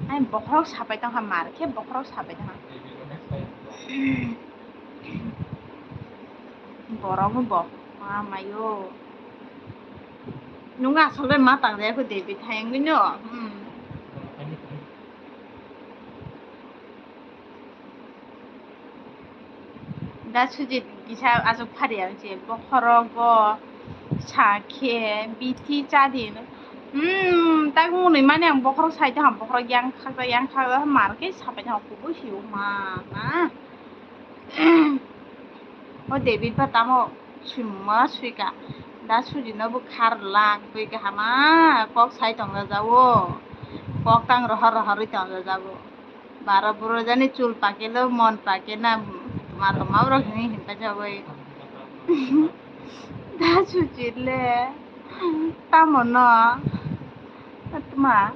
Ai bokhorok sapai tongkha, mar khe bokhorok sapai tongkha. Borok bo ma mayo. Nung asol bai ma tang de ko Devi thayang no. Hmm. Da Sujit kisa aswk phari ang se bokhorok bo sa khe bithi chadi. Hmm, tak mwnwi mani ang bokhorok sai tongkha, bokhorok yang khakjak yang khakjak mar khe sapai tongkha, kubui si o ma na. O David ba tamo swimungma swika. Da Sujino bo khar lak twi kahama kok sai tongjajago. Kok tang rohor rohorwi tongjajago. Baro buro jani chul pakelo mon pakena mar rok ma rok hini hinta jagoi. Da Sujit le tamo no tma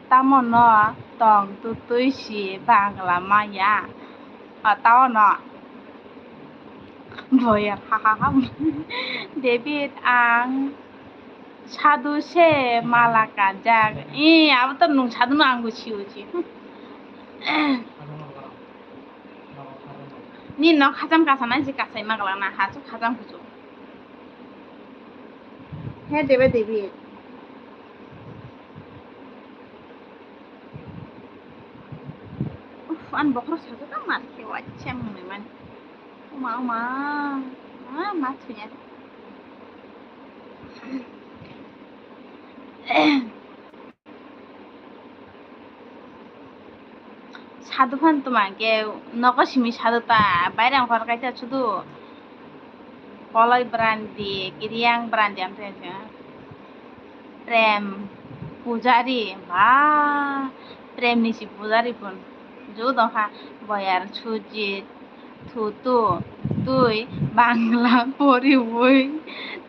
tamo no tong tutui si Bangla maya. Tao no. Boyar, ha, ha, ha. David, ang sadhu se mala kanjak. Eh, abo to nung sadhu no ang bo sio si. Ni nok hacham kasa nai si kasai magla na, hachuk hacham kuchuk. He debe David. Uf, an bokhorok sajak tang mar khe waisa mwnwi mani. Oma, oma, ma, ma thwiya. Sadhu phan tuma ke nogo simi sadhu ta, baire ang hor kaisa sudu. Koloi brandi, kiriang brandi ang tei Prem Pujari, ba, Prem ni si Pujari pun. Ju dongkha Boyar Sujit, Thutu, tui, Bangla poriwi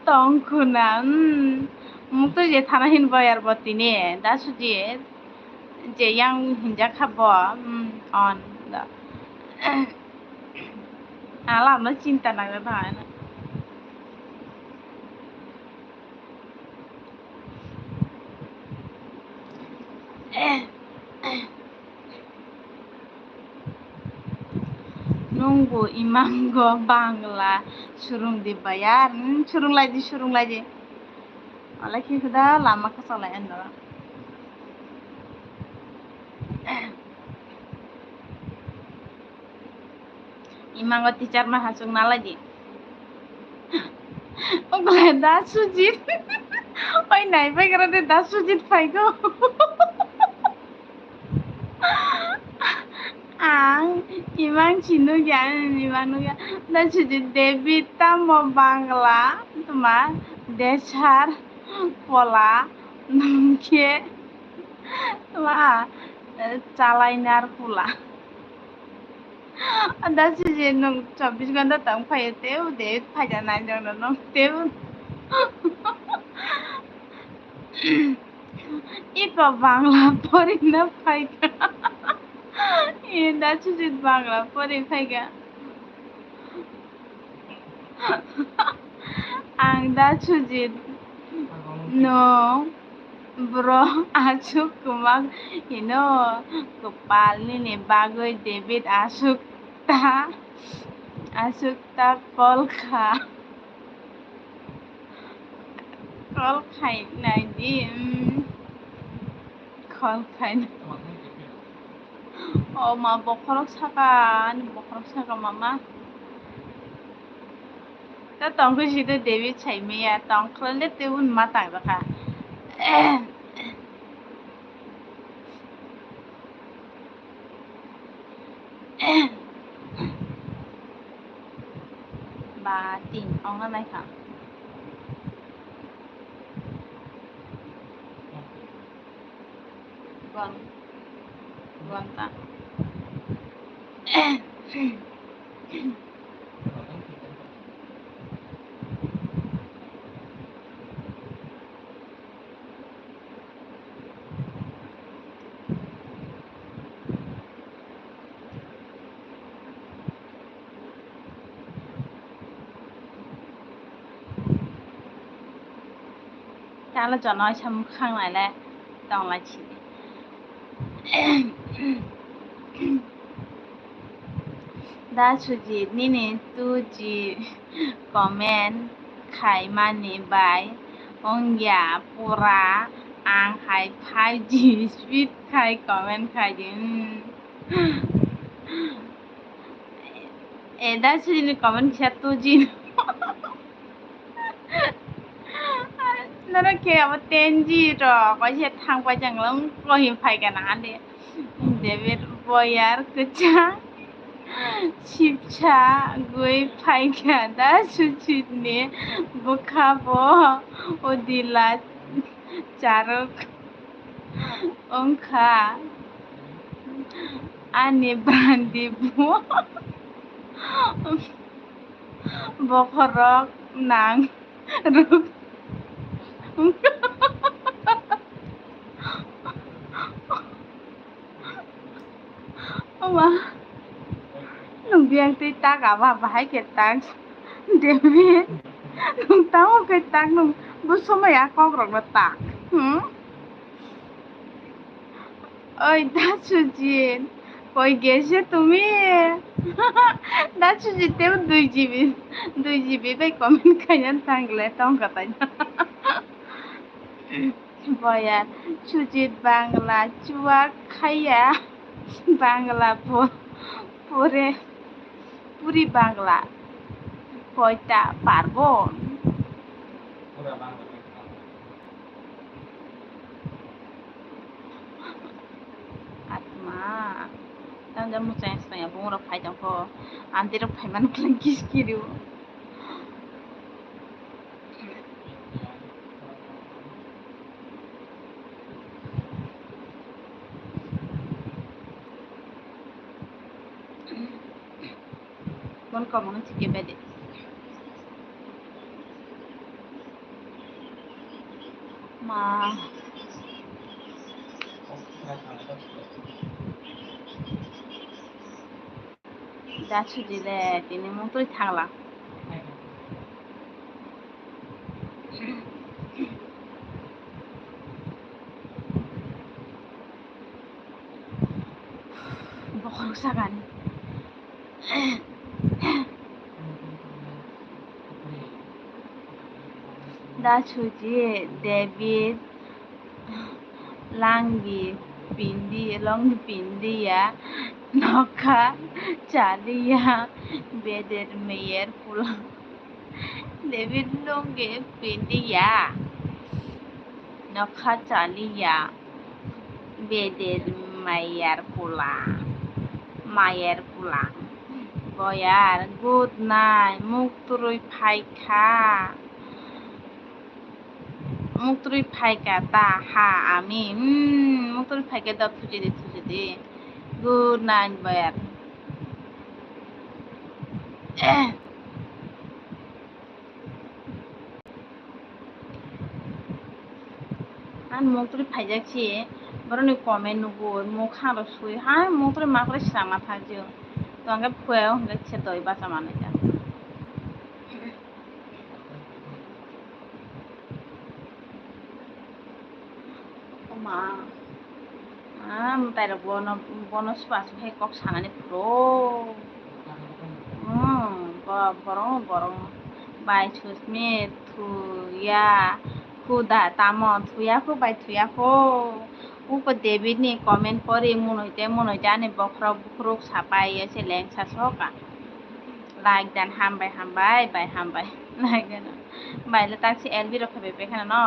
tongkhuna, hmm. Muktui je thana hin Boyar bo tini, da Sujit, je yang hinjak kha bo, hmm, on, da. Alam no chinta nang na. Nungbo imango Bangla surung di bayar, hmm, surung lai di, surung lai di. Alai khe huda lama kasa lai andara. Imango teacher ma hachuk nalai di. Ogle da Sujit. Oi nai bai gara de da Sujit phaigo. Ang imang si nugya, imang nugya. Da Sujit David tamo Bangla, tuma desar pola, nungke, tuma, eh, chalainar pula. Da Sujit nung chobbish ghonta tong phaiyo, tebo de phaida nai jongno nung tebo. Iko Bangla porina phaikha. E, da Sujit Bangla pori phaikha. Ang da Sujit no bro aswk kwmak hino, kwpal nini bagwi David aswk ta, aswk ta kol kha. Call khainai di, mm, call khainai. O ma, bokhorok saka, ani bokhorok saka mama. Ta tongkhe sida David saimaya, tongkhlai le tei un ma tang jakha. Ba tin ongna naikha. Gon, gon ta. Tala jono samung khang lai le tong lai si. Da Sujit, nini two G comment khaimani bai wngya pura, ang hai five G speed khai comment khai di. Hmm. E, da Sujit ni comment kisa two G. Noro khe abo ten G rok, kaisa thang paijak lang, kohi phaikha na hande. David boyar kwchang sipsa gwi phaikha da Sujit ni bwkha bo odila charwk wngkha ani bandi bo bokhorok nang. Ruk. Oma. Nung biyang twi tak aba bahai khe tak. Demi. Nung tamo khe tak nung. Bu somoi a kok rok no tak. Hmm? Oi, da Sujit, koi gese tumi? Da Sujit tebo dui G B, dui G B bai comment khaina thangle tongkha tai. Boya, Sujit Bangla chuak khaiya, Bangla po-, pore, puri Bangla koita parbo? Atma. Tamo jang muchung yang swnam ya, bungrok phai tongkho. Amtwi rok phai man klang kis kiru. Bon komung chike bede. Ma. Da Sujit le tini mung twi thangla. Bokhorok sakani. Da Sujit, David, langi pindi, longi pindi ya. Nokha chaliya beder meyer pula. David lungi pindiya. Nokha chaliya beder meyer pula. Mayer pula. Boyar, good night. Muktrui phaikha. Muktrui phaikha ta ha ami. Hmm, muktrui phaikha da thujidi thujidi. Good night, boyar. Ang muktrui phaijak si, borokni comment nugo, mokang rok sui, ha muktrui makle sama thang jio. To ang khe phuya o hwnkhe se doi bacha manwi ta. O ma. Ah, mwtai rok bono, bono suwa suwa khe kok sanani phuru. Hmm, bo-, borok, borok. Bai Susmit, thuya, khuda, tamo, thuya khu, bai thuya khu. Uko David ni comment pori, munoi te, munoi te, ani bokhorok, bukhurok sapai, ese lengsa soka. Like dan, hambai, hambai, bai, hambai. Like dan. Bai le taksi L B rok khabe pekhana no.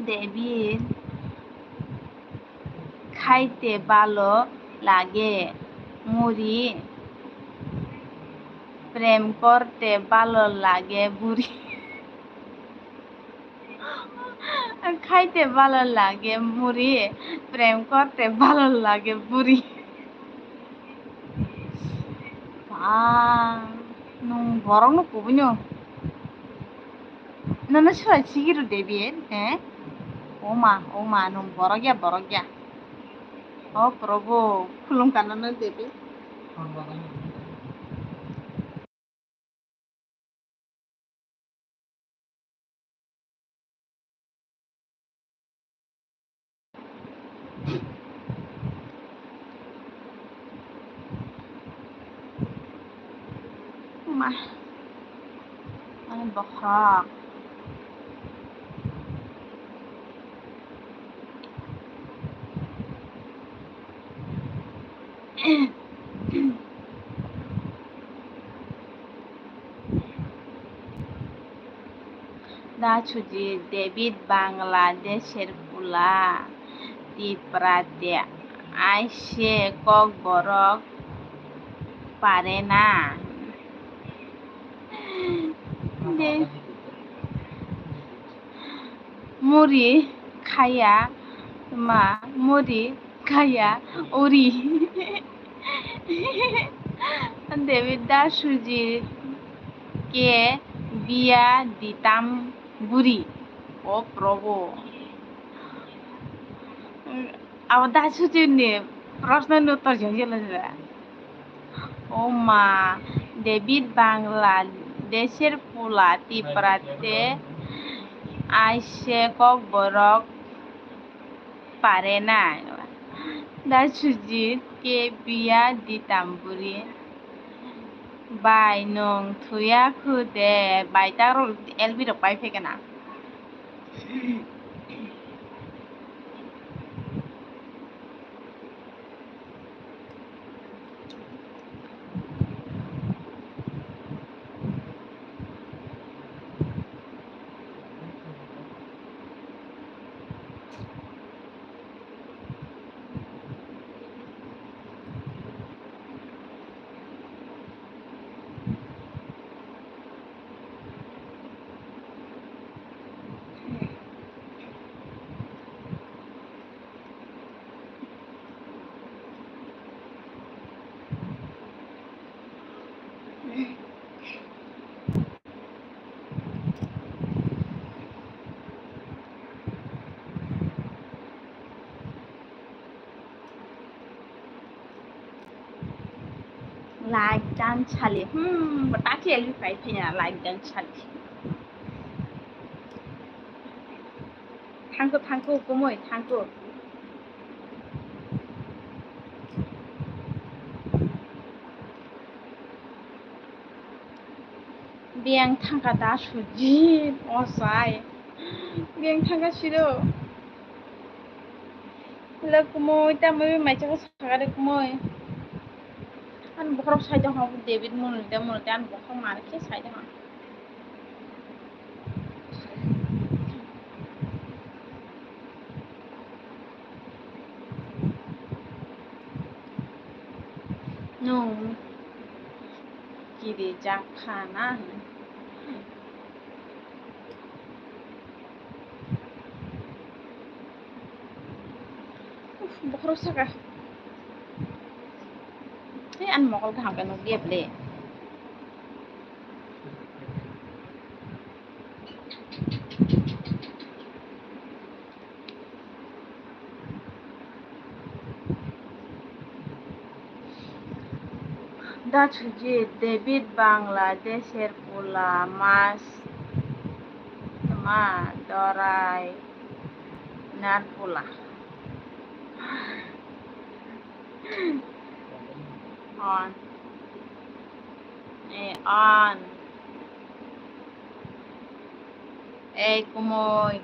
David, khaite balo lage muri, prem korte balo lage buri. Khaite balo lage muri, prem korte balo lage buri. Ba, nwng borokno kubui no. Nono sura sigiro David, eh? Oma, oma, nwng borok ya, borok ya. O Probu, khulum ka nono David. Ma, ani bokhorok. Da Sujit, David Bangladesher pula, Tiprate, aise Kokborok parena. De-, muri khaya ma, muri khaya uri. David Da Sujit ke biya ditam buri. O Probu. Abo Da Sujit ni proshno ni uttor jai jela jela. O ma, David Bangladesher pula Tiprate aise Kokborok parena. Da Sujit ke biya ditam buri. Bai nwng thuya khu de, bai ta rok L B rok pai phekena. Like dan sali. Hmm, bwtaki L B pai phina like dan sali. Thangko, thangko, kumui, thangko. Biyang thangkha da suji osai. Biyang thangkha siro. Lo kumui tamui mai chakha sakha de kumui. Ani bokhorok sai tongkha David Munul de Munul de ani bokhorok mar khe sai tongkha. Nwng kirijak kha na? Uf, bokhorok saka. Tei ani mokol kaham khe nukliya bwle. Da Sujit, David Bangladesher pula mas ma dorai nar pula. On. Eh, on. Ei, kumui.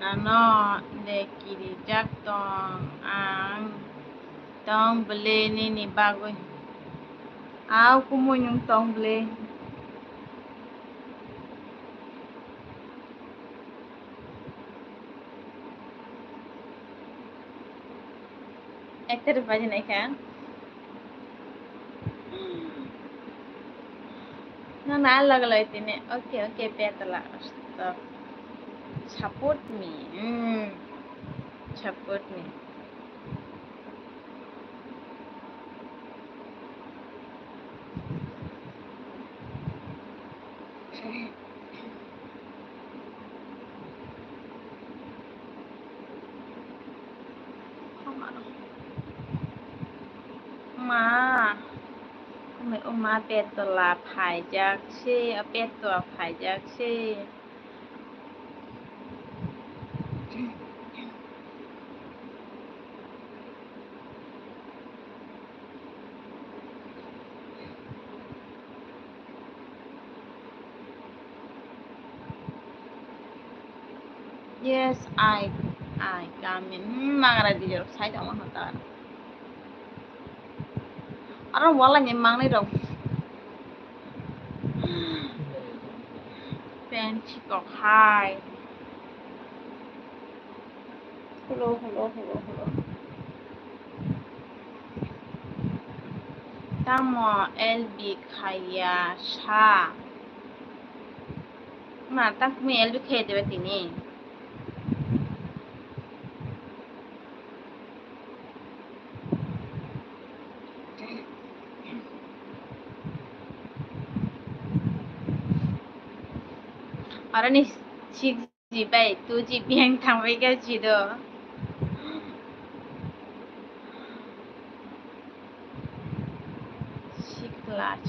Ano de kirijak tong ang tong bwle nini bagwi. Au kumui nwng tong bwle. Ekta rwbaini naikha. Nana alog loi tini. Okay, okay, petala. Stop. Support me. Hmm. Support me. Ma, ma, petla phaijak se, petla phaijak se. Yes, I, I come in. Hmm, mangra di jorok sai tongma hota. Aro wala ni mangnai rok. Pen chikok hai. Hello, hello, hello, hello. Tamo L B khaya sa. Ma, tamo L B khaya diba tini? Aro ni six G bai two G B ang thangbai kha jiro. Sikla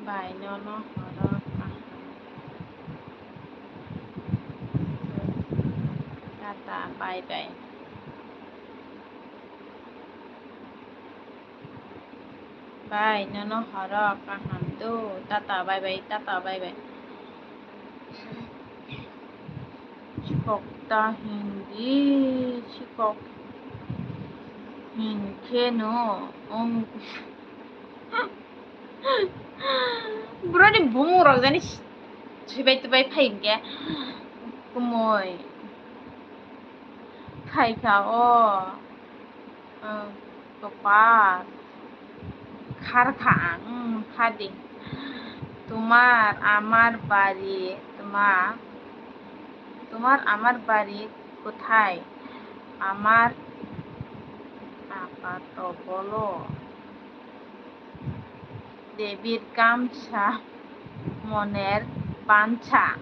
bai nono horo kaham. Tata, bye bye. Bye, nono horo kaham do. Tata, bye bye, tata, bye bye. Sikok ta hindi, sikok hinkhe no, ong. Bro ni bumung rok jani sibai tubai phai hinkhe kumui. Khai kha o, um, kwpal. Khar kha ang, um, kha di. Tumar amar bari, tuma, tumar amar bari kothai? Amar apa to bolo. Debir gamsa moner bansa.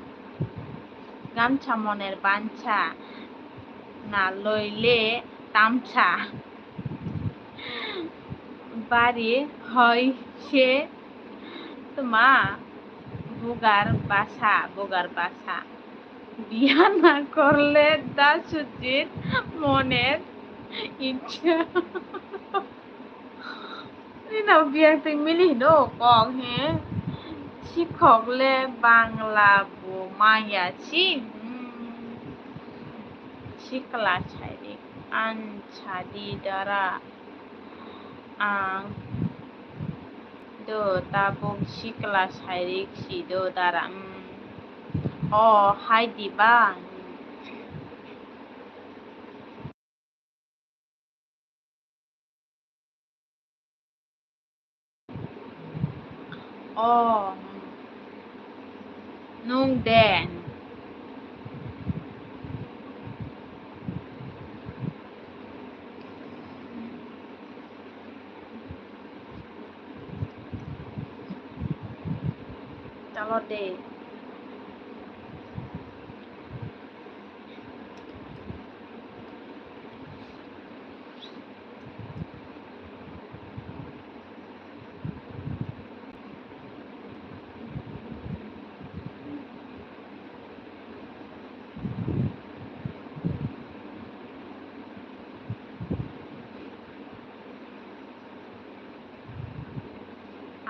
Gamsa moner bansa. Na loile tamsa. Bari hoi se tuma bugar basa, bugar basa. Biya na korle da Sujit moner Icha. Ino biang twi mili hino kok he. Sikhok le Bangla bo maya si. Hmm. Sikla sairik an sadi dara ang do tabuk sikla sairik si do dara. Hmm. O hai diba. O nwng de. Chalo de.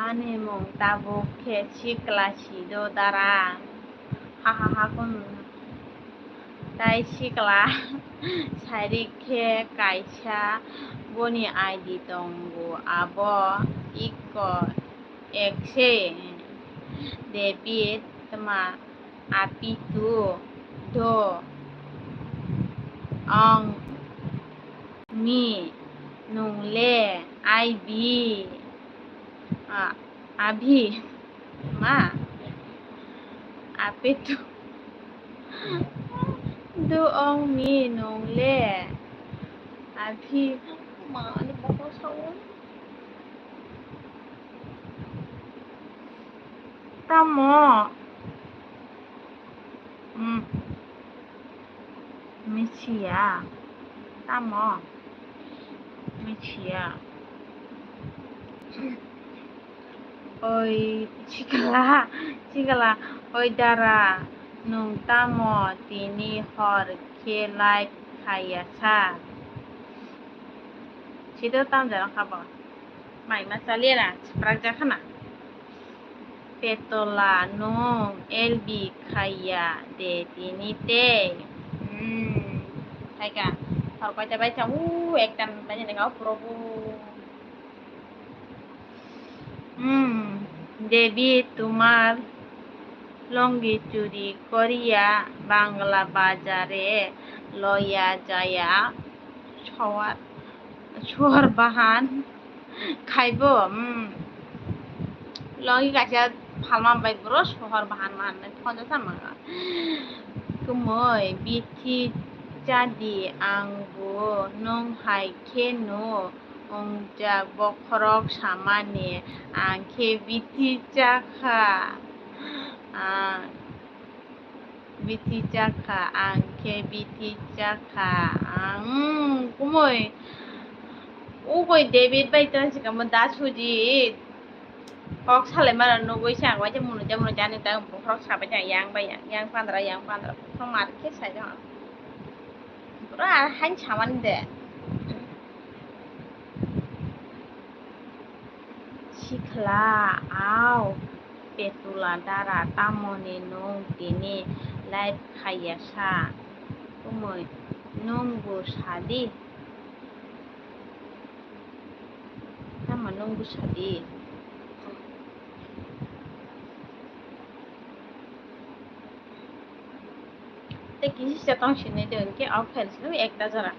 Ani mung tabuk khe sikla si do dara. Ha ha ha kunu. Tai sikla sairik khe kaisa boni I D tongo, abo ikko ekse David tma apitu do ong mi nung le I B. A, abhi. Ma. Apetu. Do ong mi nung le. Abhi. Ma, ani bokol sao. Tamo. Hmm. Michiya. Tamo. Michiya. Oi, sikla, sikla, oi dara, nwng tamo tini hor khe live khaiya sa? Sito tam jana kha bo. Mai ma chaliya na, chiprak ja khana. Petola nwng L B khaiya de tini tei. Hmm, thaika. Hor koita bai cha, u, ekta bai cha, o, Prabhu. Hmm, Devi, tumar longi churi koriya Bangla bazare loya jaya sowar, sowar bahan. Khaibo, hmm. Logi kaisa phalma bai bro sohor bahan mahan nai thonjak sama. Kumui bithi chadi ang bo nwng hai khe no wngjak bokhorok samani ang khe bithi chakha. Ah. Bithi chakha, ang khe bithi chakha. Ang, hmm, kumui. Uboi David bai tong si kamo da Sujit. Kok salai mara nugui si ang waisa munu ja munu jani ta bokhorok sabai ta yang bai yang, yang pandra, yang pandra. Bokhorok mar khe sai jang. Pura hain samani de. Sikla, au, petula dara, tamoni nwng tini live khaiya sa? Kumui, nwng bo sadi. Tamo nwng bo sadi. Tei kisi se tong sinai de, hwnkhe o fail sinai ekta jora.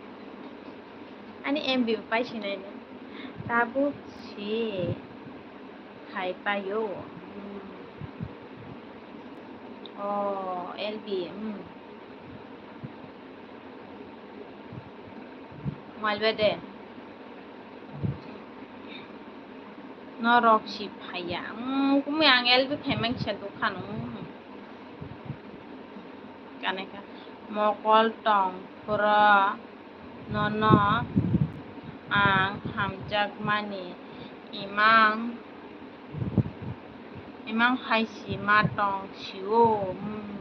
Ani M B bo pai sinai de. Tabuk se khai paio. Hmm. O, L B, hmm. Malbe de. Norok si phaiya. Hmm, kumui ang L B khai mang kisa dokhano. Hmm. Kaneka mokol tong phuru nono ang hamjakmani imang, imang hai si ma tong sio. Hmm.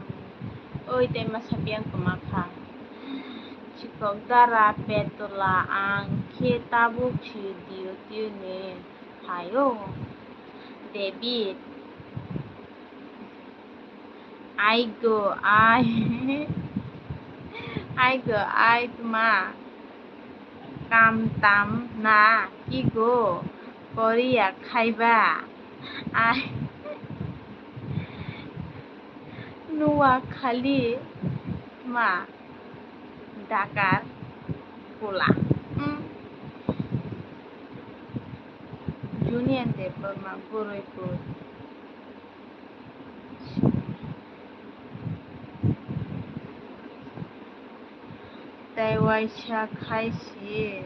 Oi, tei ma sapi ang kwma kha. Si Kokdara Petula, ang khe tabuk si duty ni phaio. David, aigo, ai, aigo, ai tma kam tam na kigo Korea khaiba, ai nuwa khali ma. Dakar Kula. Hmm. Junior Debbarma, Goroipur. Tei waisa khai si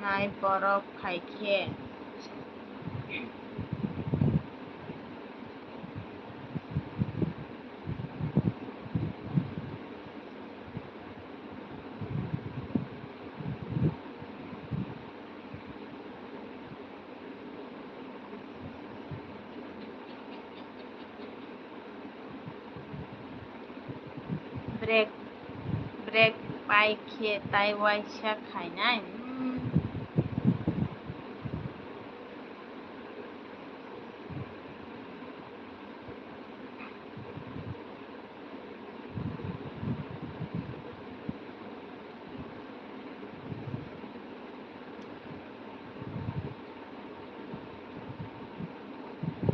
nai borok phai khe. Break, break pai khe tai waisa khainai. Hmm.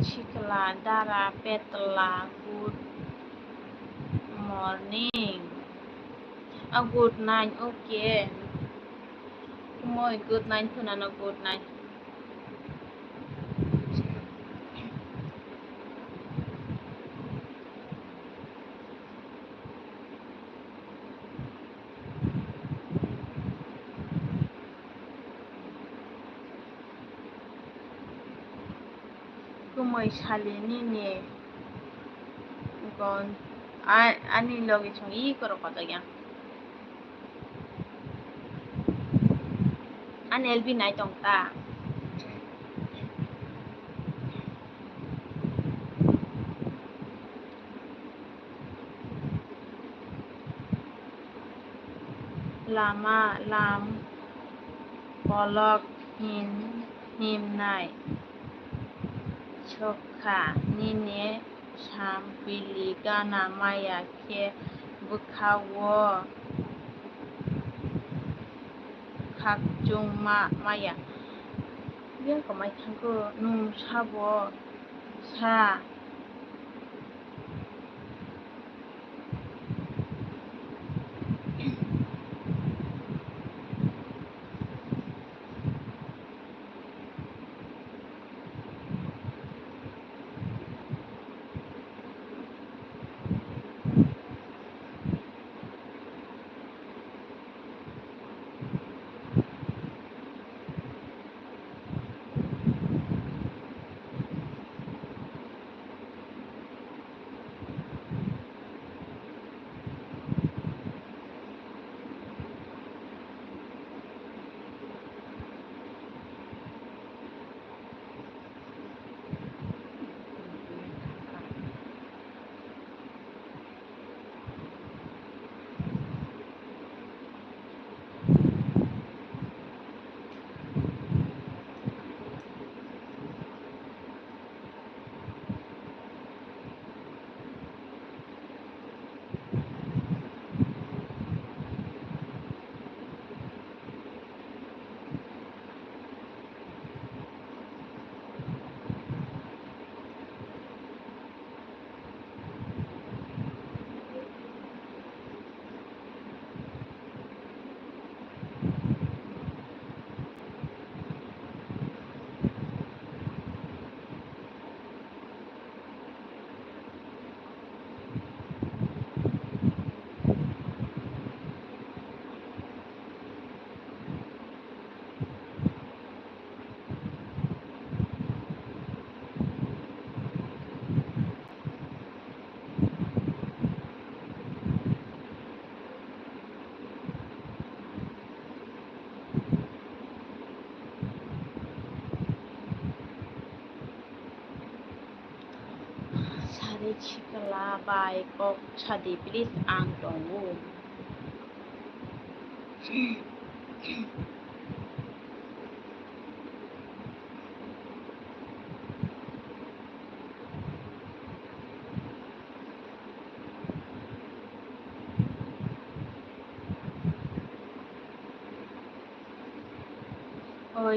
Sikla Dara Petla, good morning. Ah, good night, okay. Moi, good night, phunano, good night. Kumui sali nini gon, a-, ani logi song i korok kotor ya. Ani L B nai tong ta. Lama lam kolok him, himnai sokha nini sam pili gana maya khe bwkha o khakchung ma maya. Biyang kwmai thangkho nwng sabo sa. Sari sikla bai kok sadi, please, ang tongo. Oi,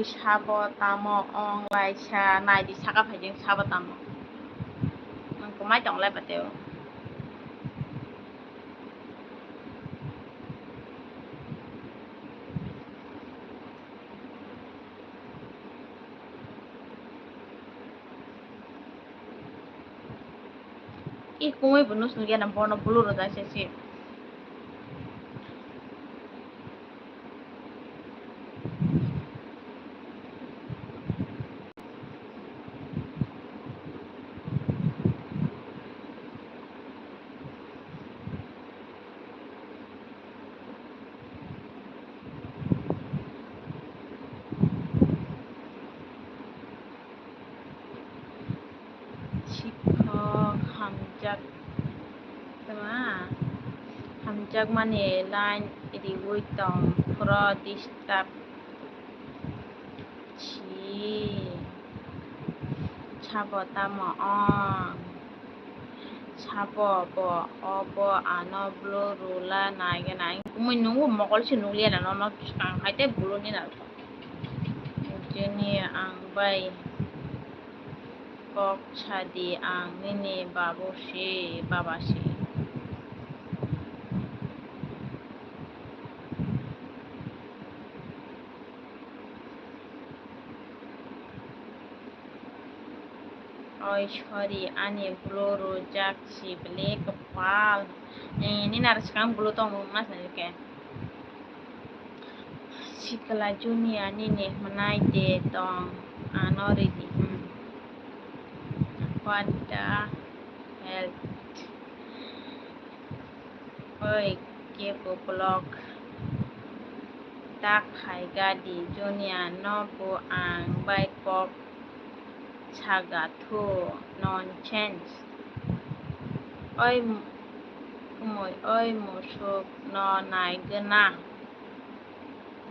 sabo tamo ong laisa, naidi saka phaijeng sabo tamo. Ang kwmai tong lai bateo. Ih, kumui bo nus nugya na bono blue rwjak se si. Sikhok hamjak, tama? Hamjakmani line riwi tong phro disturb si. Sabo tamo ong? Sabo bo, obo ano blue rwla naigena. Ang kumui nungo mokol se nukliya na nono swkang hai tei blue ni na. Juni ang bai kok sadi, ang nini babu si, baba si. Oi, sorry, ani blue rwjak si bele kwpal. Eh, nini aro swkang blue tong nung mas nai khe. Sikla Junior nini hwnai de tong ano ridi, hmm. What the hell? Oi, kebo block ta khai gadi, Junior no bo ang bai kok saga thu, nonsense. Oi, kumui, oi, musuk no naigwna.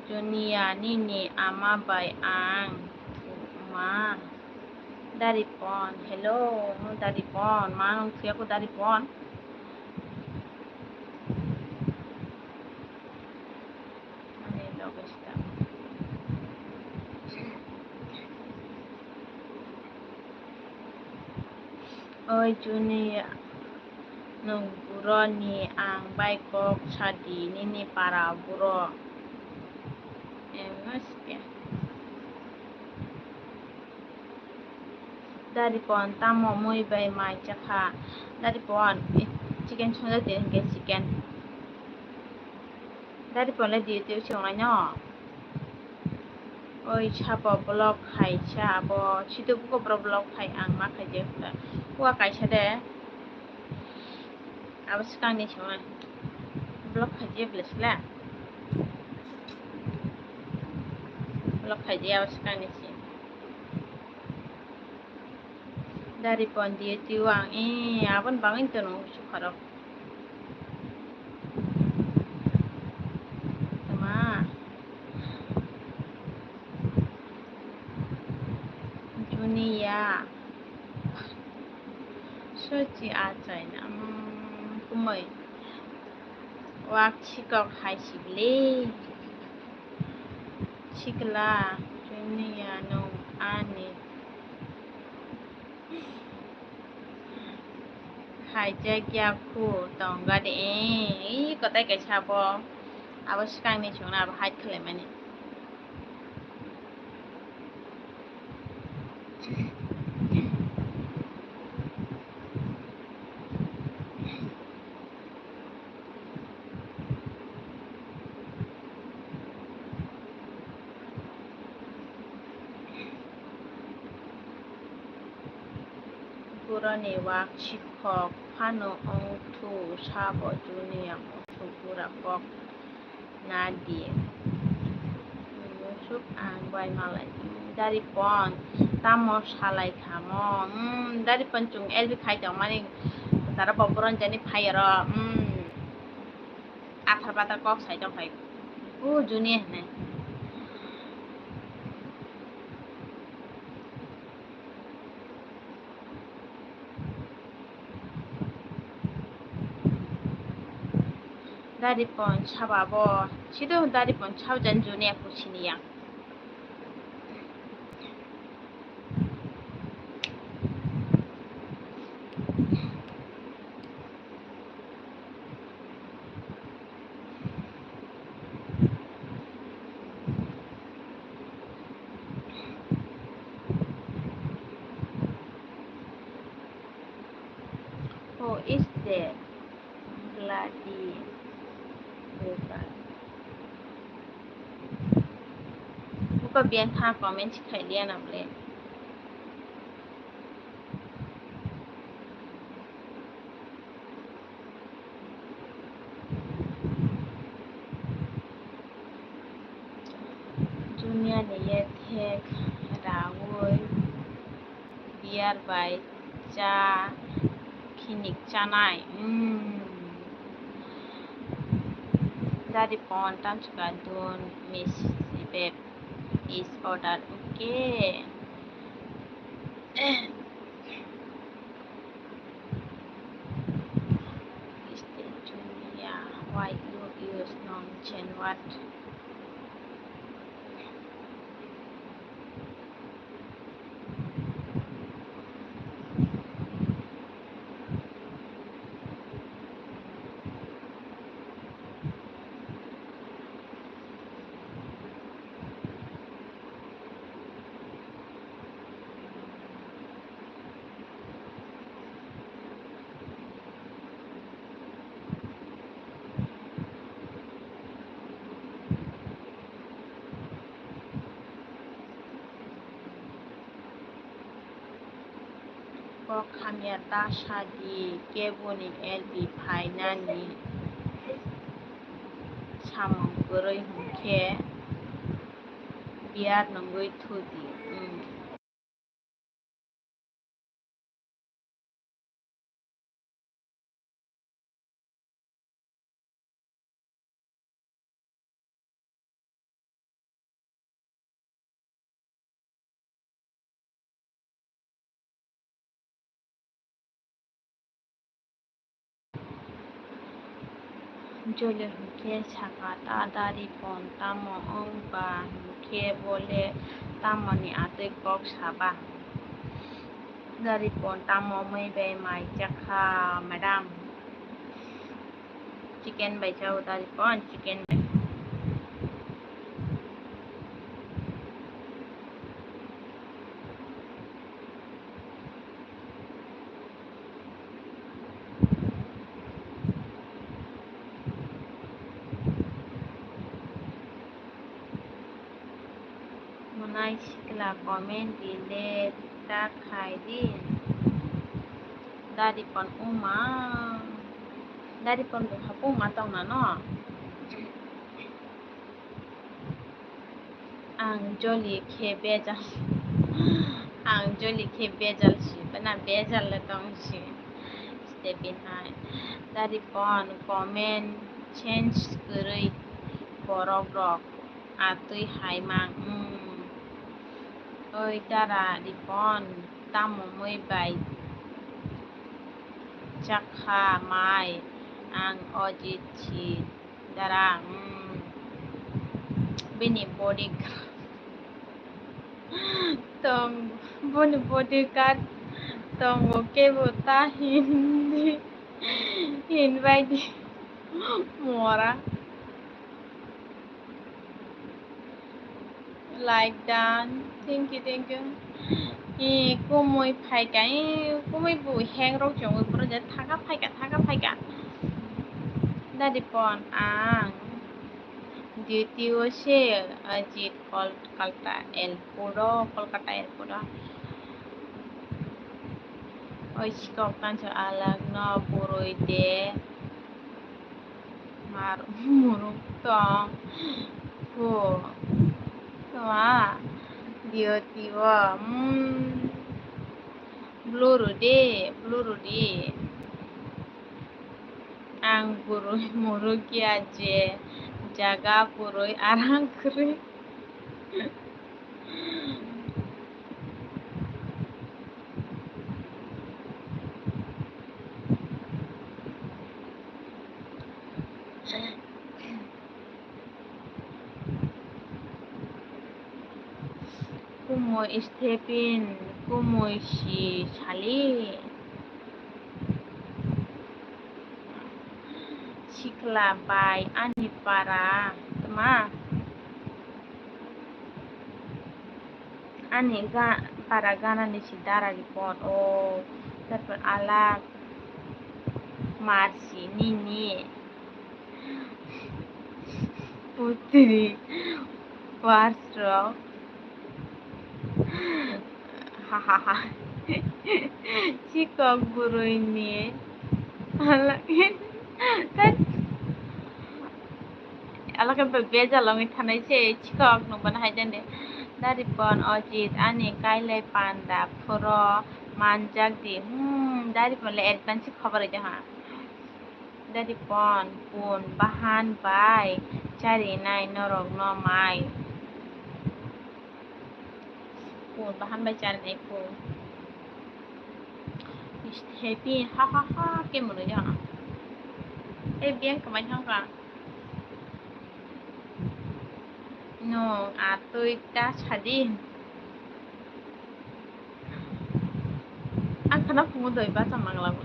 Junior nini ama bai ang thuma. Daripon, hello, no Daripon, ma nung thuya ko Daripon. Ani loge sita. Oi Junior, nwng buro ni ang bai kok sadi, nini para buro. Em, no sike. Daripon, tamo mui bai mai chakha? Daripon, eh, chicken songjak de hinkhe chicken. Daripon le duty o se wngnai no. Oi sabo block hai sa abo situ buko bro block hai ang ma khai je kha. Wa kaisa de. Abo swkang ni se wngnai. Block khai je bwle sila. Block khai je abo swkang ni se. Daripon duty o ang, eh, aboni bagwi tono sukharok. Tama. Junior. Sochi achai na, um, kumui. Wak sikok hai sibli. Sikla, Junior nwng ani haijak ya khu tong gadi, eh, ih, kotai kaisa abo, abo swkang ni chwngno abo hide khlaimani. Burani wak sikhok phano wngthu sabo Junior musuk bura kok nadi. Musuk ang bai malai. Daripon tamo salai khamo. Hmm, Daripon chwng L B khai tongmani kwcharo bo boron jani phai oro. Hmm. Athar bathar kok sai tongkhai. O Juni hinwi. Dari pon saba bo. Sido dari pon saba jan Juni aku sini yang. Who is there? Bloody Buka. Buka biang tha comment khai liya na ble. Junior ni ye thek rawi beer bai cha khinik chanai. Mm. Dari pon tam chika dun miss babe is order. Okay. Mister Junior, why you use nonsense word? Kok hamya ta sadi, keboni L B phainani samung kwrwi hwnkhe biyar nungwi thudi. Jole hwnkhe sakha ta dari pon tamo wng ba hwnkhe bole tamoni atwi kok saba? Dari pon tamo mui bai mai chakha madam. Chicken bai chao dari pon chicken bai. Monai sikla comment delete ta khai di. Dari pon uma. Dari pon bo hapung ma tong na no. Ang joli khe bejal. Ang joli khe bejal si bana bejal le tong si. Stepin hai. Dari pon comment change kwrwi borok rok atwi hai mang. Oi dara Ripon tamo mui bai chakha mai ang Ojit si. Dara, mm, bini bodyguard tong, boni bodyguard tongo kebo ta hindi hinbaidi mora. Like done. Thank you, thank you. Eh, kumui phaika, eh, kumui bo heng rok chongwi boro je thaka phaika, thaka phaika. Dadi pon ang duty o se, Ajit Kolkata airport o, Kolkata airport o. Oi sikok tansa alak no purui de. Mar muruk tong. Ko. Toma. Dio tibo. Hmm. Blue rudi, blue rudi. Ang burui muruk ya je. jaga bwrwi arang kwrwi. Kumui Stephen, kumui si sali. Sikla bai ani para tma? Ani ga-, para ganani si dara report o. Tarpor alak marsi nini putri warsrok. Hahaha. Chikok bwrwini. Ala-, alakhe bejal wngwi thanai se chikok nukbana hai jani. Daripon Ojit ani kailai panda phuro manjak di. Hmm, Daripon le advance khobor rwdi ha. Daripon, pun bahan bai charinai norokno mai. Pun bahan bai charinai pun. Happy, ha ha ha, ke mwnwi jana. Ei biyang kwmai thangkha. Nwng atwi ta sadi. Ang khana phungo doi bacha mangla bo.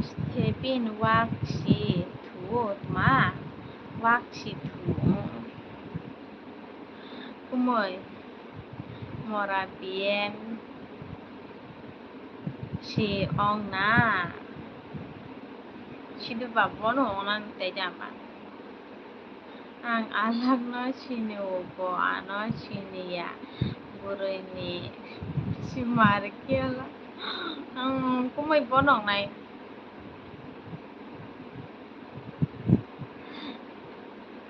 Stephen wak si thu tma, wak si thu. Kumui mora B M si ong na. Sidu ba bono ong nang tei jama. Ang alak no sini o, bo ano sini ya. Bwrwi ni si mar kela. Ang kumui bono ong nai.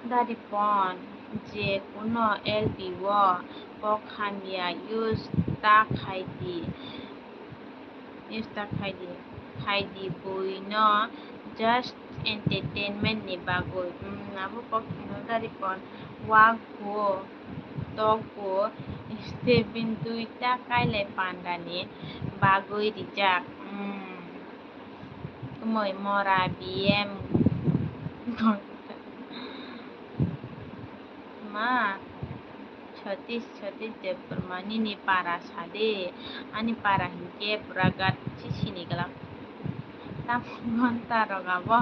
Dari phone je kuno L P o kok hamya use ta khai di, use ta khai di, khai di bui no just entertainment ni bagwi. Hmm, abo kok dari phone wak bo tok bo stepin duita kailai panda ni bagwi rijak. Hmm. Kumui mora B M. Ma, Satish, Satish Debbarma, nini para sade, ani para hinkhe Bragat si sini glak. Tamo gonta rok abo.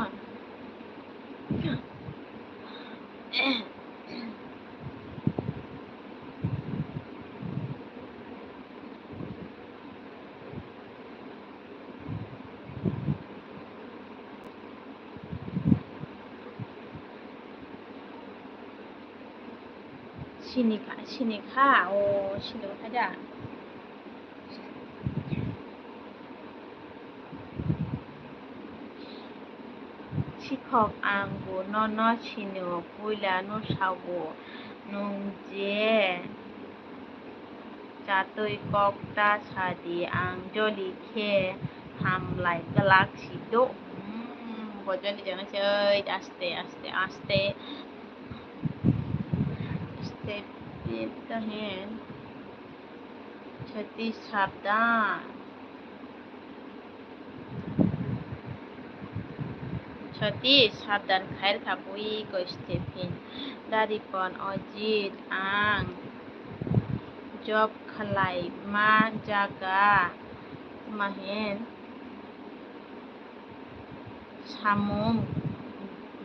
Sini kha, sini kha, o sini kha da. Sikhok, ang bo nono sini o, puila no sago, nwng je chatwi kok ta sadi, ang joli khe hamlai glak si do. Hmm, bo joli jana se, oi, aste, aste, aste. Step ta hen. Sati sabdan. Sati sabdan khair kha bui ko Stephen. Dari phone Ojit ang job khlai ma jaga mahen. Samung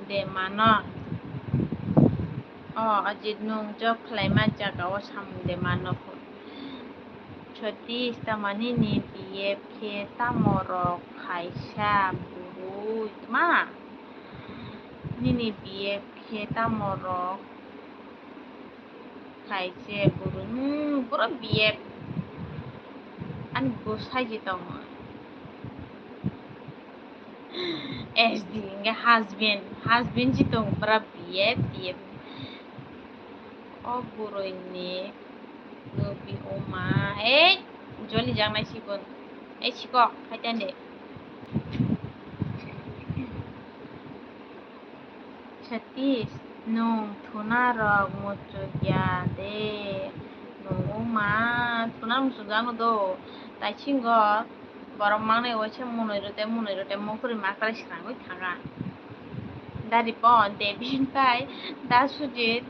de mano. O Ajit, nwng job khlaima jaga o samung de mano. Satish, tamani ni B F khe tamo rok khaisa bwrwi ma? Nini B F khe tamo rok? Khaise bwrwi, hmm, bwrwi B F ani bwsai se tongo. S D hingke husband, husband se tongo, bwrwi B F, B F. O bwrwini nubi wngma. Ei, joli jaknai sikon. Ei, sikok, khaitande. Satish, nwng thuna rok muchukya de? Nwng wngma, thuna muchukjano do. Taisingo borok mangnai waisa munui rwte, munui rwte, mokri makrai srangwi thanga. Da Ripon, Devin bai Da Sujit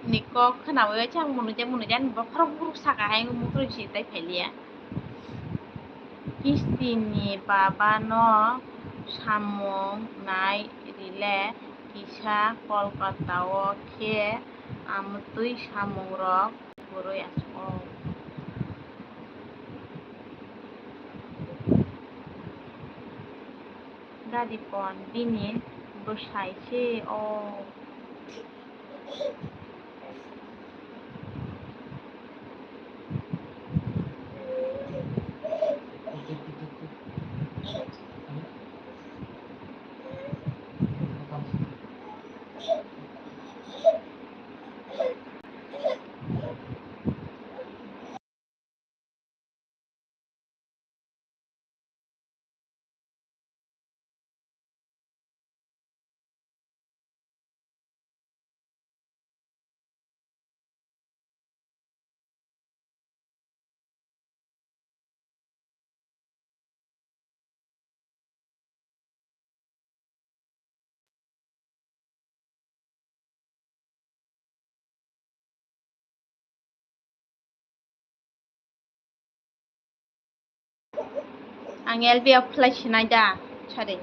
ni kok khwnawi waisa munui de, munui de, ani bokhorok buruk saka hai wngwi mokri si tai phailiya. Kistini babano samung nai rile kisa Kolkata o khe amtwi samungrok kwrwi aswk. Da Ripon bini bwsai se o. Ang L B o khlai sinai da, sari.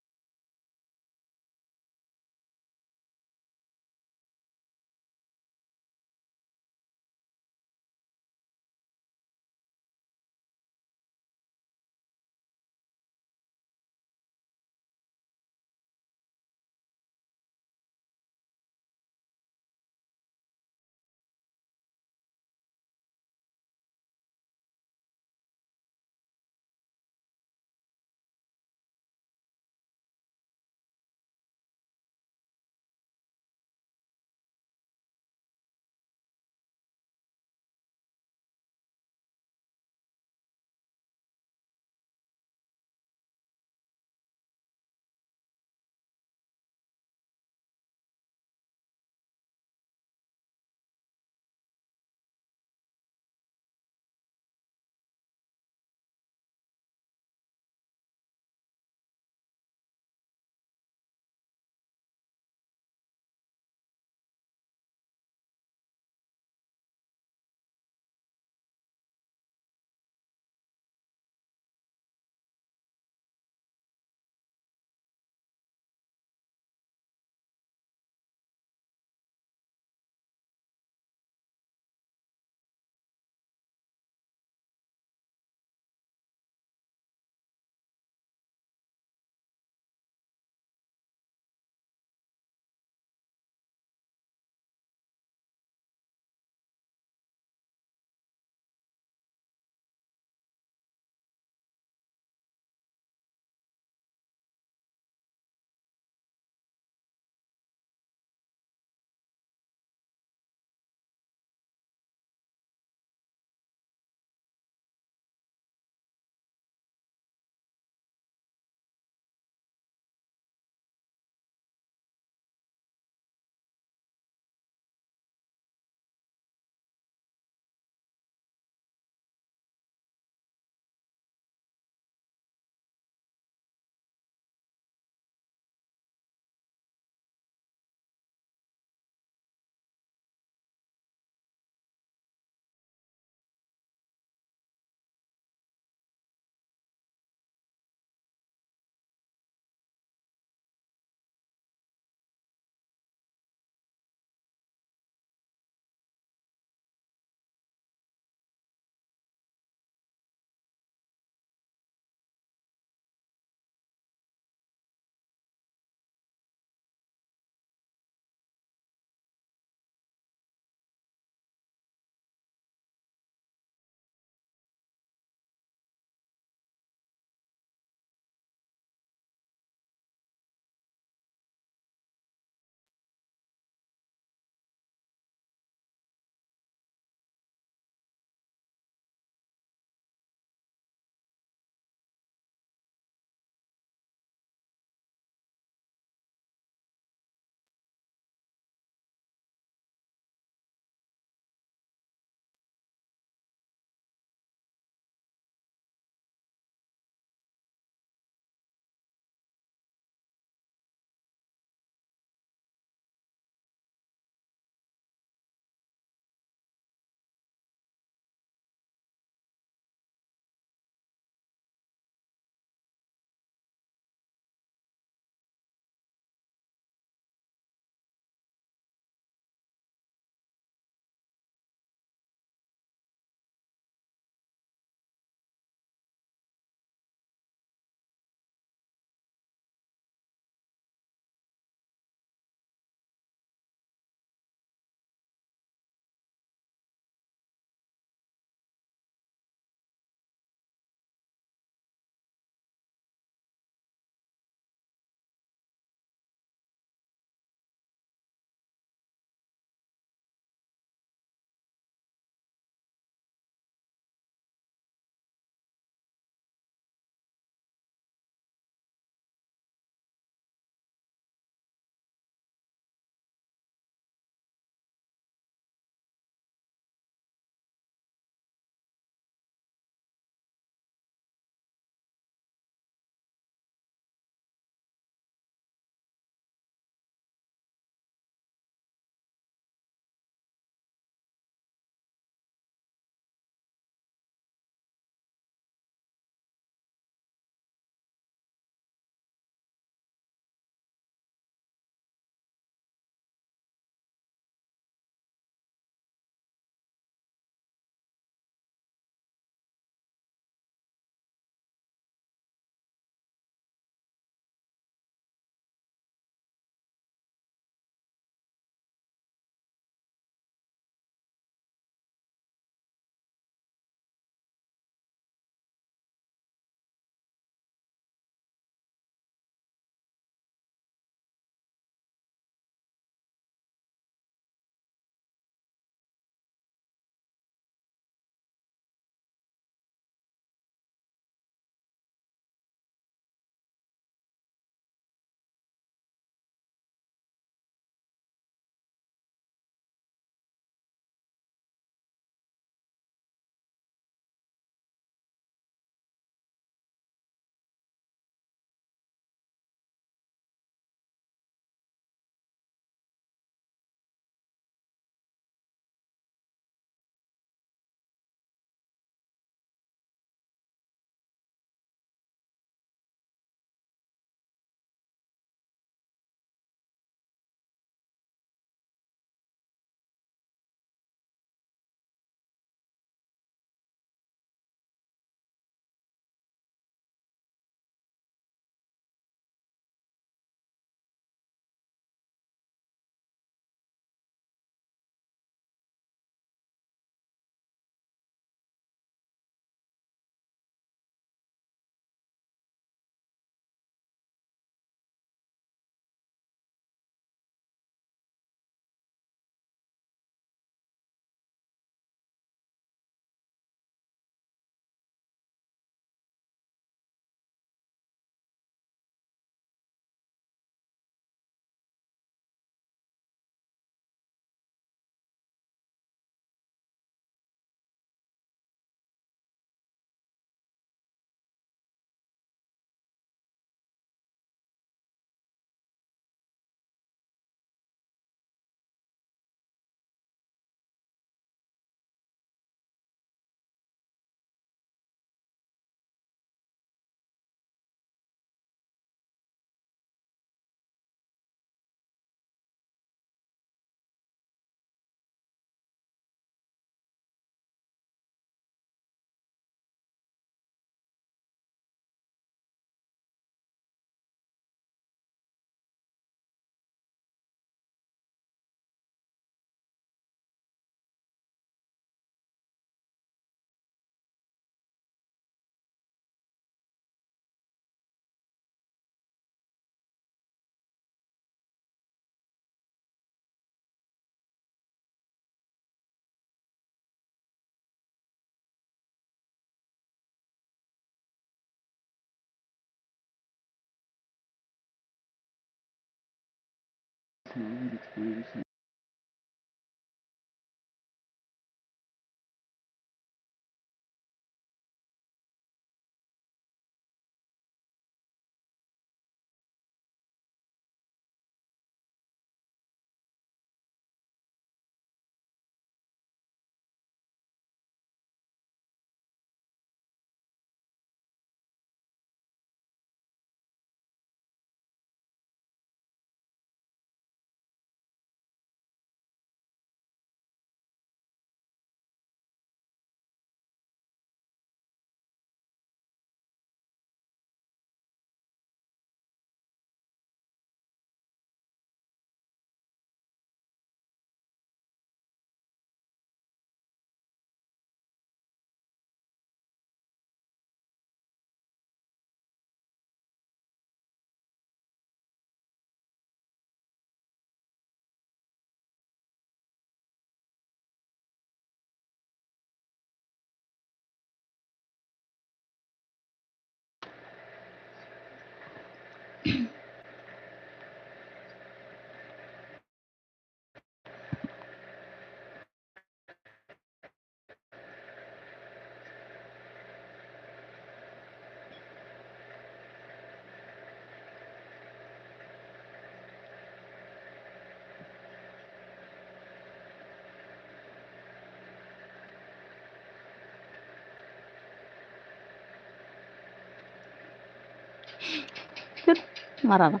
Marara.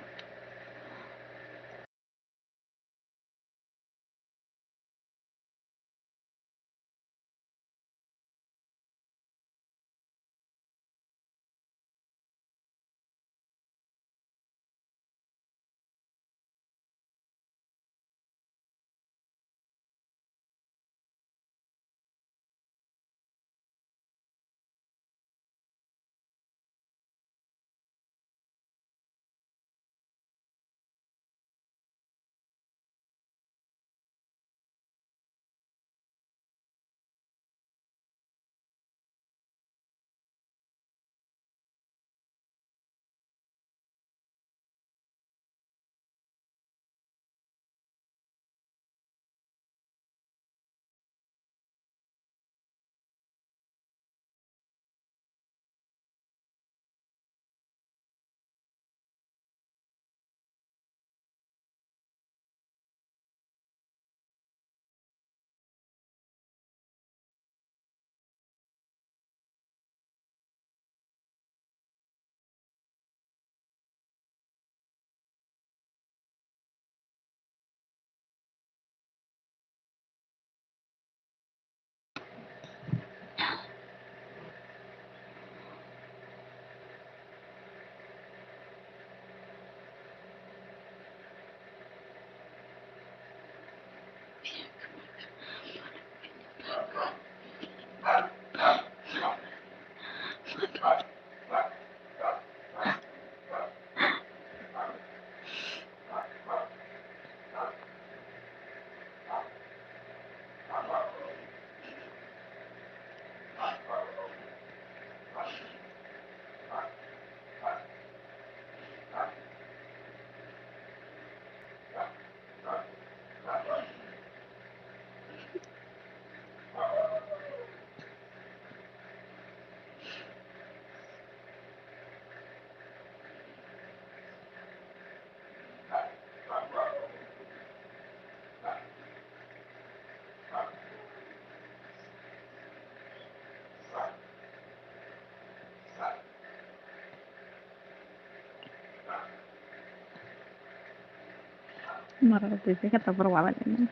Mara twi se khe tabuk rwla nini.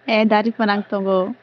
Eh, dari phanang tongo.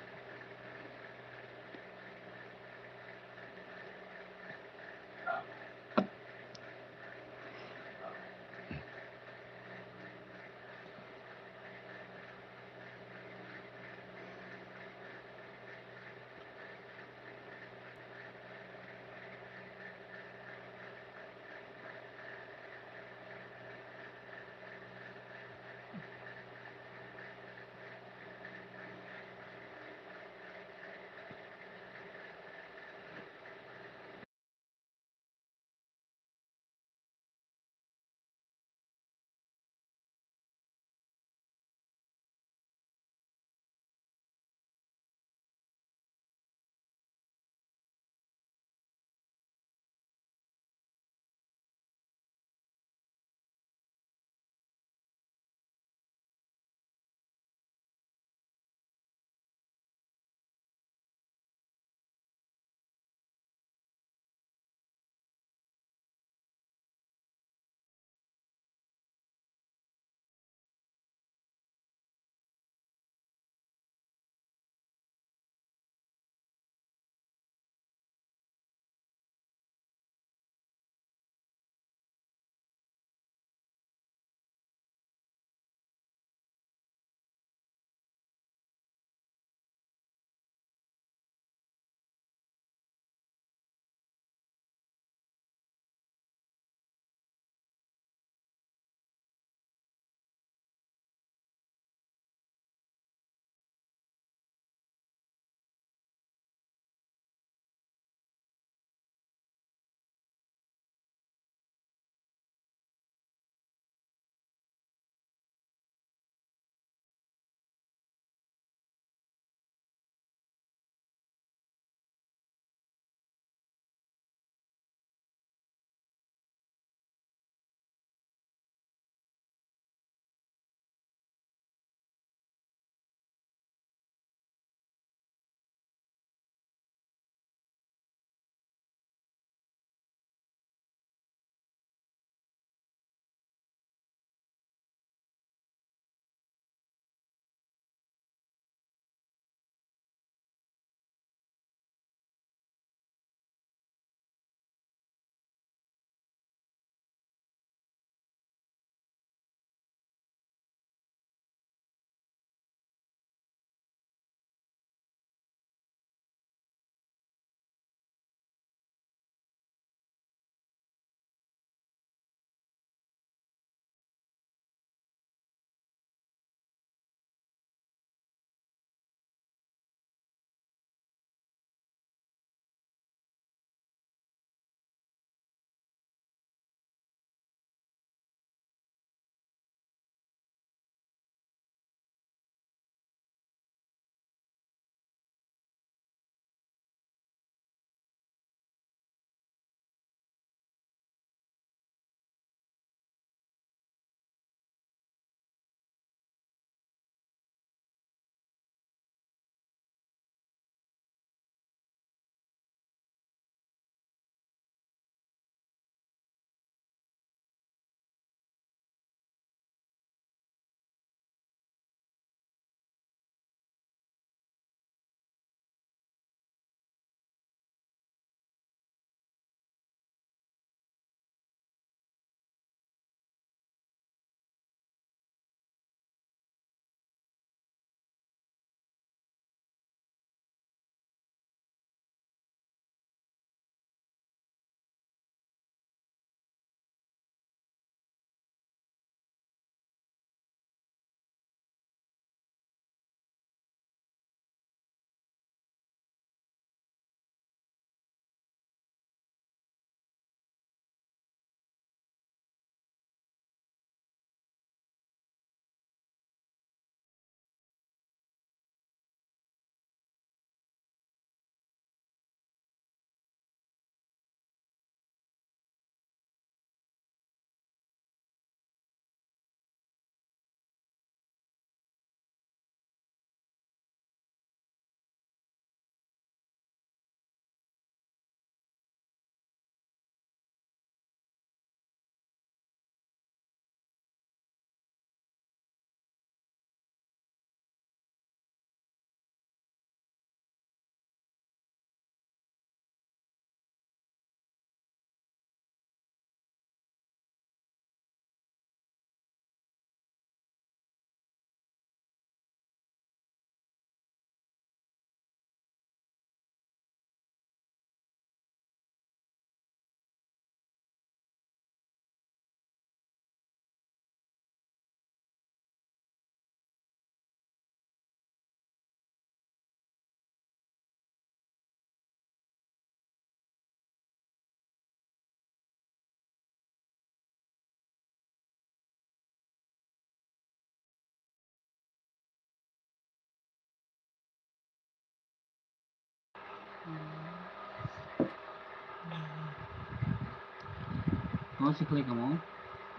O se khlai kamo.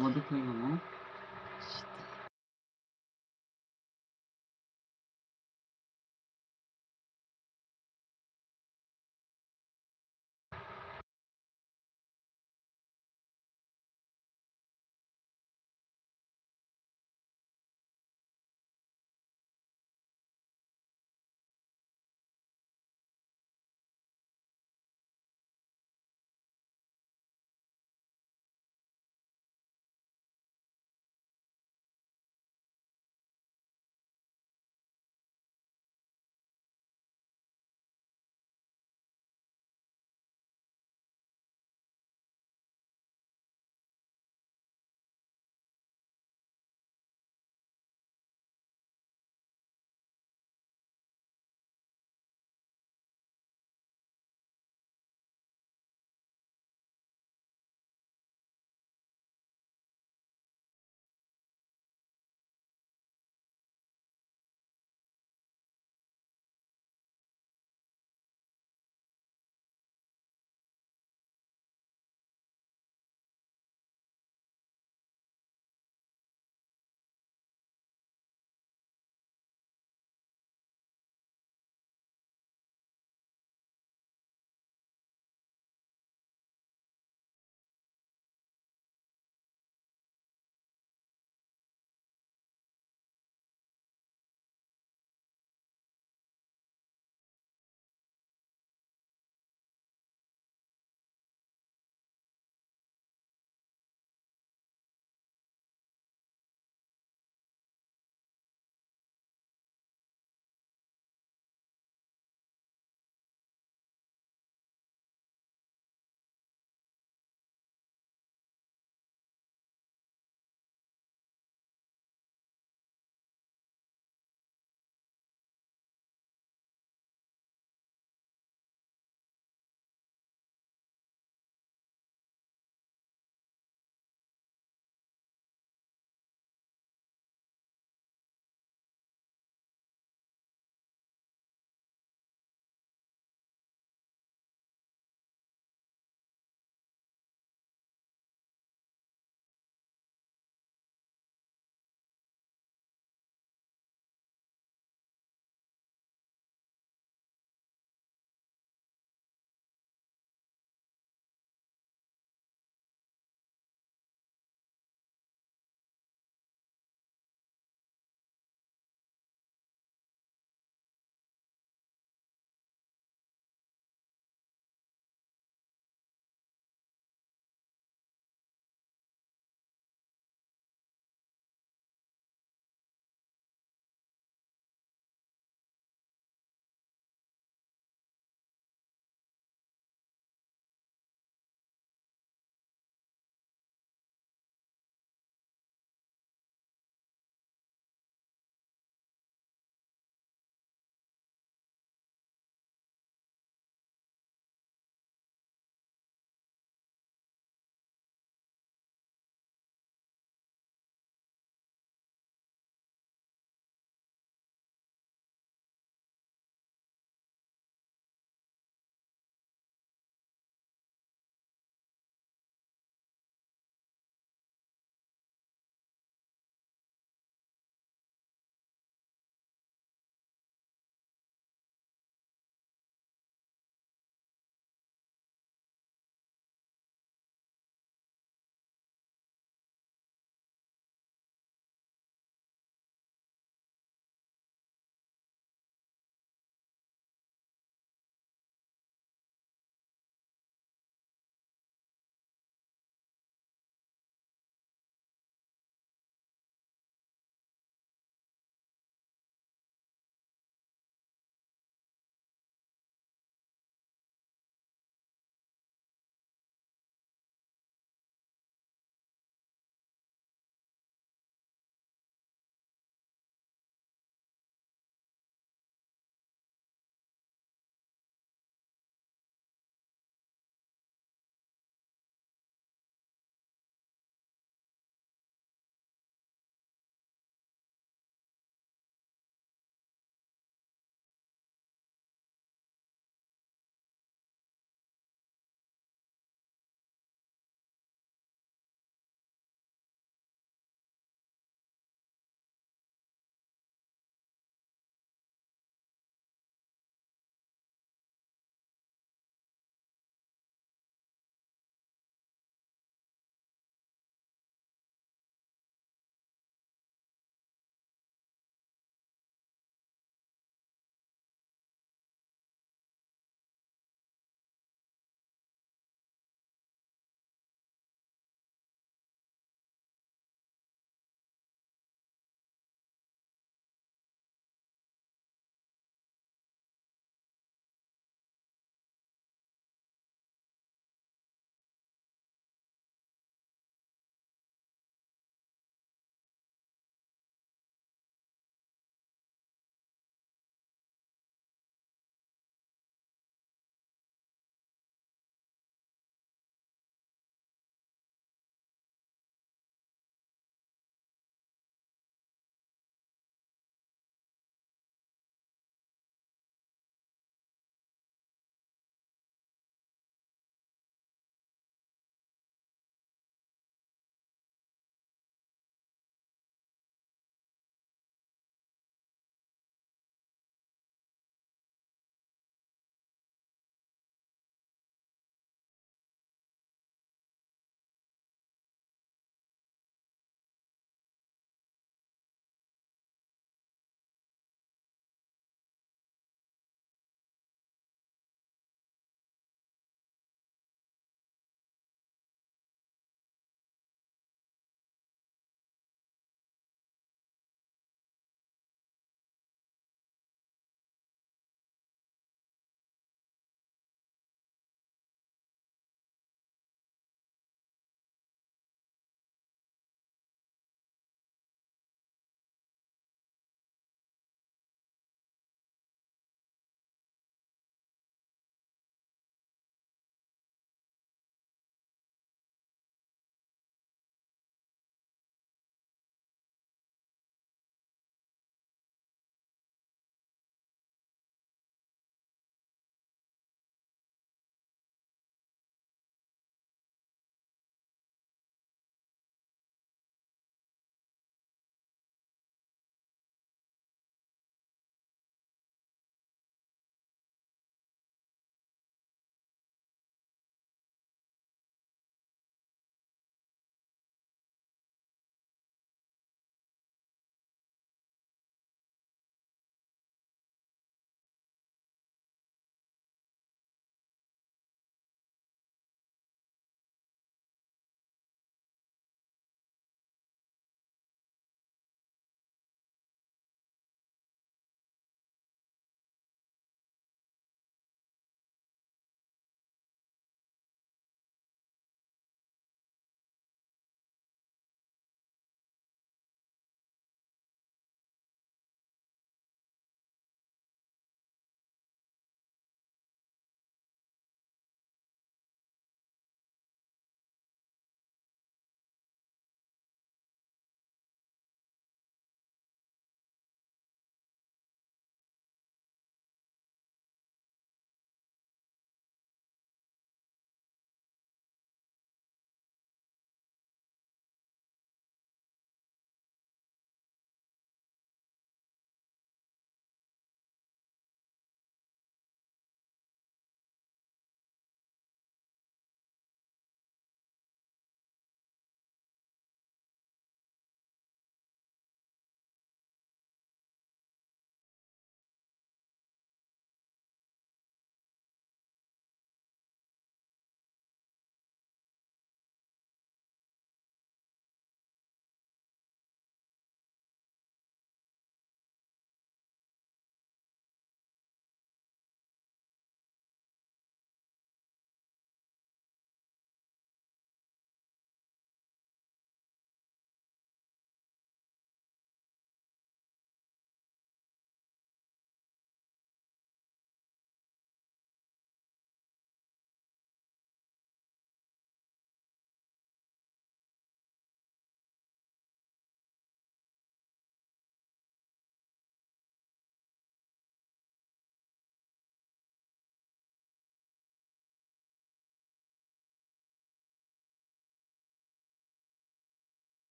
O de khlai kamo.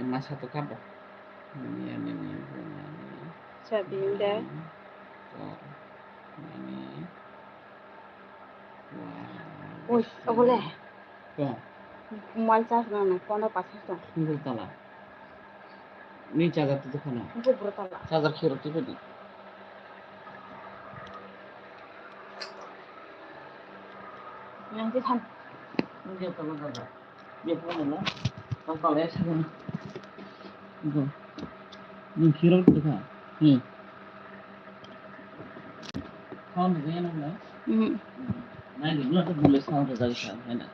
Masa to kabo. Ini, ini, ini, ini. Sabi inda. To, ini. Wah, Oi, bisa. Obo le. To. Mobile charge nang nang, phone pass tong. Single tala. Ni charger tu dukano. Bubur tala. Charger khero tu di. Yang di than. Ni dia tala tala. Dia phone na. Tala tala ya sana. Itu. Ni khero tu dukha. Hmm. Sound dia na na. Hmm. Na ni na tu boleh sound tu dari sana.